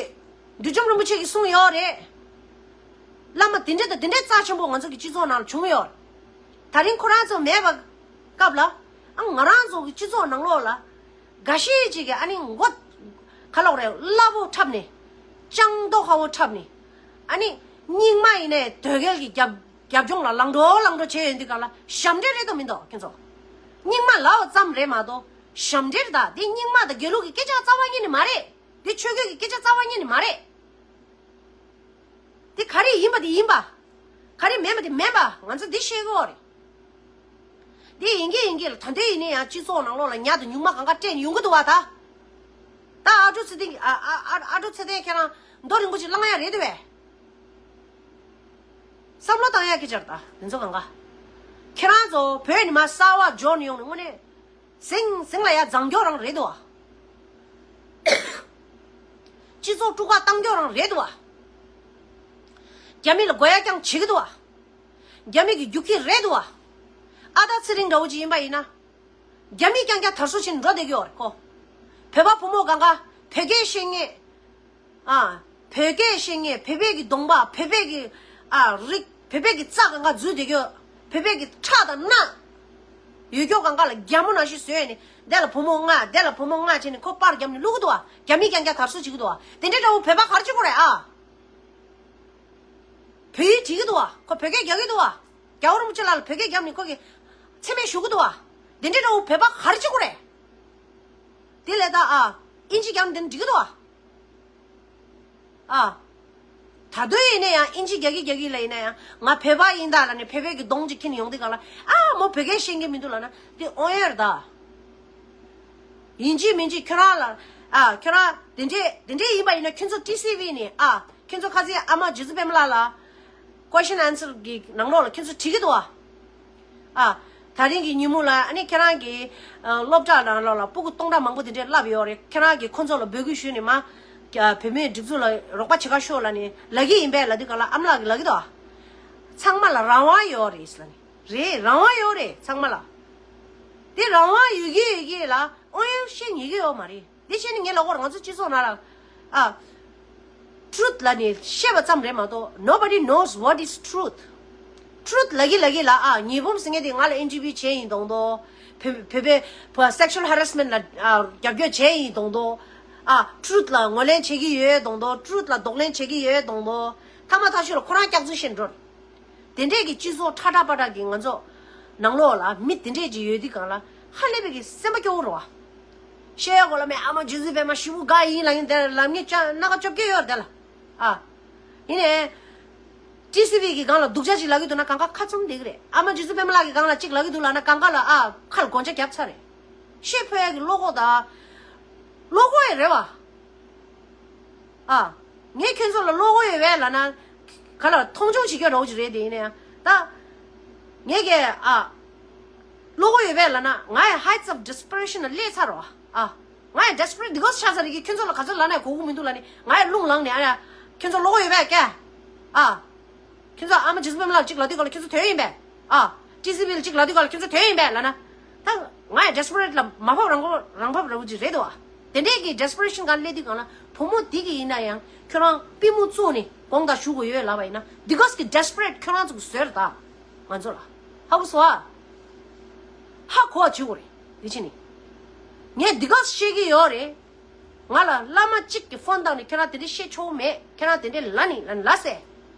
བདུད་འཇོམས་རིན་པོ་ཆེ་གིས་གསུངས་ཡོད་རེད། བླ་མ་དེ་འདྲ་དང་དེ་འདྲའི་རྩ་ཆེན་པོ་ང་ཚོ་གི་སྤྱི་ཚོགས་ནང་ལ་བྱུང་ཡོད་རེད། ད་རིང་ཁོ་རང་ཚོ་མེད་པ་སྐབས་ལ། ཨ། ང་རང་ཚོ་གི་སྤྱི་ཚོགས་ནང་ལོགས་ལ་འགའ་ཤས་ཅིག་གིས་ཨ་ནི་མགོ་ཁ་ལོག་རེ་སླ་པོ་འཁྲབ་ནས། སྤྱང་མདོག་ཁ་པོ་འཁྲབ་ནས། ཨ་ནི་རྙིང་མ་ཡིན་ནའི་དོལ་རྒྱལ་གྱི་རྒྱབ་རྒྱབ་ལྗོངས་ལ་ལང་འགྲོ་ལང་འགྲོ་བྱས་ཡོད་འདི་ག་ལ་ཞབས་འདྲེན་རེད་དོ་མི་འདུག་ཁྱོད་ཚོ། རྙིང་མ་ལབ་པ་ཙམ་རེད་མ་གཏོགས་ཞབས་འདྲེན་རེད། ད་འདི་རྙིང་མ་དང་དགེ་ལུགས་ཀྱི་སྐད་ཆ་རྩ་བ་ཉིད་ནས་མ་རེད། འདི་ཆོས་བརྒྱུད་ཀྱི་སྐད་ཆ་རྩ་བ་ཉིད་ནས་མ་རེད། དེ་ག་རེ་ཡིན་པ་དེ་ཡིན་པ། ག་རེ་མེད་པ་དེ་མེད་པ། ང་ཚོ་འདི་ཤེས་དགོས་རེད། དེ་ཡིན་གྱི་ཡིན་གྱི་ལ། ད་ལྟ་ཡིན་ན་ཡང་སྤྱི་ཚོགས་ནང་ལོགས་ལ་ཉ་དང་ཉུང་མ་གང་ག་སྤྲད་ནས་ཡོང་གི་འདུག་བ། ད་ད་ཨ་ཀྲུག་ཚེ་བརྟན་གྱི་ཨ་ཨ་ཨ་ཨ་ཀྲུག་ཚེ་བརྟན་ཁྱེད་རང་མདོ་རིང་པོ་ཅིག་བླངས་ཡ་རེད་དེ་བས། བསམ་བློ་བཏང་ཡ་སྐད་ཆ་རེད། ད་དེ་ཚོ་གང་ག་ཁྱེད་རང་ཚོ་བོད་ནས་མར་གསར་པ་འབྱོར་ནས་ཡོང་ནས་དངོས་གནས། ཟིང་ཟིང་ལ་ཡ་མཛངས་སྐྱོ་རང་རེད་དོ། སྤྱི་ཚོགས་དཀྲུག་ཁ་བཏང་སྐྱོ་རང་རེད་དོ། རྒྱ་མི་ལ་དགོས་ཡ་རྐྱང་བྱེད་ཀྱི་དོ། རྒྱ་མི་གི་རྒྱུག་ཁྱི་རེད་དོ། ཨ་ད་ཚེ་རིང་འདྲ་བོ་ཅིག་ཡིན་པ་ཡིན་ན། རྒྱ་མི་རྐྱང་རྐྱང་དར་སྲོལ་ཕྱིན་འགྲོ་བསྡད་ཀྱི་ཡོད་རེད་ཁོ། བོད་པ་བུ་མོ་གང་ག་བོད་སྐད་ཤེས་མཁན། ཨ། བོད་སྐད་ཤེས་མཁན། བོད་པའི་གི་གདོང་པ། བོད་པའི་གི་ཨ་རིགས། བོད་པའི་གི་རྩ་གང་ག་འཛུལ་བསྡད་ཀྱི་ཡོད། བོད་པའི་གི་ཁྲག་དང་རྣག་ཡོད་ཀྱོག་གང་ག་ལ་རྒྱ་མོ་ནང་བཞིན་བཟོས་ནས་དེ་ལ་བུ་མོ་ལྔ། དེ་ལ་བུ་མོ་ལྔ་བྱས་ནས་ཁོ་པར་བརྒྱབ་ནས་བླུག་གི་འདུག་བ། རྒྱ་མི་རྐྱང་རྐྱང་དར་སྲོལ་བྱེད་ཀྱི་འདུག་བ། དེ་འདྲའི་འདྲ་བོ་བོད་པ་ག་རེ་བྱེད་དགོས་རེད་ཨ། བོད་ཡིག་བྲིས་ཀྱི་འདུག་བ། ཁོ་བོད་སྐད་རྒྱག་གི་འདུག་བ། རྒྱལ་བ་རིན་པོ་ཆེ་ལགས་ལ་བོད་སྐད་བརྒྱབ་ནས་ཁོ་གི་མཚན་སྨད་ཞུ་གི་འདུག་བ། དེ་འདྲའི་འདྲ་བོ་བོད་པ་ག་རེ་བྱེད་དགོས་རེད། དེ་ལས་ད་ཨ། ཨིན་ཇི་རྒྱབ་ནས་དེ་འདྲ་འགྲིག་གི་འདུག་ཨ། ཨ། ད་དུང་ཡིན་ན་ཡང་ཨིན་ཇི་རྒྱག་གི་རྒྱག་གི་ལ་ཡིན་ན་ཡང་ང་བོད་པ་ཡིན་ད་ལ་ནི་བོད་པའི་གི་གདོང་ཅིག་ཁྱེར་ནས་ཡོང་དུས་ག་ལ། ཨ་མོ་བོད་སྐད་ཤེས་ཀྱི་མི་འདུག་ལ་ན་དེ་ཨོ་ཡོད་རེད་ད། ཡིན་གཅིག་མིན་གཅིག་ཁྱོད་རང་ལ། ཨ་ཁྱོད་རང་དེ་འདྲས་དེ་འདྲས་ཡིན་པ་ཡིན་ན་ཁྱོད་ཚོ་ཊི་སི་ཝི་ནས་ཨ་ཁྱོད་ཚོ་ཁ་སང་ཨ་མ་རྗེ་བཙུན་པད་མ་ལགས་ལ་ཀོ་ཤན་ཨན་སར་གི་ནང་ལོགས་ལ་ཁྱོད་ཚོ་བྲིས་ཀྱི་འདུག་ཨ། ཨ། ད་རིང་གི་ཉིན་མོ་ལ་ཨ་ནི་ཁྱེད་རང་གི་ཨ་སློབ་གྲྭ་ནང་ལོགས་ལ་སྤུ་གུ་སྟོང་ཕྲག་མང་པོ་དེ་འདྲས་བསླབས་ཡོད་རེད། ཁྱེད་རང་གིས་ཁོ་ཚོ་ལ་འབོད་སྐུལ་ཞུས་ནས་མ། ཨ་བོད་མིའི་སྒྲིག་འཛུགས་ལ་རོགས་པ་བྱེད་ག་ཤོག་ལབ་ནས་ལབ་ཀྱི་ཡིན་པས་ལབ་དུས་ག་ལ་ཨ་མ་ལགས་ཀྱིས་ལབ་ཀྱི་འདུག་ཨ། ཚང་མ་ལ་རང་དབང་ཡོད་རེད་ལབ་ནས། རེད། རང་དབང་ཡོད་རེད་ཚང་མ་ལ། དེ་རང་དབང་ཡོད་ཀྱི་ཡོད་ཀྱི་ལ་ཨོ་ཡང་བཤད་ཉན་གྱི་ཡོད་མ་རེད། དེ་བྱས་ནས་ངས་ལབ་དགོས་རེད། ང་ཚོ་སྤྱི་ཚོགས་ནང་ལ་ཨ། ཊུ་རུ་ཐི་ལབ་ནས་བཤད་པ་ཙམ་རེད་མ་གཏོགས། Nobody knows what is truth. ཊུ་རུ་ཐི་ལབ་ཀྱི་ལབ་ཀྱི་ལ་ཨ། ཉི་འབུམ་ཟེར་མཁན་དེ་ང་ལ་ཨིན་ཊར་བིའུ་བྱས་ཡིན་མདོག་མདོག་བོད་བོད་པའི་སེག་ཤུ་ཨལ་ཧེ་རེ་སི་མེན་ཊི་ལ་ཨ་རྒྱབ་སྐྱོར་བྱས་ཡིན་མདོག་མདོག་ཨ། ཊུ་རུ་ཐི་ལ་ངོས་ལེན་བྱེད་ཀྱི་ཡོད་མདོག་མདོག་ཊུ་རུ་ཐི་ལ་གདོང་ལེན་བྱེད་ཀྱི་ཡོད་མདོག་མདོག་ཐ་མ་ཐག་ཆོད་ལ་ཁོ་རང་སྐྱག་རྫུན་བཤད་འགྲོ་རེད། དེ་འདྲས་ཀྱི་སྤྱི་ཚོགས་ཁྲ་ཁྲ་པ་ཁྲ་གི་ང་ཚོ་ནང་ལོགས་ལ་མི་དེ་འདྲས་ཅིག་ཡོད་དུས་གང་ལ་ཧ་ལས་པའི་གི་སེམས་པ་སྐྱོ་བོ་རེད་བ། བཤད་ཡ་གོ་ལ་མེད། ཨ་མ་རྗེ་བཙུན་པད་མ་ཞེ་པོ་དགའ་ཡིན་ལབ་ཡིན་དེ་ལ་ལབ་ངེས་ཅག་སྣ་ཁ་བཅོ་བརྒྱད་ཡོད་རེད་དེ་ལ་ཨ། ཡིན་ནའི། ཊི་སི་ཝི་གི་སྒང་ལ་སྡུག་ཅག་ཅིག་ལབ་ཀྱི་འདུག་ན་གང་ག་ཁ་བཙུམ་བསྡད་ཀྱི་རེད། ཨ་མ་རྗེ་བཙུན་པད་མ་ལགས་ཀྱི་སྒང་ལ་ཅིག་ལབ་ཀྱི་འདུག་ལབ་ན་གང་ག་ལ་ཨ་ཁ་ལ་གོ་ཆ་བརྒྱབ་ཚར་རེད། ཤེས་ཕོད་ཡ་གི་བློ་ཁོག་དང་། བློ་ཁོག་ཡ་རེད་བ། ཨ། ངས་ཁྱོད་ཚོ་ལ་བློ་ཁོག་ཡོད་པས་ལབ་ན། ག་ལ་མཐོང་ཆུང་བྱེད་རྒྱུ་འདྲ་བོ་ཅིག་རེད་དེ་ཡིན་ན་ཡང་ད། ངས་ཀྱི་ཨ། བློ་ཁོག་ཡོད་པས་ལབ་ན་ང་ཡི་heights of desperation ལ་སླེབས་ཚར་རོ་ཨ། ང་ཡི་desperate འདི་གོ་ཆགས་ཚར་རེད་ཀྱི། ཁྱོད་ཚོ་ལ་ག་ཚོད་ལབ་ན་ཡང་གོ་གི་མི་འདུག་ལབ་ནས་ང་ཡི་རླུང་ལངས་ནས་ཨ་ཡ། ཁྱོད་ཚོ་བློ་ཁོག་ཡོད་པས་ཀྱ། ཨ། ཁྱོད་ཚོ་ཨ་མ་རྗེ་བཙུན་པད་མ་ལགས་གཅིག་ལབ་དུས་ག་ལ་ཁྱོད་ཚོ་དོན་ཡིན་པས། ཨ། ཊི་སི་ཝི་ལ་གཅིག་ལབ་དུས་ག་ལ་ཁྱོད་ཚོ་དོན་ཡིན་པས་ལབ་ན། ད་ང་ཡང་desperate ལ་མ་བབས་རང་བབས་རང་བབས་ར་བོ་ཅིག་རེད་དོ། དེ་འདྲས་ཀྱི་desperation ག་སླེབས་དུས་གང་ལ་བུ་མོ་འདི་གི་ཡིན་ན་ཡང་ཁྱོད་རང་པུས་མོ་བཙུགས་ནས་དགོངས་དག་ཞུ་དགོས་ཡོད་ལབ་པ་ཡིན་ན། འདི་ག་གི་desperate ཁྱོད་རང་ཚོ་གི་བཟོས་རེད་ད། ང་ཚོ་ལ་ཧ་གོ་སོང་ཨ། ཧ་གོ་བ་བྱེད་དགོས་རེད་འདི་ཕྱི་ནས། ངས་འདི་ག་ཤེས་ཀྱི་ཡོད་རེད། ང་ལ་བླ་མ་གཅིག་གིས་ཕོན་བཏང་ནས་ཁྱེད་རང་དེ་འདྲས་བཤད་ཆོག་མེད། ཁྱེད་རང་དེ་འདྲས་ལབ་ནི་ལབ་ནི་ལབ་ཟེར།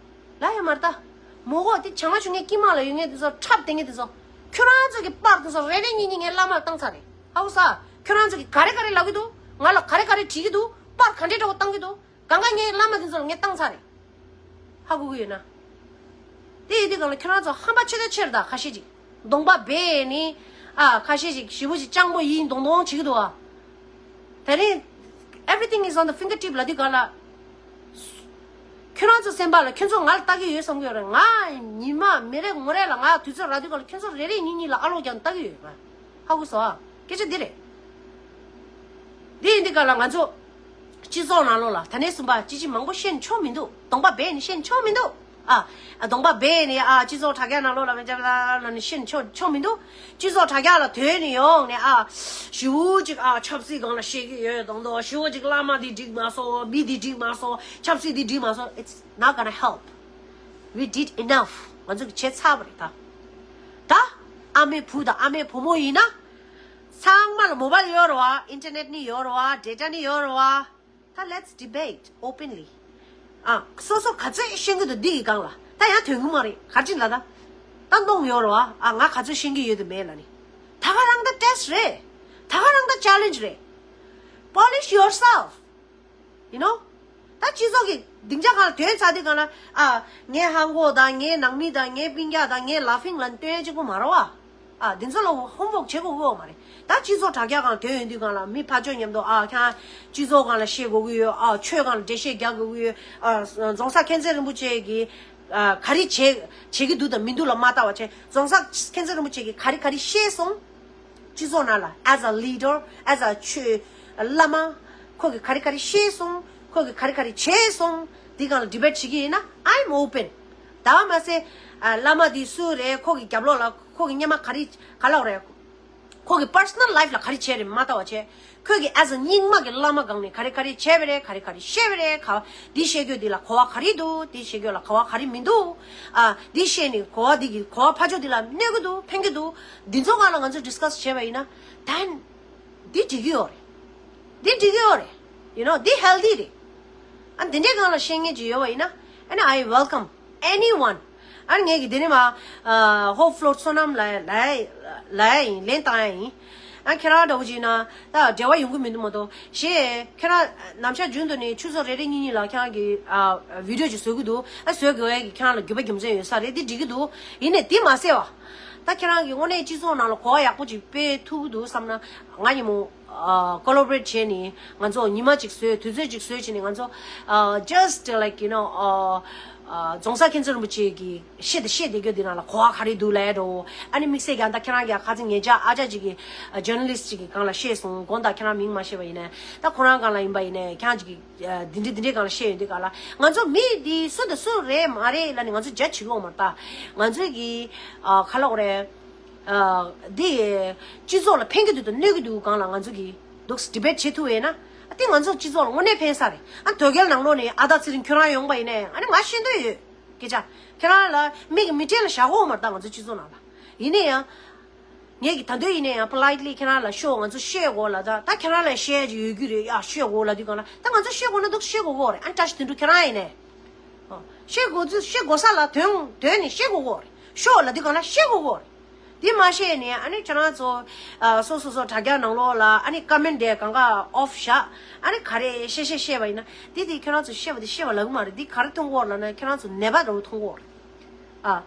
ལབ་ཡ་མ་རེད་ད། མོ་གོ་དེ་བྱང་ཆུབ་ངའི་དཀྱིལ་མ་ལ་ཡོད་མཁན་དེ་ཚོ་འཁྲབ་བསྡད་མཁན་དེ་ཚོ། ཁྱོད་རང་ཚོ་གི་པར་དེ་ཚོ་རེ་རེ་གཉིས་གཉིས་ངའི་བླ་མ་ལ་བཏང་ཚར་རེད། ཧ་གོ་ས། ཁྱོད་རང་ཚོ་གི་ག་རེ་ག་རེ་ལབ་ཀྱི་འདུག་ང་ལ་ག་རེ་ག་རེ་བྲིས་ཀྱི་འདུག་པར་ག་འདྲས་འདྲ་བོ་བཏང་གི་འདུག་གང་ག་ངའི་བླ་མ་དེ་ཚོ་ལ་ངས་བཏང་ཚར་རེད། ཧ་གོ་གི་ཡོད་ན། དེ་ཡིན་དུས་གང་ལ་ཁྱོད་རང་ཚོ་ཧམ་པ་ཆེ་ད་ཆེར་ད་ཁ་ཤས་ཅིག་གདོང་པ་སྦས་ནི། ཨ་ཁ་ཤས་ཅིག་ཞེ་པོ་ཅིག་སྤྱང་པོ་ཡིན་མདོག་མདོག་བྱེད་ཀྱི་འདུག་ཨ། དེ་རིང་everything is on the fingertip ལབ་དུས་གང་ལ། ཁྱོད་རང་ཚོ་སེམས་པ་ལ་ཁྱོད་ཚོ་ང་ལ་ལྟ་གི་ཡོད་བསམ་གི་ཡོད་རེད། ང་ཉི་མ་མི་རེ་ངོ་རེ་ལ་ང་དུས་ཚོད་རག་དུས་གང་ལ་ཁྱོད་ཚོ་རེ་རེ་གཉིས་གཉིས་ལ་ཨ་ལོག་ཀྱང་ལྟ་གི་ཡོད་རེད། ཧ་གོ་སོང་ཨ། སྐད་ཆ་འདི་རེད། འདི་ཡིན་འདི་ག་ལ་ང་ཚོ་སྤྱི་ཚོགས་ནང་ལོགས་ལ་ད་ནས་གསུམ་པ་ཅི་ཅི་མང་པོ་བཤད་ཆོག་མི་འདུག་གདོང་པ་སྦས་ནས་བཤད་ཆོག་མི་འདུག་ཨ། ཨ་གདོང་པ་སྦས་ནས་ཨ་སྤྱི་ཚོགས་དྲ་རྒྱ་ནང་ལོགས་ལ་མི་འཇབ་ལ་ལ་ནས་བཤད་ཆོག་ཆོག་མི་འདུག་སྤྱི་ཚོགས་དྲ་རྒྱ་ལ་དོན་ནས་ཡོང་ནས་ཨ་ཞུ་ཅིག་ཨ་ཆབ་སྲིད་སྒང་ལ་བཤད་ཀྱི་ཡོད་མདོག་མདོག་ཞུ་ཅིག་བླ་མ་འདི་འགྲིག་མ་སོང་མི་འདི་འགྲིག་མ་སོང་ཆབ་སྲིད་འདི་འགྲིག་མ་སོང་། It's not gonna help. We did enough. ང་ཚོ་གི་བྱས་ཚར་བ་རེད་ད། ད་ཨ་མའི་བུ་དང་ཨ་མའི་བུ་མོ་ཡིན་ན། ཚང་མ་ལ་མོ་བཱལ་ཡོད་རེད་བ། ཨིན་ཊར་ནེཊ་ནི་ཡོད་རེད་བ། ཌེ་ཊ་ནི་ཡོད་རེད་བ། ད་let's debate openly. ཨ། སོ་སོ་ག་ཚོད་ཤེས་ཀྱི་འདུག་འདི་ཡི་སྒང་ལ། ད་ཡང་དོན་གྱི་མ་རེད། ག་ཅི་ལ་ད། ད་གནོང་ཡོད་རེད་བ། ཨ། ང་ག་ཚོད་ཤེས་ཀྱི་ཡོད་དུ་མེད་ལ་ནི། ད་ག་རང་ད་ཊེ་སི་ཊི་རེད། ད་ག་རང་ད་ཅེ་ལེན་ཇི་རེད། Polish yourself. You know? ད་སྤྱི་ཚོགས་ཀྱི་སྡིངས་ཆ་སྒང་ལ་ཐོན་ཚར་དུས་སྒང་ལ། ཨ། ངའི་ཧང་གོ་དང་ངའི་ནང་མི་དང་ངའི་སྤུན་ཀྱག་དང་ངའི་ལ་ཕིང་ལ་སྟོན་ཡ་གཅིག་པོ་མ་རེད་བ། ཨ། འདི་ཚོ་ལ་ཧོམ་ཝོག་བྱེད་དགོས་ཀྱི་ཡོད་མ་རེད། ད་སྤྱི་ཚོགས་དྲ་རྒྱ་སྒང་ལ་ཐོན་ཡོང་དུས་སྒང་ལ་མི་ཕར་ཕྱོགས་མཉམ་དུ། ཨ། ཁྱེད་སྤྱི་ཚོགས་སྒང་ལ་བཤད་དགོས་ཀྱི་ཡོད། ཨ། ཆོས་སྒང་ལ་འགྲེལ་བཤད་རྒྱག་དགོས་ཀྱི་ཡོད། ཨ། རྫོང་སར་མཁྱེན་བརྩེ་རིན་པོ་ཆེ་གིས། ཨ། ག་རེ་བྱེད་བྱེད་ཀྱི་འདུག་དང་མི་འདུག་ལ་མ་ལྟ་བ་བྱས། རྫོང་སར་མཁྱེན་བརྩེ་རིན་པོ་ཆེ་གིས་ག་རེ་ག་རེ་བཤད་སོང་། སྤྱི་ཚོགས་ནང་ལ་as a leader, as a ཆོས་བླ་མ། ཁོ་གིས་ག་རེ་ག་རེ་བཤད་སོང་། ཁོ་གིས་ག་རེ་ག་རེ་བྱས་སོང་། འདི་སྒང་ལ་ཌི་བེཊ་བྱེད་ཀྱི་ཡིན་ན། I'm open. ད་མ་ཟད། ཨ། བླ་མ་འདི་སུ་རེད། ཁོ་གི་རྒྱབ་ལོགས་ལ་ཁོ་གི་སྔོན་མ་ག་རེ་ག་ལབ་རེད། ཁོ་གི་པར་སོ་ནལ་ལའིཕ་ལ་ག་རེ་བྱས་རེད་མ་ལྟ་བ་བྱས། ཁོ་གི་as a རྙིང་མ་གི་བླ་མ་སྒང་ནས་ག་རེ་ག་རེ་བྱས་པ་རེད། ག་རེ་ག་རེ་བཤད་པ་རེད། ག་འདི་བཤད་རྒྱུ་འདི་ལ་གོ་བ་ག་རེ་འདུག་འདི་བཤད་རྒྱུ་ལ་གོ་བ་ག་རེ་མི་འདུག་ཨ། འདི་བཤད་ནས་གོ་བ་འདི་གི་གོ་བ་ཕར་ཕྱོགས་འདི་ལ་གནོད་ཀྱི་འདུག་ཕན་གྱི་འདུག་འདི་ཚོ་སྒང་ལ་ང་ཚོ་ཌིས་ཀ་སི་བྱས་པ་ཡིན་ན། then འདི་འགྲིག་གི་ཡོད་རེད། འདི་འགྲིག་གི་ཡོད་རེད། You know, འདི་ཧེལ་ཐི་རེད། ཨ། འདི་འདྲའི་སྒང་ལ་བཤད་མཁན་ཅིག་ཡོད་པ་ཡིན་ན། And I welcome anyone. ཨ་ནི་ངས་ཀྱི་འདི་ནས་མ། ཨ། ཧོབ་ཕ་ལོ་བསོད་ནམས་ལ་ལ་ལ་ཡིན། ལེན་བཏང་ཡ་ཡིན། ཨ། ཁྱེད་རང་འདྲ་བོ་ཅིག་ན་ད་འབྲེལ་བ་ཡོང་གི་མི་འདུག་མ་གཏོགས། ཞེས་ཁྱེད་རང་ནམ་ཞག་རྒྱུན་དུ་ནས་ཆུ་ཚོད་རེ་རེ་གཉིས་གཉིས་ལ་ཁྱེད་རང་གི། ཨ། བི་ཌི་ཡོ་ཅིག་བཟོ་གི་འདུག་ཨ། བཟོ་དགོས་ཡ་གི་ཁྱེད་རང་ལ་རྒྱུ་བ་རྒྱུ་མཚན་ཡོད་ས་རེད། འདི་འགྲིག་གི་འདུག་ཡིན་ནའི་འདི་མ་ཟད་བ། ད་ཁྱེད་རང་གི་དངོས་གནས་སྤྱི་ཚོགས་ནང་ལ་གོ་བ་ཡག་པོ་ཅིག་སྤེལ་ཐུབ་ཀྱི་འདུག་བསམ་ན། ང་ཉིན་མོ། ཨ། ཀོ་ལ་བོ་རེ་ཊི་བྱས་ནས་ང་ཚོ་ཉི་མ་གཅིག་བཟོས། དུས་ཚོད་གཅིག་བཟོས་བྱས་ནས་ང་ཚོ། ཨ། just like, you know, ཨ། ཨ། རྫོང་སར་མཁྱེན་བརྩེ་རིན་པོ་ཆེ་གིས་བཤད་དེ་བཤད་བསྡད་རྒྱུ་འདི་ནང་ལ་གོ་བ་ག་རེ་འདུག་ལབ་འགྲོ། ཨ་ནི་དམིགས་བསལ་ཀྱང་ད་ཁྱེད་རང་གི་ཁ་སང་ཉེ་ཆར་ཨ་ཅག་ཅིག་གིས། ཨ། ཇར་ནལ་ལིསི་ཊི་ཅིག་གི་སྒང་ལ་བཤད་སོང་། དགོངས་དག་ཁྱེད་རང་མིང་མ་བཤད་པ་ཡིན་ནའི། ད་ཁོ་རང་སྒང་ལ་ཡིན་པ་ཡིན་ནའི་ཁྱེད་རང་ཅིག་གིས། ཨ། འདི་འདྲ་འདི་འདྲའི་སྒང་ལ་བཤད་ཡོང་དུས་སྒང་ལ་ང་ཚོ་མི་འདི་སུ་དང་སུ་རེད་མ་རེད་ལབ་ནས་ང་ཚོ་ཇ་ཇི་བྱེད་ཀྱི་ཡོད་མ་རེད། ད་ང་ཚོའི་གི། ཨ། ག་ལབ་དགོས་རེད། ཨ། འདི་སྤྱི་ཚོགས་ལ་ཕན་གྱི་འདུག་དང་གནོད་ཀྱི་འདུག་སྒང་ལ་ང་ཚོ་གིས་འདུག་སེ་ཌི་བེཊ་བྱེད་ཐུབ་པ་ཡིན་ན། ཨ། དེ་ང་ཚོ་སྤྱི་ཚོགས་ལ་དངོས་གནས་ཕན་ས་རེད། ཨ། དོལ་རྒྱལ་ནང་ལོགས་ནས་ཨ་ད་ཚེ་རིང་ཁྱོད་རང་ཡོང་པ་ཡིན་ནའི། ཨ་ནི་ང་ཤེས་འདོད་ཡོད། སྐད་ཆ་ཁྱེད་རང་ལ་མིག་གིས་མི་སྤྲད་ལ་བཞག་གོ་མ་རེད། ད་ང་ཚོ་སྤྱི་ཚོགས་ནང་ལ་ཡིན་ནའི་ཡང་། ངས་ཀྱི་ད་འདོད་ཡིན་ནའི་ཡང་པོ་ལའིཊ་ལི་ཁྱེད་རང་ལ་ཤོག་ང་ཚོ་བཤད་དགོས་ལ། ད་ད་ཁྱེད་རང་ལ་བཤད་ཡ་ཅིག་ཡོད་རྒྱུ་རེད། ཡ། བཤད་དགོས་ལབ་དུས་སྒང་ལ་ད་ང་ཚོ་བཤད་དགོས་ན་འདུག་བཤད་དགོས་ཀྱི་ཡོད་རེད། ཨ་ནི་བཀྲ་ཤིས་དོན་གྲུབ་ཁྱེད་རང་ཡིན་ནའི། ཨོ། བཤད་དགོས་ཚུལ་བཤད་དགོས་ས་ལ་དོན་དོན་ནི་བཤད་དགོས་ཀྱི་ཡོད་རེད། ཤོག་ལབ་དུས་སྒང་ལ་བཤད་དགོས་ཀྱི་ཡོད་རེད། འདི་མ་བཤད་ནས་ཨ་ནི་ཁྱེད་རང་ཚོ། ཨ། སོ་སོ་སོ་དྲ་རྒྱ་ནང་ལོགས་ལ་ཨ་ནི་ཀོ་མེན་ཊི་དེ་གང་ག་ཨོཕ་བཞག་ཨ་ནི་ག་རེ་བཤད་བཤད་བཤད་པ་ཡིན་ན། འདི་དེ་ཁྱེད་རང་ཚོ་བཤད་པ་དེ་བཤད་པ་ལབ་ཀྱི་མ་རེད། འདི་ག་རེ་མཐོང་གི་ཡོད་རེད་ལབ་ན་ཁྱེད་རང་ཚོ་ནད་པ་འདྲ་བོ་མཐོང་གི་ཡོད་རེད། ཨ།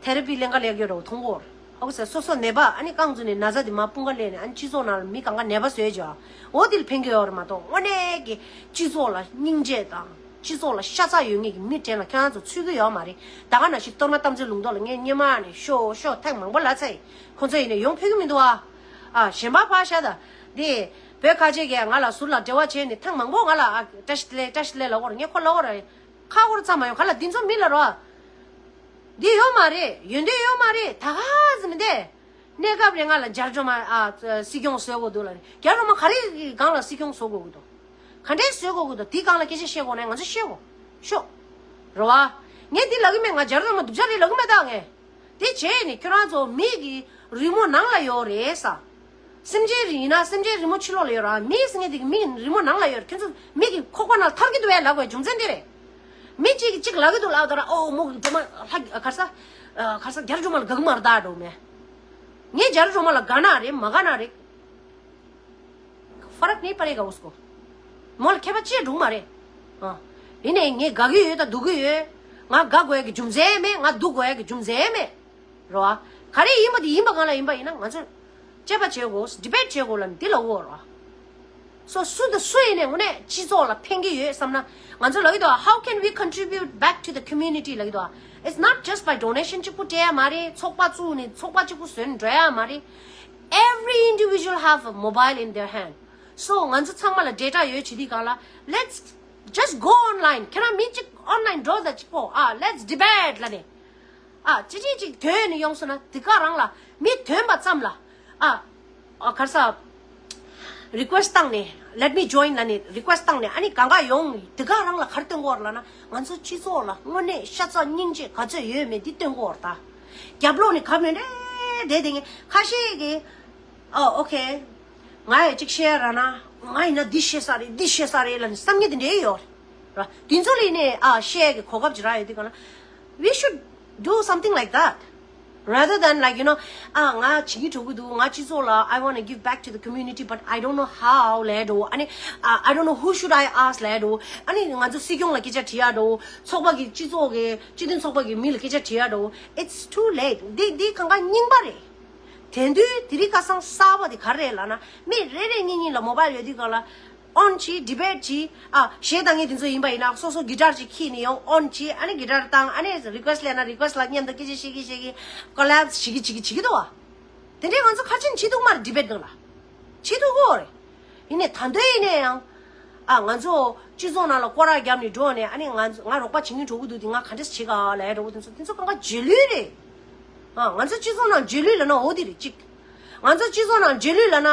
ཐེ་ར་པི་ལེན་ག་ལེན་གྱི་འདྲ་བོ་མཐོང་གི་ཡོད་རེད། ཨོ་ཟེར། སོ་སོ་ནད་པ་ཨ་ནི་རྐང་བཙུགས་ནས་ན་ཚ་དེ་མར་དཔུང་ཁ་ལེན་ནས་ཨ་ནི་སྤྱི་ཚོགས་ནང་ལ་མི་གང་ག་ནད་པ་བཟོས་བྱས། འོ་དེ་ལ་ཕན་གྱི་ཡོད་རེད་མ་གཏོགས་དངོས་གནས་ཀྱི་སྤྱི་ཚོགས་ལ་སྙིང་རྗེ་དང་སྤྱི་ཚོགས་ལ་ཤ་ཚ་ཡོད་མཁན་གྱི་མི་གྲས་ལ་ཁྱེད་རང་ཚོ་ཚུད་ཀྱི་ཡོད་མ་རེད། ད་ག་ནང་བཞིན་གཏོར་མ་རྟ་མགྲིན་ལུང་རྟོགས་ལ་ངས་སྔོན་མ་ནས་ཤོག་ཤོག་ཐེངས་མང་པོ་ལབ་ཚར་ཡིན། ཁོང་ཚོ་ཡིན་ནས་ཡོང་ཕོད་ཀྱི་མི་འདུག་ཨ། ཨ། གཞན་པ་ཕར་བཞག་ད། འདི་བོད་ཁ་ཆེ་གིས་ང་ལ་ཟུར་ལ་འབྲེལ་བ་བྱས་ནས་ཐེངས་མང་པོ་ང་ལ། ཨ། བཀྲ་ཤིས་བདེ་ལེགས་བཀྲ་ཤིས་བདེ་ལེགས་ལབ་ཀྱི་ཡོད་རེད། ངས་ཁོ་ལབ་ཀྱི་ཡོད་རེད། ཁ་ཁོར་ཙམ་མ་ཡོང་ག་ལ་འདི་ཚོ་མི་ལ་རོ། འདི་ཡོད་མ་རེད། ཡོན་ཏན་ཡོད་མ་རེད། ད་ག་ཟེ་མི་འདི། གནས་སྐབས་རེ་ང་ལ་རྒྱ་རི་སྒྲོལ་མ། ཨ། སྲིད་སྐྱོང་བཟོ་དགོས་འདུག་ལབ་ནས། རྒྱ་རི་སྒྲོལ་མ་ག་རེ་གི་སྒང་ལ་སྲིད་སྐྱོང་བཟོ་དགོས་ཀྱི་འདུག་ག་འདྲས་བཟོ་དགོས་ཀྱི་འདུག་དེའི་སྒང་ལ་སྐད་ཆ་བཤད་དགོས་ན་ང་ཚོ་བཤད་དགོས། ཤོག་རེད་བ། ངས་འདི་ལབ་ཀྱི་མེད། ང་རྒྱ་རི་སྒྲོལ་མ་སྡུག་ཅག་རེད་ལབ་ཀྱི་མེད་ད་ངས། དེ་བྱས་ནས་ཁྱོད་རང་ཚོ་མི་གི་རི་མོ་ནང་ལ་ཡོད་རེད་ས། སེམས་ཅན་རི་ཡིན་ན་སེམས་ཅན་རི་མོ་ཕྱི་ལོགས་ལ་ཡོད་ར། མི་ཟེར་མཁན་དེ་གི་མི་གི་རི་མོ་ནང་ལ་ཡོད་རེད། ཁྱོད་ཚོ་མི་གི་ཁོག་པ་ནང་ལ་ཐར་གྱི་འདུག་བས་ལབ་དགོས་རྒྱུ་མཚན་དེ་རེད། མི་གཅིག་གིས་གཅིག་ལབ་ཀྱི་འདུག་ལབ་ད་ར། ཨོ་མོ་གི་སྒྲོལ་མ་ལྷ་ག་རེ་ཟ། ག་རེ་ཟ། རྒྱ་རི་སྒྲོལ་མ་ལ་དགའ་གི་མ་རེད་ད་འགྲོ་མེད། ངས་རྒྱ་རི་སྒྲོལ་མ་ལ་དགའ་ན་རེད་མ་དགའ་ན་རེད། ཕ་རག་ནི་པ་རེ་ག་ཨུ་སྐོ། མོ་ལ་ཁྱད་པར་ཅི་འགྲོ་གི་མ་རེད། ཨ། ཡིན་ནའི་ངས་དགའ་གི་ཡོད་ད་སྡུག་གི་ཡོད། ང་དགའ་དགོས་ཡ་གི་རྒྱུ་མཚན་མེད། ང་སྡུག་དགོས་ཡ་གི་རྒྱུ་མཚན་མེད། རོ། ག་རེ་ཡིན་པ་དེ་ཡིན་པ་སྒང་ལ་ཡིན་པ་ཡིན་ན་ང་ཚོ་དཔྱད་པ་བྱེད་དགོས། ཌི་བེཊ་བྱེད་དགོས་ལབ་ནས་འདི་ལབ་ཀྱི་ཡོད་རོ། སོ་སོ་དང་སུ་ཡིན་ནའི་དངོས་གནས་སྤྱི་ཚོགས་ལ་ཕན་གྱི་ཡོད་བསམ་ན། ང་ཚོ་ལབ་ཀྱི་འདུག How can we contribute back to the community? ལབ་ཀྱི་འདུག It's not just by donation གཅིག་པུ་སྤྲད་ཡ་མ་རེད། ཚོགས་པ་བཙུགས་ནས་ཚོགས་པ་གཅིག་པུ་བཟོས་ནས་འགྲོ་ཡ་མ་རེད། Every individual have a mobile in their hand. So ང་ཚོ་ཚང་མ་ལ་ཌེ་ཊ་ཡོད་བྱེད་དུས་སྒང་ལ། Let's just go online. ཁྱེད་རང་མི་གཅིག་ཨོན་ལན་འགྲོ་ད་གཅིག་པོ། ཨ། Let's debate ལབ་ནས། ཨ། ཅི་ཅི་ཅིག་ཐོན་ནས་ཡོང་སོང་ན་དེ་ག་རང་ལ་མི་ཐོན་པ་ཙམ་ལ། ཨ། ཨ། ག་རེ་ཟ། རི་ཀུ་ཨེ་སི་ཊི་བཏང་ནས། Let me join ལབ་ནས་རི་ཀུ་ཨེ་སི་ཊི་བཏང་ནས། ཨ་ནི་གང་ག་ཡོང་དེ་ག་རང་ལ་ག་རེ་སྟོན་གྱི་ཡོད་རེད་ལབ་ན། ང་ཚོ་སྤྱི་ཚོགས་ལ་དངོས་གནས་ཤ་ཚ་སྙིང་རྗེ་ག་ཚོད་ཡོད་མེད་འདི་སྟོན་གྱི་ཡོད་རེད་ད། རྒྱབ་ལོགས་ནས་ག་མེད་རེད་བསྡད་བསྡད་མཁན་ཁ་ཤས་ཀྱིས། ཨོ་ཨོ་ཁེ། ང་ཡི་གཅིག་བཤད་ར་ན། ང་ཡིན་ན་འདི་བཤད་ས་རེད། འདི་བཤད་ས་རེད་ལ་ནི་བསམ་ངེས་དེ་འདྲའི་ཡོད་ར། དེ་ཚོ་ལ་ནི་ཨ་བཤད་གི་གོ་སྐབས་ཅིག་རག་ཡོད་དུས་གང་ལ། We should do something like that rather than, like, you know, ཨ་ང་བྱེད་ཀྱི་འགྲོ་གི་འདུག་ང་སྤྱི་ཚོགས་ལ། I want to give back to the community, but I don't know how ལབ་འགྲོ། ཨ་ནི་ཨ། I don't know who should I ask ལབ་འགྲོ། ཨ་ནི་ང་ཚོ་སྲིད་སྐྱོང་ལ་སྐད་ཆ་དྲི་ཡ་འགྲོ། ཚོགས་པ་གི་སྤྱི་ཚོགས་ཀྱི་སྤྱི་མཐུན་ཚོགས་པ་གི་མི་ལ་སྐད་ཆ་དྲི་ཡ་འགྲོ། It's too late. འདི་འདི་གང་ག་རྙིང་པ་རེད། དེང་དུས་དེ་རིང་ཁ་སང་གསར་པ་དེ་ག་རེ་རེད་ལབ་ན། མི་རེ་རེ་གཉིས་གཉིས་ལ་མོ་བྷལ་ཡོད་དུས་གང་ལ་ཨོན་བྱེད། ཌི་བེཊ་བྱེད། ཨ་གཞས་བཏང་མཁན་དེ་ཚོ་ཡིན་པ་ཡིན་ན་སོ་སོ་གི་ཊར་ཅིག་ཁྱེར་ནས་ཡོང་། ཨོན་བྱེད། ཨ་ནི་གི་ཊར་བཏང་། ཨ་ནི་རི་ཀུ་ཨེ་སི་ཊི་ལབ་ན་རི་ཀུ་ཨེ་སི་ཊི་ལབ། མཉམ་དུ་སྐད་ཆ་བཤད་ཀྱི་བཤད་ཀྱི་ཀོ་ལེབ་སི་བྱེད་ཀྱི་བྱེད་ཀྱི་བྱེད་ཀྱི་འདུག་བ། དེ་འདྲའི་ང་ཚོ་ཁ་ཆེམས་བྱེད་ཐུབ་མ་རེད། ཌི་བེཊ་ནང་ལ་བྱེད་ཐུབ་ཀྱི་ཡོད་རེད། ཡིན་ནའི་ད་འདོད་ཡིན་ནའི་ཡང་། ཨ་ང་ཚོ་སྤྱི་ཚོགས་ནང་ལ་སྐོར་ར་བརྒྱབ་ནས་འགྲོ་ནས། ཨ་ནི་ང་ང་རོགས་པ་བྱེད་མཁན་འགྲོ་གི་འདུག་དེ་ང་ག་འདྲས་བྱེད་ག་ལབ་ཡ་འདྲ་བོ་དེ་ཚོ། དེ་ཚོ་གང་ག་རྗེས་ལུས་རེད། ཨ་ང་ཚོ་སྤྱི་ཚོགས་ནང་རྗེས་ལུས་ལབ་ན་འོ་དེ་རེད་གཅིག་ང་ཚོ་སྤྱི་ཚོགས་ནང་རྗེས་ལུས་ལབ་ན་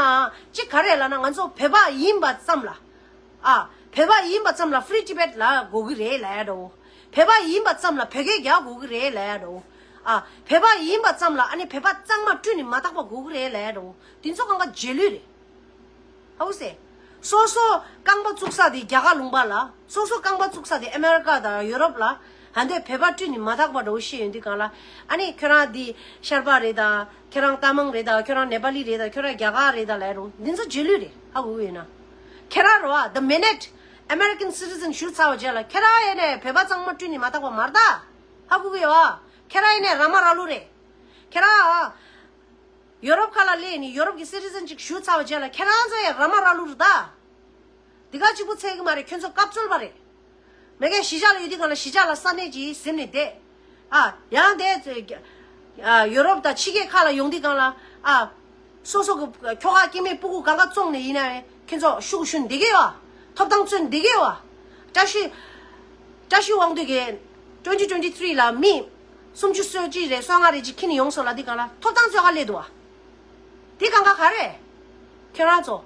གཅིག་ག་རེ་ལབ་ན། ང་ཚོ་བོད་པ་ཡིན་པ་ཙམ་ལ། ཨ་བོད་པ་ཡིན་པ་ཙམ་ལ་ཕི་རི་ཊི་བེཊ་ལབ་དགོས་ཀྱི་རེད་ལབ་ཡ་འདྲ་བོ། བོད་པ་ཡིན་པ་ཙམ་ལ་བོད་སྐད་རྒྱག་དགོས་ཀྱི་རེད་ལབ་ཡ་འདྲ་བོ། ཨ་བོད་པ་ཡིན་པ་ཙམ་ལ་ཨ་ནི་བོད་པ་གཙང་མ་བཀྲུས་ནས་མ་དག་པ་དགོས་ཀྱི་རེད་ལབ་ཡ་འདྲ་བོ། དེ་ཚོ་གང་ག་རྗེས་ལུས་རེད། ཧ་གོ་སོང་། སོ་སོ་རྐང་པ་བཙུགས་ས་དེ་རྒྱ་གར་ལུང་པ་ལ། སོ་སོ་རྐང་པ་བཙུགས་ས་དེ་ཨ་མེ་རི་ཀ་དང་ཡོ་རོབ་ལ། ཧ་འདོད་བོད་པ་བཀྲུས་ནས་མ་དག་པ་འདྲ་བོ་བཤད་ཡོང་དུས་གང་ལ། ཨ་ནི་ཁྱོད་རང་འདི་ཤར་པ་རེད་ད། ཁྱོད་རང་ཏ་མང་རེད་ད། ཁྱོད་རང་ནེ་པ་ལི་རེད་ད། ཁྱོད་རང་རྒྱ་གར་རེད་ད་ལབ་རུང་། འདི་ཚོ་རྗེས་ལུས་རེད། ཧ་གོ་གི་ཡོད་ན། ཁྱེད་རང་རེད་བ། The minute American citizen ཞུ་ཚར་བ་རྗེས་ལ་ཁྱེད་རང་ཡས་ནས་བོད་པ་གཙང་མ་བཀྲུས་ནས་མ་དག་པ་མ་རེད་ད། ཧ་གོ་གི་ཡོད་བ། ཁྱེད་རང་ཡས་ནས་ར་མ་ར་ལུག་རེད། ཁྱེད་རང་ཡོ་རོབ་ཁ་ལ་སླེབས་ནས་ཡོ་རོབ་ཀྱི་སི་ཊི་ཛན་ཅིག་ཞུ་ཚར་བ་རྗེས་ལ་ཁྱེད་རང་ཚོ་ཡང་ར་མ་ར་ལུག་རེད་ད། འདི་ག་གཅིག་པུ་ཚད་ཀྱི་མ་རེད། ཁྱོད་ཚོ་སྐབས་འཚོལ་བ་རེད། མི་གཞན་གཞིས་ཆགས་ལ་ཡོད་དུས་གང་ལ་གཞིས་ཆགས་ལ་ས་གནས་ཀྱི་ཟིན་ནས་བསྡད། ཨ་ཡང་དེ་ཨ་ཡོ་རོབ་དང་ཕྱི་རྒྱལ་ཁག་ལ་ཡོང་དུས་གང་ལ་ཨ་སོ་སོ་གི་ཁྱོ་ག་སྐྱེ་དམན་སྤུ་གུ་གང་ག་བཙོང་ནས་ཡིན་ན་ཡང་ཁྱོད་ཚོ་ཤུགས་ཞུ་འདི་གས་བ། ཐོབ་ཐང་རྩོད་འདི་གས་བ། བཀྲ་ཤིས་བཀྲ་ཤིས་དབང་འདུས་ཀྱིས་twenty twenty three ལ་མི་སུམ་ཅུ་སོ་གཅིག་རེད། སོ་ལྔ་རེད་ཅིག་ཁྱེར་ནས་ཡོང་སོང་ལབ་དུས་གང་ལ་ཐོབ་ཐང་རྩོད་ག་སླེབས་འདུག་བ། དེ་གང་ག་ག་རེད། ཁྱོད་རང་ཚོ་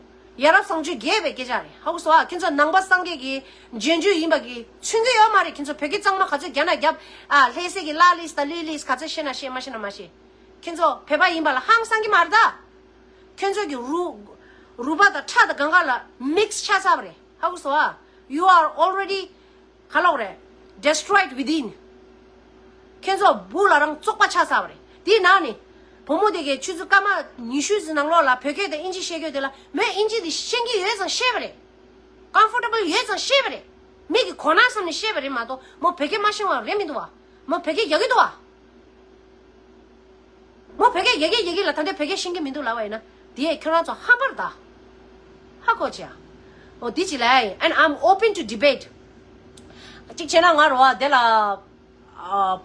ཡ་རབས་བཟང་སྤྱོད་རྒྱས་པའི་སྐད་ཆ་རེད། ཧ་གོ་སོང་ཨ། ཁྱོད་ཚོ་ནང་པ་སངས་རྒྱས་ཀྱི་རྗེས་འཇུག་ཡིན་པ་གི་མཚོན་གྱི་ཡོད་མ་རེད། ཁྱོད་ཚོ་བོད་སྐད་གཙང་མ་ག་ཚོད་རྒྱབ་ན་རྒྱབ། ཨ་ལྷ་སའི་གི་ལ་ལིས་དང་ལི་ལིས་ག་ཚོད་ཤེས་ན་ཤེས། མ་ཤེས་ན་མ་ཤེས། ཁྱོད་ཚོ་བོད་པ་ཡིན་པ་ལ་ཧང་སང་གི་མ་རེད་ད། ཁྱོད་ཚོ་གི་རུ་རུས་པ་དང་ཁྲག་དང་གང་ག་ལ་མིག་སི་ཆགས་ཚར་བ་རེད། ཧ་གོ་སོང་ཨ། You are already ག་ལབ་རེད། Destroyed within. ཁྱེད་ཚོ་སྦུག་ལ་རང་བཙོག་པ་ཆགས་ཚར་བ་རེད། དེའི་ནང་ནས་བུ་མོ་དེ་གས་ཆུ་ཚོད་སྐར་མ་ཉི་ཤུ་ཙམ་ནང་ལོགས་ལ་བོད་སྐད་དང་ཨིན་ཇི་བཤད་རྒྱུ་དེ་ལ་མོས་ཨིན་ཇི་དེ་ཤེས་ཀྱི་ཡོད་ཙང་བཤད་པ་རེད། ཀམ་ཕོར་ཊེ་བལ་ཡོད་ཙང་བཤད་པ་རེད། མིག་གི་གོ་ན་བསམ་ནས་བཤད་པ་རེད་མ་གཏོགས་མོ་བོད་སྐད་མ་ཤེས་པ་རེད་མི་འདུག་བ། མོ་བོད་སྐད་རྒྱག་གི་འདུག་བ། མོ་བོད་སྐད་རྒྱག་གི་རྒྱག་གི་ལ་ད་ལྟ་བོད་སྐད་ཤེས་ཀྱི་མི་འདུག་ལབ་པ་ཡིན་ན་དེ་ཡས་ཁྱོད་རང་ཚོ་ཧམ་པར་གདའ། ཧ་གོ་ཅི་ཨ། འོ་འདི་ཅི་ལ་ཡིན། And I'm open to debate. གཅིག་བྱས་ན་ང་རོ་བ་དེ་ལ་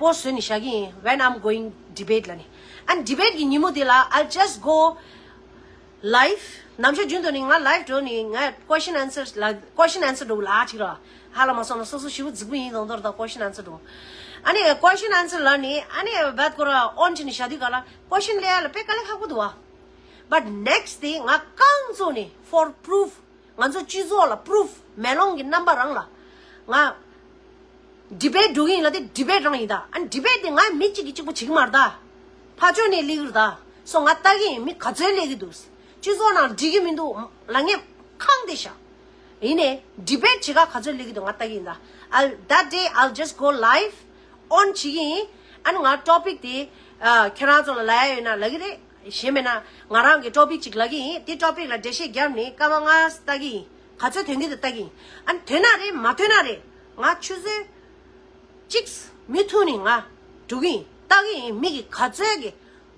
པོ་སི་ཊི་བཟོས་ནས་བཞག་གི་ཡིན། When I'm going debate ལ་ནི། And debate གི་ཉིན་མོ་དེ་ལ་I'll just go live. ནམ་ཞག་རྒྱུན་དུ་ནི་ང་live འགྲོ་ནི་ང་question answer ལ་question answer འགྲོ་ལ་ཅིག་ར། ཧ་ལ་མ་སོང་ན་སོ་སོ་ཞིབ་རྫིག་པོ་ཡིན་དང་དོར་དང་question answer འགྲོ། ཨ་ནི་question answer ལ་ནི་ཨ་ནི་བད་ཀོ་ར་on བྱས་ནས་བཞག་དུས་ག་ལ་question ལས་ཡ་ལ་དཔེ་དཀའ་ལས་ཁག་པོ་འདུག་བ། But next day ང་རྐང་བཙུགས་ནས་for proof ང་ཚོ་སྤྱི་ཚོགས་ལ་proof མེ་ལོང་གི་རྣམ་པ་རང་ལ་ང་debate འགྲོ་གི་ཡིན་ལ། དེ་debate རང་ཡིན་ད། ཨ་debate དེ་ང་མི་གཅིག་གིས་གཅིག་པོ་བྱེད་ཀྱི་མ་རེད་ད། ཕར་ཕྱོགས་ནས་སླེབས་ཀྱི་རེད་ད། སོ་ང་ལྟ་གི་ཡིན། མི་ག་ཚོད་སླེབས་ཀྱི་འདུག་སྤྱི་ཚོགས་ནང་འགྲིག་གི་མི་འདུག་ལབ་མཁན་གང་བསྡད་ཤག་ཡིན་ནའི་debate བྱེད་ག་ག་ཚོད་སླེབས་ཀྱི་འདུག་ང་ལྟ་གི་ཡིན་ད། I'll that day I'll just go live on བྱེད་ཀྱི་ཡིན། ཨ་ནི་ང་topic དེ་ཨ་ཁྱེད་རང་ཚོ་ལ་ལབ་ཡ་ཡོད་ན་ལབ་ཀྱི་རེད། གཞན་མེད་ན་ང་རང་གི་topic ཅིག་ལབ་ཀྱི་ཡིན། དེ་topic ལ་འགྲེལ་བཤད་བརྒྱབ་ནས་སྐར་མ་ལྔ་ལྟ་གི་ཡིན། ག་ཚོད་ཐོན་གྱི་འདུག་ལྟ་གི་ཡིན། ཨ་ནི་ཐོན་ན་རེད། མ་ཐོན་ན་རེད། ང་ཆུ་ཚོད་གཅིག་མུ་མཐུད་ནས་ང་འགྲོ་གི་ཡིན། ལྟ་གི་ཡིན། མི་གི་ག་ཚོད་ཀྱི་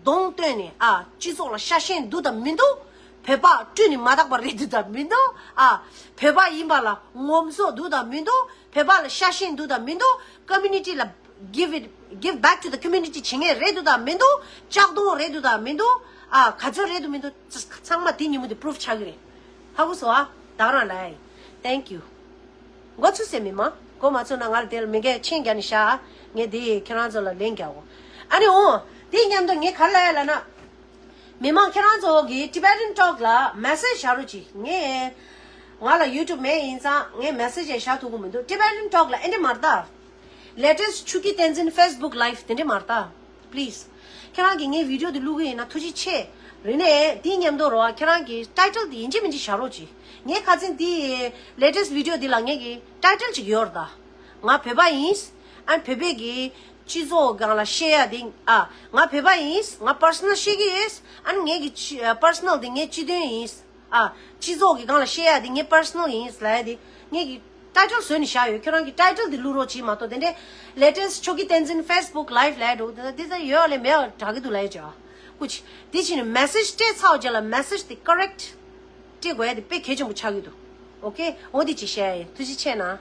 གདོང་སྟོན་ནས་ཨ་སྤྱི་ཚོགས་ལ་ཤ་ཞེན་འདུག་དང་མི་འདུག་བོད་པ་བཀྲུས་ནས་མ་དག་པ་རེད་འདུག་དང་མི་འདུག་ཨ་བོད་པ་ཡིན་པ་ལ་ངོམ་སོ་འདུག་དང་མི་འདུག་བོད་པ་ལ་ཤ་ཞེན་འདུག་དང་མི་འདུག community ལ་give it give back to the community བྱེད་མཁན་རེད་འདུག་དང་མི་འདུག་ལྕགས་གདོང་རེད་འདུག་དང་མི་འདུག་ཨ་ག་ཚོད་རེད་འདུག་མི་འདུག་ཚང་མ་དེ་ཉིན་མོ་དེ་proof ཆགས་ཀྱི་རེད། ཧ་གོ་སོང་ཨ། ད་ག་རང་ལ་ཡ་ཡིན། Thank you. མགོ་ཚོས་སེ་མི་མང་། མགོ་མ་ཚོས་ན་ང་ལ་དེ་ལ་མི་འགས་མཆན་རྒྱག་ནས་བཞག་ངས་དེ་ཁྱེད་རང་ཚོ་ལ་ལན་རྒྱག་གོ། ཨ་ནི་འོ། དེ་མཉམ་དུ་ངས་ག་རེ་ལབ་ཡ་ལབ་ན། མི་མང་ཁྱེད་རང་ཚོ་གི་Tibetan Talk ལ་message བཞག་རོགས་གྱིས། ངས་ང་ལ་YouTube མེད་ཡིན་ཙང་ངས་message ཡང་བཞག་ཐུབ་ཀྱི་མི་འདུག Tibetan Talk ལ་ཨེ་འདྲ་མ་རེད་ད། Latest ཆུ་སྐྱིད་བསྟན་འཛིན་Facebook live དེ་འདྲ་མ་རེད་ད། Please. ཁྱེད་རང་གིས་ངའི་video དེ་བླུག་གི་ཡིན་ན་ཐུགས་རྗེ་ཆེ། རེད་ནས་དེའི་མཉམ་དུ་རོ་ཁྱེད་རང་གི་ཊའི་ཊལ་དེ་ཡིན་གཅིག་མིན་གཅིག་བཞག་རོགས་གྱིས། ངས་ཁ་སང་དེའི་ལེ་ཊེ་སི་ཊི་བི་ཌི་ཡོ་དེ་ལ་ངས་ཀྱི་ཊའི་ཊལ་ཅིག་ཡོད་རེད་ད། ང་བོད་པ་ཡིན། ཨན་བོད་པའི་གི་སྤྱི་ཚོགས་སྒང་ལ་བཤད་ཡ་དེ། ཨ། ང་བོད་པ་ཡིན། ང་པར་སོ་ནལ་བཤད་ཀྱི་ཡོད། ཨན་ངས་ཀྱི་པར་སོ་ནལ་དེ་ངའི་སྤྱི་དོན་ཡིན། ཨ། སྤྱི་ཚོགས་ཀྱི་སྒང་ལ་བཤད་ཡ་དེ་ངའི་པར་སོ་ནལ་ཡིན་ལབ་ཡ་དེ་ངས་ཀྱི་ཊའི་ཊལ་བཟོས་ནས་བཞག་ཡོད། ཁྱོད་རང་གི་ཊའི་ཊལ་དེ་བླུག་རོགས་གྱིས་མ་གཏོགས་དེ་འདྲའི་ལེ་ཊེ་སི་ཊི་ཆོས་སྐྱིད་བསྟན་འཛིན་ཕེ་སི་བུག་ལའིབ་ལབ་འགྲོ་དེ་དེ་ཡོད་ལས་མེད་དྲག་གི་འདུག་ལབ་ཡ་ཅག་ཀུ་ཅི། དེ་ཕྱིན་ནས་མེ་སེ་ཇི་སྤྲད་ཚར་བ་རྗེས་ལ་མེ་སེ་ཇི་དེ་ཀོ་རེག་ཊི་སྤྲད་དགོས་ཡ་དེ་དཔེ་གལ་ཆེན་པོ་ཆགས་ཀྱི་འདུག་ཨོ་ཁེ། འོ་དེ་ཅིག་བཤད་ཡ་ཡིན། ཐུགས་རྗེ་ཆེ་གནང་།